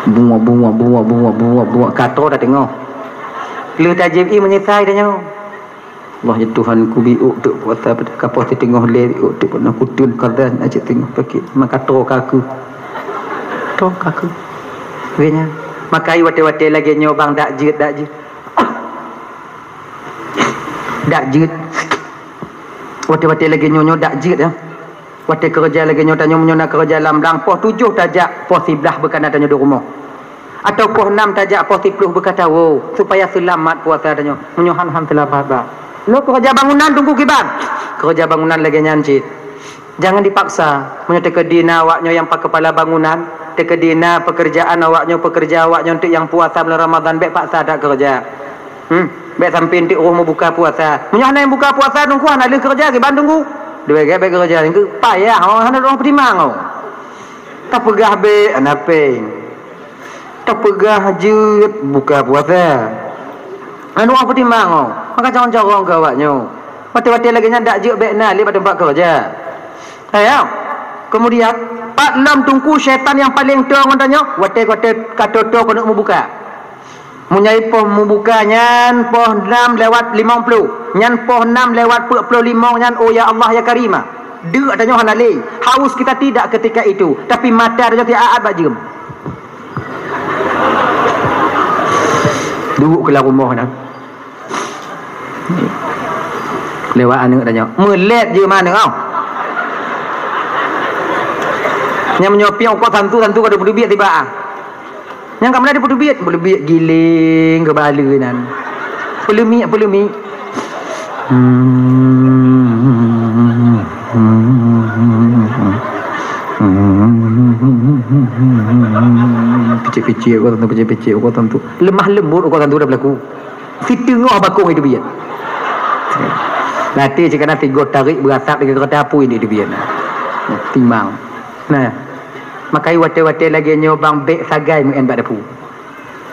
Bungoe, bungoe, bungoe, bungoe, bungoe, bungoe. Ka troh tateungoh. Lheueh tajieb ié meunyeusai tanyoe. Allah ya Tuhanku, biôk teuk puasa pada kapoh siteungoh lé, biôk teuk peunoh kuteun kadan aja teungoh pakét. Maka troh ka keuh. Troh ka keuh. Geuh nyan. Maka ai watée-watée lagée nyoe bang dak jeuet, dak jeuet. Dak jeuet. Watée-watée lagée nyoe, nyoe dak jeuet, ya. Watée keureuja lagée nyoe, tanyoe meunyoe na keureuja lam blang, poh tujoh tajak, poh siblaih beuka na tanyoe di rumoh. Atau poh nam tajak, poh siploh beuka tawoe, supaya seulamat puasa tanyoe. Meunyoe han, han seulamat, bah. Lo keureuja bangunan, tunggu kiban. Keureuja bangunan lagée nyan cit. Jangan dipaksa. Meunyoe teukeudi na awak nyoe nyang pat keupala bangunan, teukeudi na peukeurjaan awak nyoe, peukeurja awak nyoe untuk nyang puasa bulan Ramadhan, bék paksa that keureuja. Hmm, bék sampoe enteuk roh meubuka puasa. Meunyoe hana nyang buka puasa, teungku hana lheueh keureuja, kiban teungku. Dua gét bék keureuja, teungku payah, oh, hana ureuëng peutimang, oh. Tapeugah bék, hana péng. Tapeugah jeuet, buka puasa. Hana ureuëng peutimang, oh. Maka carông-carông keu awak nyoe. Watée-watée lagée nyan dak jeuet bék na lé bak teumpat keureuja. Ayah. Kemudian, pat lom teungku syaitan nyang paleng toe ngon tanyoe, watée-watée ka toe-toe keuneuk meubuka. Meunyoe poh meubuka nyan poh nam lewat limong ploh, nyan poh nam lewat peuet ploh limong nyan, oh ya Allah ya Karimah. Deuk tanyoe hana lé, haus kita tidak ketika itu, tapi mata tanyoe siat-at bak jeuem. Duek keulah rumoh na. Lewat aneuk tanyoe. Meulét jeuem aneuk kau. Nyang meunyoe pieng ukoe santu, santu ka deuh peuteubiet tiba ah. Nyang ka meunan deuh peuteubiet, peuteubiet giling keu baleue nan. Peuleumiek, peuleumiek. Picik-picik ukoe santu, picik-picik ukoe santu. Lemah lembut ukoe santu dah beulaku. Siteungoh bakong itu biet. Nanti cik kana tigo tarik beurasap di kereta apui di biet. Timang. Nah, makai watée-watée lagée nyoe bang bék sagai meu'en bak dapu.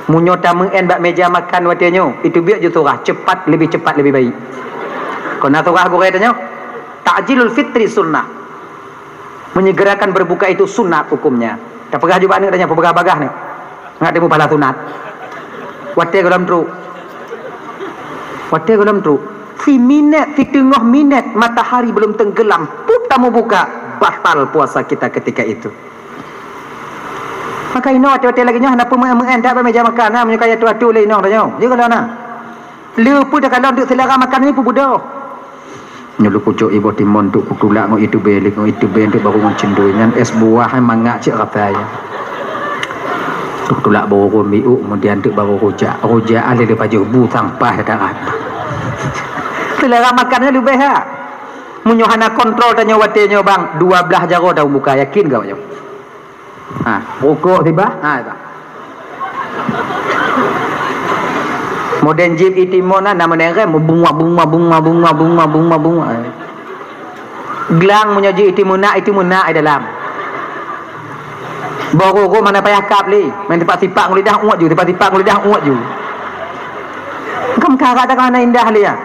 Meunyoe tameu'en bak meja makan watée nyoe, itu biet ju surah, cepat, lebih cepat, lebih baik. Kon na surah gurée tanyoe, ta'jilul fitri sunnah. Menyegerakan berbuka itu sunat hukumnya. Tapeugah ju bak aneuk tanyoe, peugah bagah ni. Ngat teumu pahala sunat. Watée gohlom trok. Watée gohlom trok. Si minét, si teungoh minét matahari belum tenggelam, put tamu buka, batal puasa kita ketika itu. Maka inoe watée-watée lagée nyoe hana peue meu'en-meu'en that bak meja makan, ha, meunyoe kaya tu atu lé inong tanyoe. Jeuet gohlom na. Le peue takalon teuk seulera makan nyoe peubeudoh. Nyoe lôn kucok iboh timon teuk kutulak ngon itube, ngon itube teuk barô ngon cendol. Nyan es buah hai mangat cit rasa ya. Teuk kutulak barô rhom biuk, kemudian teuk barô rujak. Rujak ah lé pajoh bu sampah darat. Seulera makan nyan leubeh ha. Meunyoe hana kontrol tanyoe watée nyoe bang, dua blaih jaroe daun buka, yakin gak nyoe? Ha, rukok sibah, ha, sibah. Modern jip itimon na, nama nerem, bunga, bunga, bunga, bunga, bunga, bunga, bunga. Glang meunyoe jip itimon na, itimon na di dalam. Boh rogom hana payah kap lé. Main tipak-tipak ngon lidah uet ju, tipak-tipak ngon lidah uet ju. Kam karat dah hana indah lé ya.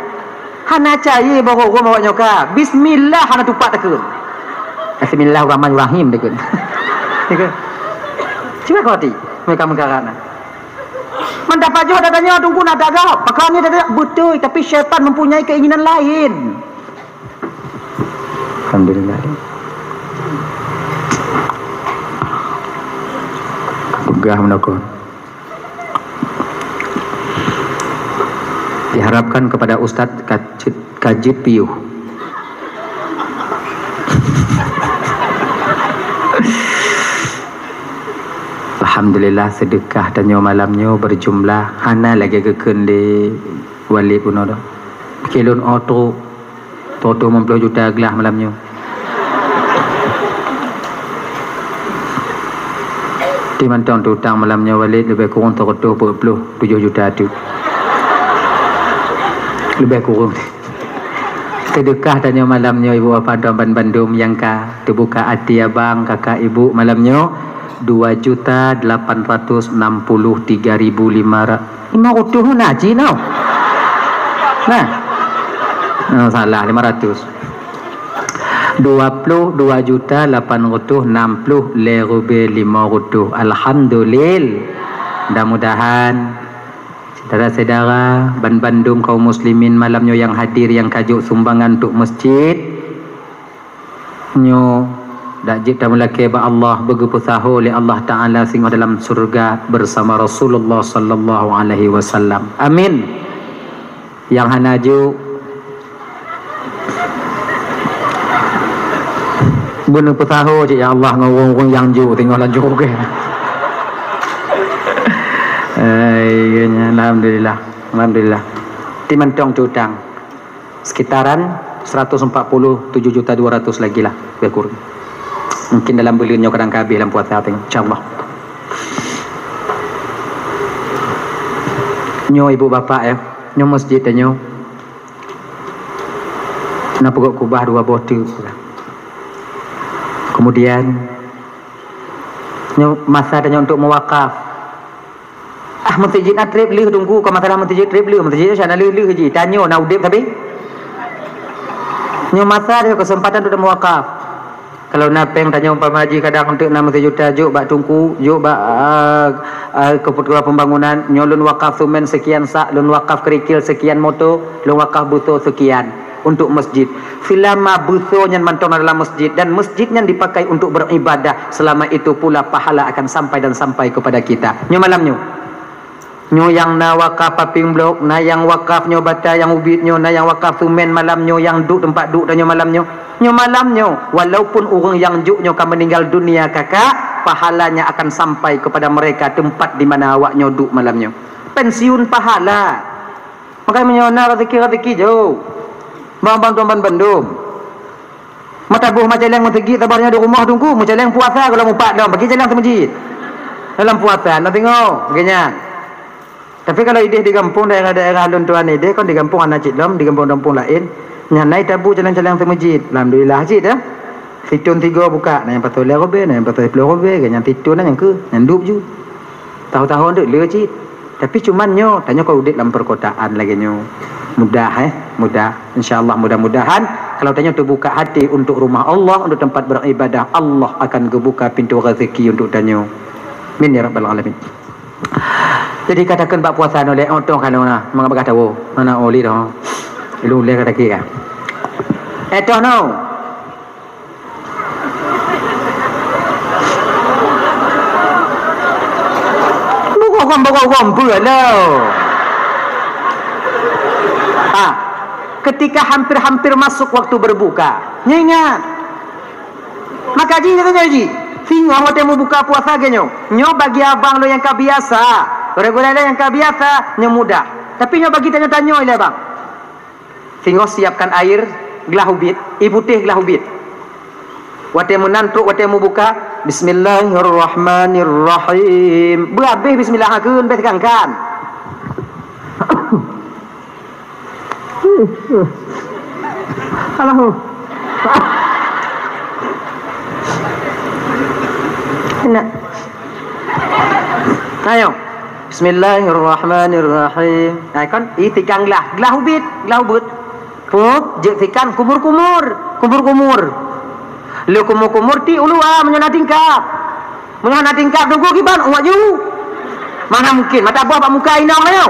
Hana caya boh rogom awak nyoe ka. Bismillah hana tupat takheun. Bismillahirrahmanirrahim takheun. Takheun. Cuba kau hati. Mereka mengkarat nah. Mendapat juga datanya tunggu nak dagang. Makanya dia betul, tapi syaitan mempunyai keinginan lain. Alhamdulillah. Peugah meunokon. Diharapkan kepada ustaz ka jeuet, ka jeuet piôh. Alhamdulillah, seudeukah tanyoe malam nyoe berjumlah hana lagée geukheun lé Walid bunoe dah. Kilon oto Tutoe limong ploh juta glah malam nyoe. Ti mantong tutang malam nyoe Walid leubeh kureueng sireutoh peuet ploh tujoh juta teuk. Leubeh kureueng. Seudeukah tanyoe malam nyoe ibu bapak tuan ban bandum nyang ka teubuka até abang kakak ibu malam nyoe dua juta lapan ratus enam puluh tiga ribu lima ratus. Lima ratus na cit tau. Nah. Oh, salah, lima ratus. Dua puluh dua juta lapan ratus enam puluh lhèe ribèe lima ratus. Alhamdulillah. Mudah-mudahan syedara-syedara ban bandum kaum muslimin malam nyoe nyang hadir nyang ka jok sumbangan untuk masjid, nyoe dak jeuet tameulakèe bak Allah, beugeupeusaho lé Allah Taala singoh dalam syeuruga bersama Rasulullah sallallahu alaihi wasallam. Amin. Nyang hana jok, beuneupeusaho cit ya Allah ngon ureueng-ureueng nyang jok singoh lam syeuruga. Hai, alhamdulillah. Alhamdulillah. Ti mantong tutang. Sekitaran seratus empat puluh tujuh juta dua ratus lagi lah, lebih kurang. Mungkin dalam buleuen nyoe kadang ka habéh lam puasa teuh, insyaallah. Nyoe ibu bapak ya, nyoe masjid tanyoe. Na peugot kubah dua boh teuk. Kemudian nyoe masa tanyoe untuk mewakaf. Ah, meuseujid na trép lheueh Teungku, kon masalah meuseujid trép lheueh, meuseujid nyoe na lheueh-lheueh jih. Tanyoe na udép sabe. Nyoe masa teuh keuseumpatan untuk mewakaf. Kalau na péng tanyoe umpama jih kadang untuk na meusejuta jok bak Teungku, jok bak, ah, ah, keputusan pembangunan, nyoe lôn wakaf seumén sekian sak, lôn wakaf kerikil sekian moto, lôn wakaf beusoe sekian. Untuk masjid. Seulama beusoe nyan mantong na dalam masjid dan masjid nyan dipakai untuk beribadah, selama itu pula pahala akan sampai dan sampai kepada kita. Nyoe malam nyoe. Nyoe nyang na wakaf paving blok, na nyang wakaf nyoe bata nyang ubit nyoe, na nyang wakaf seumén malam nyoe, nyang duek teumpat duek tanyoe malam nyoe. Nyoe malam nyoe, walaupun ureueng nyang jok nyoe ka meuninggal dunia kakak, pahalanya akan sampai kepada mereka tempat di mana awak nyoe duek malam nyoe. Pensiun pahala. Makanya meunyoe na rezeki-rezeki jok. Bang-bang tuan ban bandum. Mata boh macaleng meuseujid sabarnya di rumoh Teungku, macaleng puasa kalau mupat dong, bagi caleng seumeujid. Dalam puasa, na tengok, bagi nyan. Tapi kalau ideh di gampông, daerah-daerah lôn tuan ideh, kan di gampông hana cit lom, di gampông-gampông laén, nyan na tabu caleng-caleng seumeujid. Alhamdulillah cit, ya. Sithôn tiga buka, na nyang pasoe lhèe ribèe, na nyang pasoe siploh ribèe, nyan sithôn na nyang keu, nyan dup ju. Tahu-tahu dek le cit. Tapi cuman nyoe, tanyoe ka udép lam perkotaan lagèe nyoe. Mudah, eh, mudah. Insya Allah, mudah-mudahan kalau tanyoe teubuka hati untuk rumah Allah, untuk tempat beribadah, Allah akan geubuka pintu rezeki untuk tanyoe. Amin ya rabbal alamin. Jadi katakan bak puasa nyoe lé, oh, tong kanoe na, mangat bagah tawoe. Mana oli dah. Ilung lé kata kira. Eh, toh no. Bukan, bukan, bukan, bukan, bukan, lo. Ah, ketika hampir-hampir masuk waktu berbuka, nyengat. Maka ji, nyoe ji, singoh watèe meubuka puasa geuh nyoe. Nyoe bagi abang lo nyang ka biasa, gurèe-gurèe lo nyang ka biasa, nyoe mudah. Tapi nyoe bagi tanyoe-tanyoe lé abang. Singoh siapkan air glah ubit, ié putéh glah ubit. Watèe meunan trok watèe meubuka, bismillahirrahmanirrahim. Beuhabéh bismillah kheun, bèk teukangkan. Alah. Enak. Ayo. Bismillahirrahmanirrahim. Nah, kan ié tikang glah, glah ubit, glah ubit. Pup, jeuet tikang kumur-kumur, kumur-kumur. Lé kumur-kumur ti ulu ah, meunyoe na tingkap. Meunyoe na tingkap tunggu kiban, uwak ju. Mana mungkin, mata boh bak muka inong nyoe.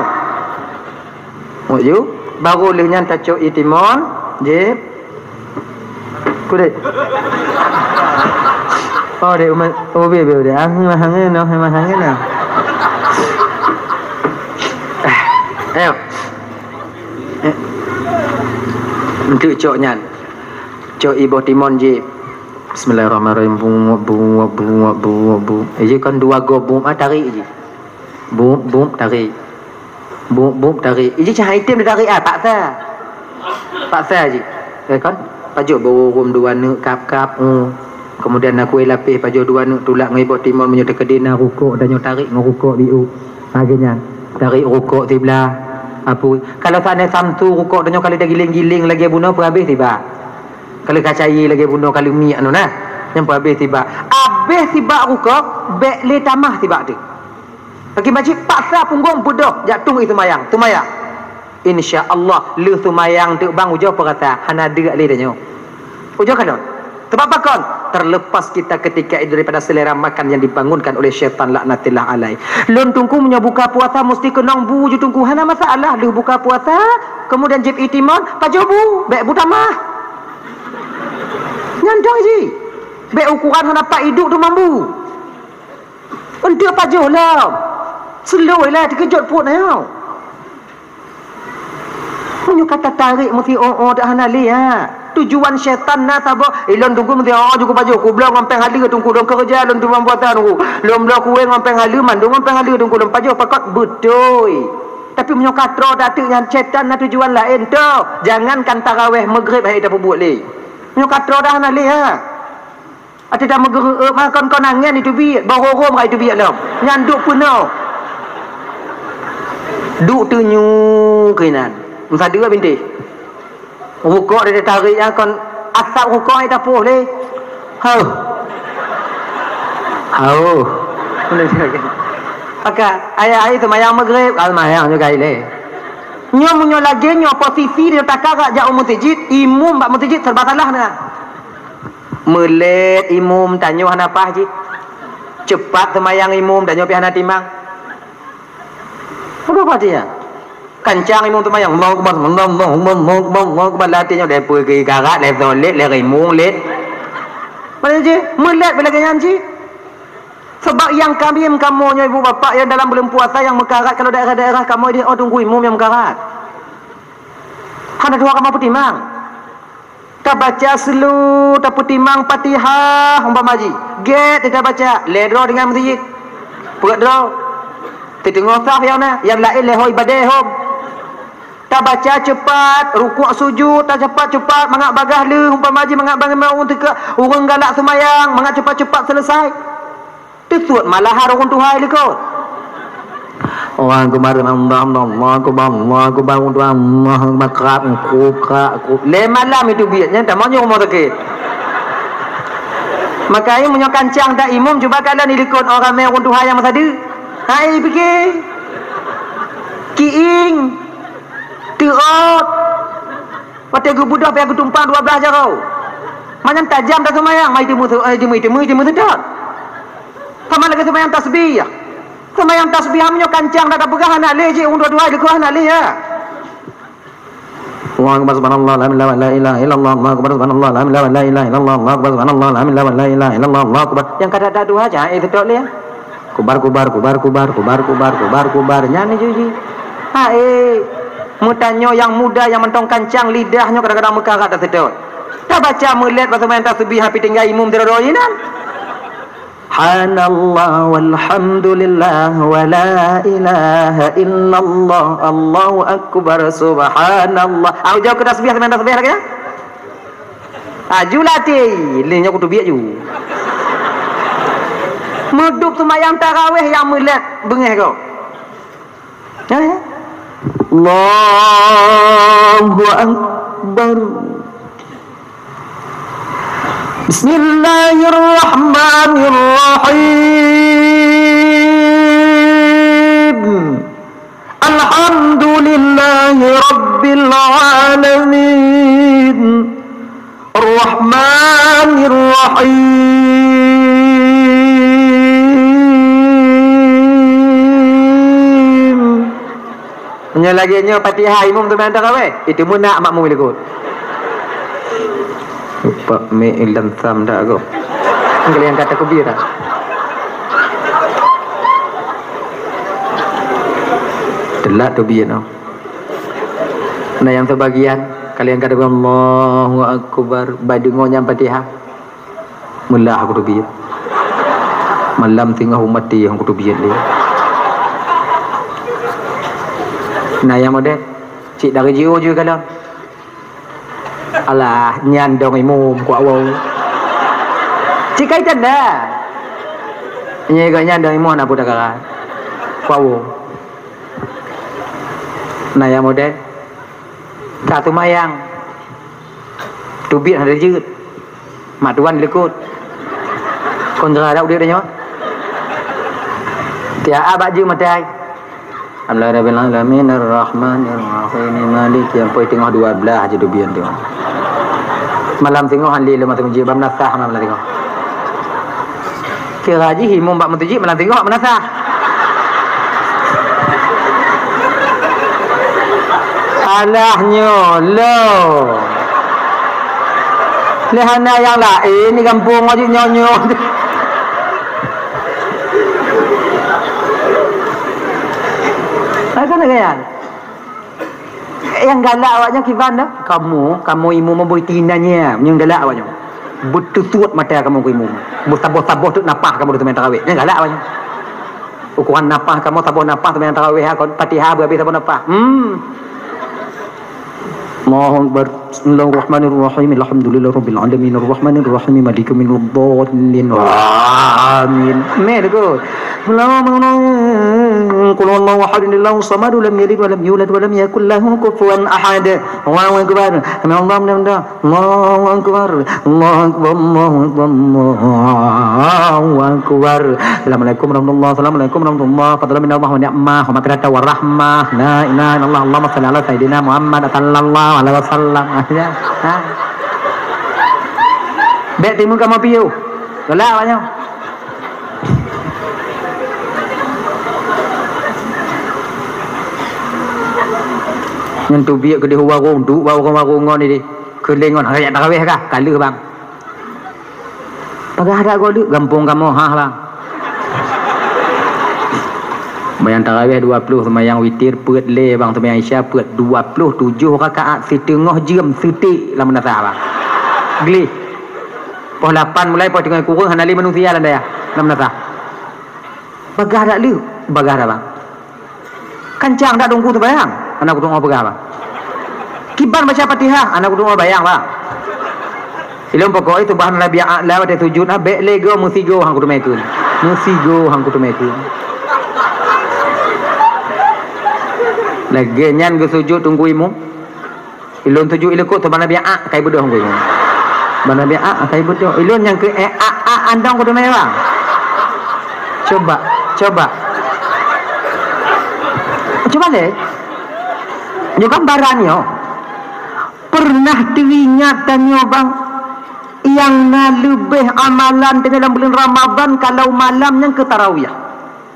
Uwak ju, baru lheueh nyan tacok ié timon, jép. Udeh. Oh, dek umat. Oh, be, be, udeh. Angin mah angin, noh, mah angin, noh. Ayo. Eh. Untuk cok nyan. Cok iboh timon je. Bismillahirrahmanirrahim. Bungup, bungup, bungup, bungup, bungup. Eh, je kan dua go bungup, ah, tarik je. Bungup, bungup, tarik. Bum, bum, tarik. Iji cahai item ditarik ah, paksa. Paksa ji. Eh, kan? Pajoh beururum dua neuk kap-kap, oh. Kemudian na kueh lapéh pajoh dua neuk tulak ngon iboh timon meunyoe teukeudi na rukok dan nyoe tarik ngon rukok biu. Ha, geuh nyan. Tarik rukok siblah. Apui. Kalau sané samsu rukok dan nyoe kali tagiling-giling lagèe bunoe peuhabéh sibak. Kalau kacai lagèe bunoe kali miek anu nah. Nyan peuhabéh sibak. Habéh sibak rukok, bèk lé tamah sibak teuh. Laki majik paksa punggong beudôh jak tueng ie seumayang, seumayang. Insya Allah, lheueh seumayang teuk bang ujoe peurasa, hana deuk lé tanyoe. Ujoe kalon. Sebab pakon? Terlepas kita ketika itu daripada selera makan yang dibangunkan oleh syaitan laknatillah alaih. Lôn teungku meunyoe buka puasa mesti keunong bu ju teungku, hana masalah. Lheueh buka puasa, kemudian jieb ie timon, pajoh bu, bèk bu tamah. Nyan dong ji. Bèk ukuran hana pat iduek tu mambu. Eunteuk pajoh lom. Seulôi lah teukeujot pruet nyoe. Meunyoe ka tatarék meusi-oh-oh dak hana lé, ha. Tujuan syaitan na saboh, eh, lôn teungku meusi-oh-oh ju kupajoh, kubloe ngon péng haleue teungku, lôn keureuja lôn teumam puasa teungku. Lôn bloe kueh ngon péng haleue, mandum ngon péng haleue teungku, lôn pajoh pakot beutôi. Tapi meunyoe ka troe tateuk nyan syaitan na tujuan laén, toh. Jangankan taraweh, Maghrib hai tapeubuet lé. Meunyoe ka troe dak hana lé, ha. Até tameugeureuek mah kon-kon angén iteubiet, boh rhom ka iteubiet lom. Nyan duek peunoh. Duek teunyu keunan. Meusadeue bintéh. Rukok ditarék nyan kon asap rukok ai tapoh lé. Heuh. Heuh. Maka ayah ai seumayang Maghrib, ka seumayang juga ilée. Nyoe meunyoe lagée nyoe posisi di takarak jak u meuseujid, imum bak meuseujid serba salah na. Meulét imum tanyoe hana paih jih. Ceupat seumayang imum tanyoe pih hana timang. Peue pati nyan? Kancang imum seumayang, Allahu Akbar, Allahu Akbar, Allahu Akbar, Allahu Akbar, lé até nyoe lé peue geukarat, lé solek, lé rimong, lé. Mana jih? Meulét bak lagée nyan jih. Sabab nyang kami kamoe nyoe ibu bapak nyang dalam buleuen puasa nyang meukarat, kalau daerah-daerah kamoe di oh tunggu imum nyang meukarat. Hana dua kamoe peutimang. Tabaca seulu, tapeutimang Fatihah umpama jih. Gét tabaca, lhée droe deungon meuseujid. Peuet droe. Teuteungoh saf nyang na, nyang laén lhée ho ibadah hom. Tabaca ceupat, rukuk sujud, tacepat-cepat, mangat bagaih lheueh, umpama jih mangat bangai ureuëng teuka, ureuëng galak seumayang, mangat cepat-cepat selesai. Teusuet malahan ureuëng tuha likot. Allahu Akbar, Allahu Akbar, Allahu Akbar, Allahu Akbar, Allahu Akbar, krab, krup, krak, krup. Lé malam itu biet nyan, tamong nyoe rumoh sakét. Makanya meunyoe kancang dak imum, cuba kalon di likot orang ramé ureuëng tuha nyang meusadeue. Hai, pike. Kiing. Teuôt. Watée geubeudôh pih geutumpang dua blaih jaroe. Manyang tajam taseumayang, mai teumeu, eh, teumeu, teumeu, teumeu seutôt. Sama lagée seumayang tasbih. Seumayang tasbih meunyoe kancang dak tapeugah hana lé jih, ureuëng dua-dua jih hana lé, ya. Allahu Akbar, subhanallah, la ilaha illallah, Allahu Akbar, subhanallah, la ilaha illallah, Allahu Akbar, subhanallah, la ilaha illallah, Allahu Akbar. Nyang ka dak dua aja, eh, seutôt lé. Kubar, kubar, kubar, kubar, kubar, kubar, kubar, kubar. Nyan ni jih. Ha, eh. Meutanyoe nyang muda nyang mantong kancang lidah nyoe kadang-kadang meukarat dak seutôt. Tabaca meulét bak seumayang tasbih, tapi tinggai imum sidroe-droe inan. Subhanallah walhamdulillah wa la ilaha illallah, Allahu akbar, subhanallah. Au jauh keu tasbih, seumayang tasbih lagée nyan. Aju latih, lé nyoe kuteubiet ju. Meudup seumayang tarawih nyang meulét beungéh gob. Eh? Allahu Akbar. Bismillahirrahmanirrahim. Alhamdulillahi rabbil alamin. Ar-Rahmanir Rahim. Nyoe lagée nyoe Fatihah imum tu mantong kawé. Itu meunak makmum likot. Pak me ilam sam dak go. Kalian kata ku bira. Telat tu biar no. Nah, yang sebagian kalian kata Allahu Akbar, bai dengo nyang Fatihah. Meulah aku tu biar. Malam singoh umat ti aku tu biar dia. Nah, yang model cik dari jiu juga kalau Alah, nyan dong imum kuak woe. Cit kaitan dah. Nyan geuh nyan dong imum na peue takara. Kuak woe. Na nyang model. Ka teumayang. Teubiet hana jeuet. Mak tuan likot. Kon geura dak udeb tanyoe. Tiap bak jeuet matai. Alhamdulillahirabbil alamin, arrahmanirrahim, maliki yaumid, teungoh dua belas je dubian tu. Malam teungoh han lé lom masa meuseujid, bak meunasah malam teungoh. Kira jih imum bak meuseujid malam teungoh bak meunasah. Alah nyoe lo. Lé hana nyang laén di gampông jih nyoe-nyoe. Hai, kan gaya. Nyang galak awaknyan kiban dah. Kamoe, kamoe imum boi tina nyan, nyang galak awaknyan. Beututuet mata kamoe keu imum. Beusaboh-saboh teuk napah kamoe teumayang tarawih. Nyang galak awaknyan. Ukuran napah kamoe saboh napah teumayang tarawih, kon Fatihah beuhabéh saboh napah. Hmm. Allahu Akbar. Bismillahirrahmanirrahim. Alhamdulillahirabbil alamin. Arrahmanirrahim. Maliki yaumiddin. Amin. Meh tu. Qul huwallahu ahad, Allahu samad, lam yalid wa lam yulad wa lam yakul lahu kufuwan ahad. Allahu Akbar. Sami Allahu liman hamidah. Allahu Akbar. Allahu Akbar. Allahu Akbar. Allahu Akbar. Assalamualaikum warahmatullahi. Assalamualaikum warahmatullahi. Fadlan minallah wa ni'mah wa maghfiratan wa rahmah. La ilaha illallah. Allahumma shalli ala sayyidina Muhammad sallallahu alaihi wasallam. Ya. Ha. Bèk timu kamoe piôh. Galak awaknyan. Nyan teubiet keudéh u warong, duek bak warong-warong ngon idéh. Keuléng ngon, "Hai, jak tarawih kah?" "Ka lheueh, Bang." "Paga dak goe lheueh?" "Gampông kamoe, hah, Bang." Seumayang tarawih dua ploh, seumayang witir peuet lé, Bang, seumayang Isya peuet, dua ploh tujoh rakaat, siteungoh jeuem seuték lam meunasah, Bang. Gleh. Poh lapan mulai, poh teungoh kureueng, hana lé manusia lam dayah, lam meunasah. Bagah dak lheueh? Bagah dak, Bang. Kancang dak teungku seumayang? Hana kudeungoe bagah, Bang. Kiban baca Fatihah? Hana kudeungoe bayang, Bang. Ilôn pokok itu bahan Nabi A'la watèe sujud, ha, bèk lé goe meusigoe han kuteumé kheun. Meusigoe han kuteumé kheun. Lagèe nyan geusujud teungku imum. Ilôn tuju ileukot tu bana biak ak kai beudôh ngui. Bana biak ak kai beudôh. Ilôn nyang keu eh ak ak andong kudu mewah. Coba, coba. Coba lé. Nyoe gambaran nyoe. Pernah teuingat tanyoe bang, nyang na leubeh amalan tanyoe lam buleuen Ramadhan kalau malam nyang keu tarawih.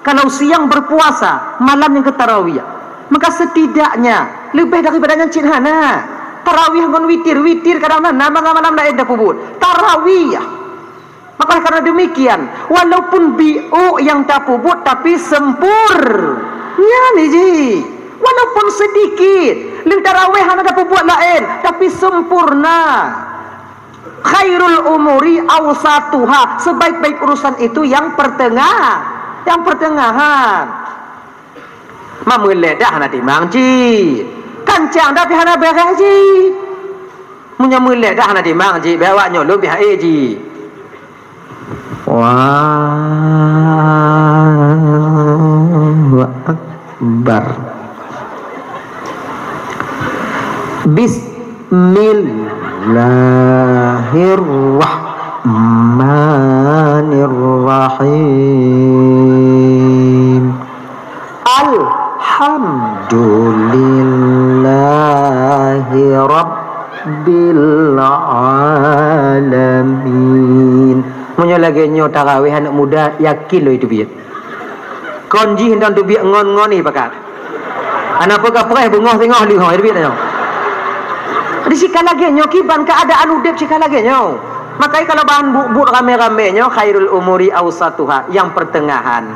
Kalau siang berpuasa, malam nyang keu tarawih. Maka setidaknya leubeh daripada nyan cit hana. Tarawih ngon witir, witir kadang hana, malam-malam laén tapeubuet. Tarawih. Maka oleh karena demikian, walaupun biôk nyang tapeubuet tapi sempur. Nyan ji. Walaupun sedikit, lheueh tarawih hana tapeubuet laén, tapi sempurna. Khairul umuri awsatuha, sebaik-baik urusan itu yang pertengah, yang pertengahan. Meumeulet dak hana timang ji, kancang dak pih hana béreh ji. Meunyoe meulet dak hana timang ji, bèk awak nyoe lôn pih hai ji. Allahu Akbar. Bismillahirrahmanirrahim. Alhamdulillahi rabbil alamin. Meunyoe lagèe nyoe tarawih aneuk muda, yakin lôn itu biet. Kon jih dan teubiet ngon-ngon ni pakat. Hana peugah preh beungoh singoh leuh ho teubiet nyoe. Di sika lagée nyoe kiban keuadaan udeb sika lagée nyoe. Makai kalau bahan buet-buet ramé-ramé nyoe khairul umuri awsatuha, yang pertengahan.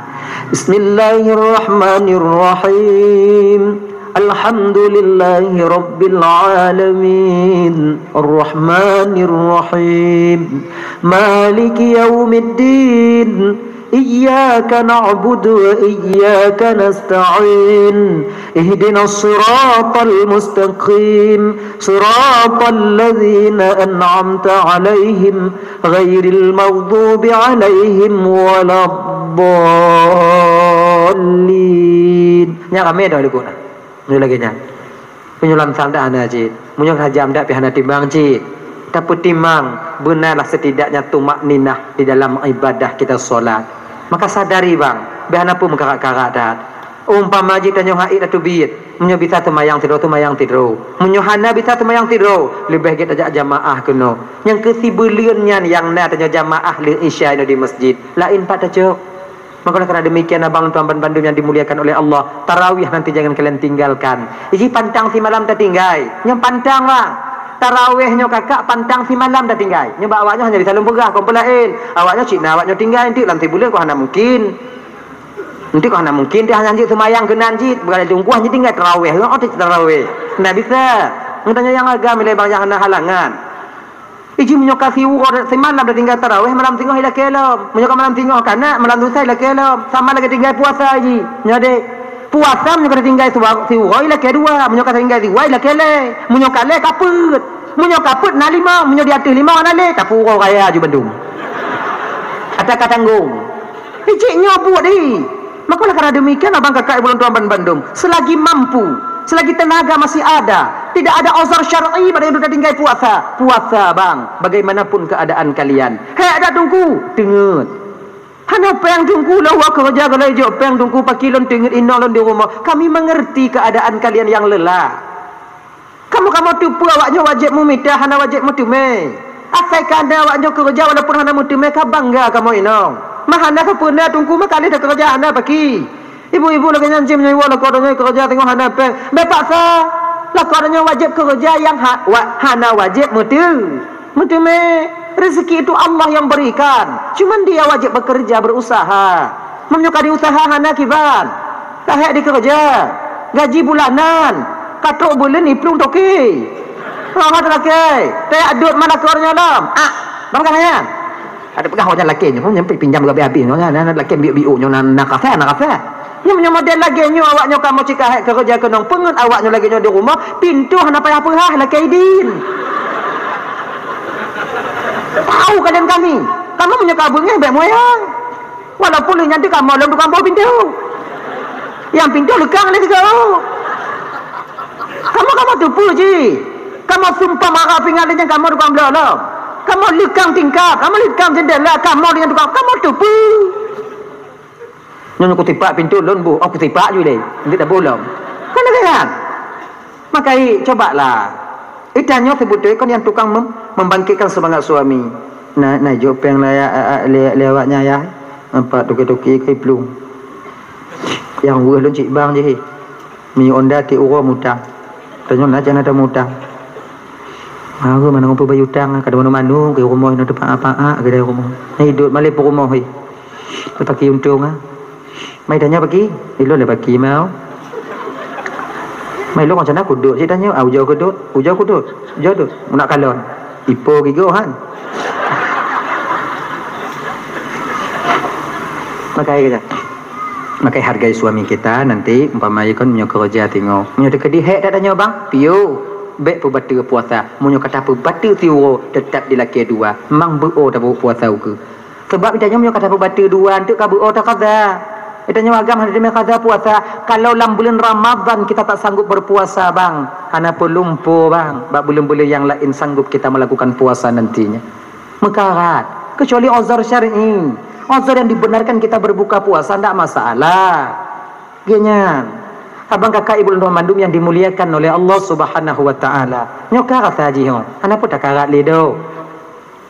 Bismillahirrahmanirrahim. Alhamdulillahi rabbil alamin. Arrahmanirrahim. Maliki yaumiddin. Iyyaka na'budu wa iyyaka nasta'in. Ihdinas siratal mustaqim. Siratal ladzina an'amta 'alaihim ghairil maghdubi 'alaihim waladdallin. Nyan ramé dah likot na. Nyoe lagée nyan. Meunyoe lam sal dak hana cit. Meunyoe hajam dak pih hana timang cit. Tapeutimang, beunalah setidaknya tumakninah di dalam ibadah kita salat. Maka sadari bang, beh hana peue meukarat-karat that. Umpama jih tanyoe hait ateubiet, meunyoe bisa teumayang sidroe, teumayang sidroe. Meunyoe hana bisa teumayang sidroe, leubeh gét tajak jamaah keunoe. Nyang keu sibuleuen nyan nyang na tanyoe jamaah lheueh Isya inoe di masjid. Laén pat tacok. Maka oleh karena demikian, abang tuan banmandum yang dimuliakan oleh Allah, tarawih nanti jangan kalian tinggalkan. Iji pantang simalam tatinggai, nyoe pantang bang. Tarawih nyoe kakak pantang simalam tatinggai. Nyoe bak awak nyoe hanya bisa lôn peugah, kon peue laén. Awak nyoe cit na awak nyoe tinggai, enteuk lam sibuleuen kon hana mungkin. Enteuk kon hana mungkin, dia hanya jeuet seumayang keunan jih, bukan lungkuh hanya tinggai tarawih, oh, tarawih. Nah bisa. Ngon tanyoe nyang agam ilée bang nyang hana halangan. Iji meunyoe ka siuroe simalam tatinggai tarawih, malam singoh ilakée lom. Meunyoe ka malam singoh kana, malam lusa ilakée lom. Sama lagée tinggai puasa iji. Nyoe deh. Puasa meunyoe ka tatinggai siuroe ilakée dua, meunyoe ka tatinggai dua ilakée lhée. Meunyoe ka lhée ka peuet. Meunyoe ka peuet na limong, meunyoe di ateueh limong hana lé, tapeuuroe raya aju bandum. Ata ka tanggong. Iji nyoe buet deh. Maka oleh karena demikian, abang kakak ibu lôn tuan banmandum, selagi mampu, selagi tenaga masih ada, tidak ada uzur syar'i bak tanyoe tatinggai puasa, puasa bang, bagaimanapun keadaan kalian. Hék dak teungku, teungeut. Hana péng teungku, lôn woe keureuja golom ijok péng teungku, pakri lôn teungeut inong lôn di rumoh. Kami mengerti keadaan kalian yang lelah. Kamoe-kamoe teupeue awak nyoe wajéb meumita, hana wajéb meuteumé. Asai ka na awak nyoe keureuja walaupun hana meuteumé, ka bangga kamoe inong. Mah hana sapeue na teungku, meukalih takeureuja hana pakri. Ibu-ibu lagée nyan cit meunyoe iwoe lakoe donya keureuja teungoh hana péng, bèk paksa. Lakoe donya wajéb keureuja nyang ha-, wa-, hana wajéb meuteu-, meuteumé. Rezeki itu Allah yang berikan. Cuman dia wajéb bekerja, berusaha. Meunyoe ka diusaha hana kiban. Ka hék dikeureuja. Gaji bulanan. Ka trok buleuen iplueng toke. Roh teurakée. Teuyak dot ma lakoe donya lom. Ah, bang bukan nyan. Ada peugah wajan lakée nyoe, nyang pinjam gabée habéh nyoe, na, na, lakée biuk-biuk nyoe, na, na kafé, na kafé. Nyoe, nyoe model lagée nyoe awak nyoe kamoe cit ka hék keureuja keunong, peungeut awak nyoe lagée nyoe di rumoh, pintoe hana payah peugah lakée idin. Tahu kalian kami, kamoe meunyoe ka beungéh bèk moyang. Walaupun lheueh nyan teuh kamoe lom tukang boh pintoe. Nyang pintoe leukang lé sigoe. Kamoe, kamoe teupeue jih. Kamoe sumpah mara pingan lé nyan kamoe tukang bloe lom. Kamoe leukang tingkap, kamoe leukang jendela, kamoe lé nyan tukang, kamoe teupeue. Nyoe kutipak pintoe lôn boh, oh kutipak ju lé. Ndeuk taboh lom. Kan lagée nyan. Makai, cobalah. Ita nyoe seubeutôi kon nyang tukang mem-, membangkitkan semangat suami. Na, na jok péng lé, lé, lé awak nyan ya. Empat toke-toke kai plueng. Nyang weueh lôn cit bang jih. Mi onda ti uroe mutang. Tanyoe na cana ta mutang. Aku mana ngumpul bayu utang, kada manu-manu ke rumoh inoe tepak apa-apa ke dari rumoh. Nah, hidup malé peurumoh hi. Tepaki untung ah. Mai tanya pagi, ilôn le pagi mau. Mai lôn macam aku duduk cit tanya, ah, ujoe aku duduk, ujoe aku duduk, ujoe duduk. Nak kalon. Ipo gigoh han. Makai kata. Makai hargai suami kita nanti, umpama ikon meunyoe keureuja tingoh. Meunyoe teukeudi hék dak tanyoe bang, piôh. Bèk peubateue puasa. Meunyoe ka tapeubateue siuroe, teutap dilakée dua. Mang beuo taboh puasa ukeue. Sebab tanyoe meunyoe ka tapeubateue dua, enteuk ka beuo takaza. Tanyoe agam hana teumé kaza puasa. Kalau lam bulan Ramadhan kita tak sanggup berpuasa, bang, hana peulumpo, bang, bak bulan-bulan yang lain sanggup kita melakukan puasa nantinya. Meukarat, kecuali uzur syar'i. Uzur yang dibenarkan kita berbuka puasa, ndak masalah. Genyan. Abang kakak ibu lôn mandum yang dimuliakan oleh Allah Subhanahu wa Ta'ala. Nyoe ka rasa jih, oh. Hana peue takarat lé do.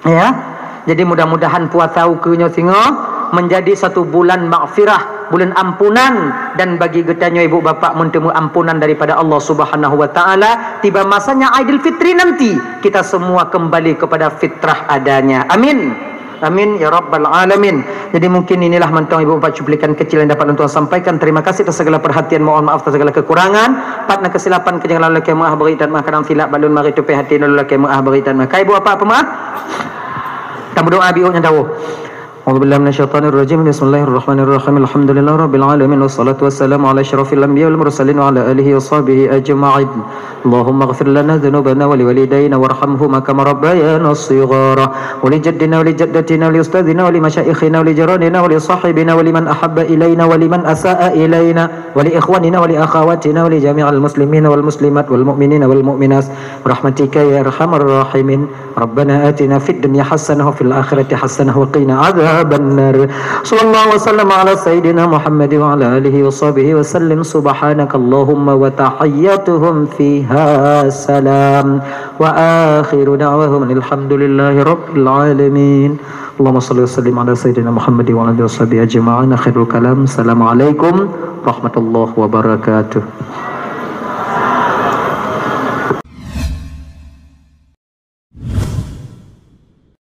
Ya. Jadi mudah-mudahan puasa ukeue nyoe singoh menjadi satu bulan maghfirah. Buleuen ampunan, dan bagi geutanyoe ibu bapak meuteumé ampunan daripada Allah Subhanahu wa Taala, tiba masanya Aidil Fitri nanti, kita semua kembali kepada fitrah adanya. Amin. Amin ya rabbal alamin. Jadi mungkin inilah mantong ibu bapak cuplikan kecil yang dapat untuk sampaikan. Terima kasih atas segala perhatian, mohon maaf atas segala kekurangan. Pat na kesilapan keujangan lakée meuah beurit dan meuah kadang silap bak lôn mari tupée hati lôn lakée meuah beurit dan meuah. Ka ibu bapak peumaaf. Tamu doa biuk nyang dawuh. أعوذ بالله من الشيطان الرجيم. بسم الله الرحمن الرحيم. الحمد لله رب العالمين، والصلاة والسلام على أشرف الأنبياء والمرسلين وعلى آله وصحبه أجمعين. اللهم اغفر لنا ذنوبنا ولوالدينا وارحمهما كما ربيانا صغارا، ولجدنا ولجدتنا ولأستاذنا ولمشايخنا ولجيراننا ولصاحبنا ولمن أحب إلينا ولمن أساء إلينا ولإخواننا ولأخواتنا ولجميع المسلمين والمسلمات والمؤمنين والمؤمنات برحمتك يا أرحم الراحمين. ربنا آتنا في الدنيا حسنة وفي الآخرة حسنة وقنا عذاب النار. صلى الله وسلم على سيدنا محمد وعلى آله وصحبه وسلم. سبحانك اللهم وتحياتهم فيها سلام. وآخر دعواهم أن الحمد لله رب العالمين. اللهم صل وسلم على سيدنا محمد وعلى آله وصحبه أجمعين. آخر الكلام. السلام عليكم ورحمة الله وبركاته.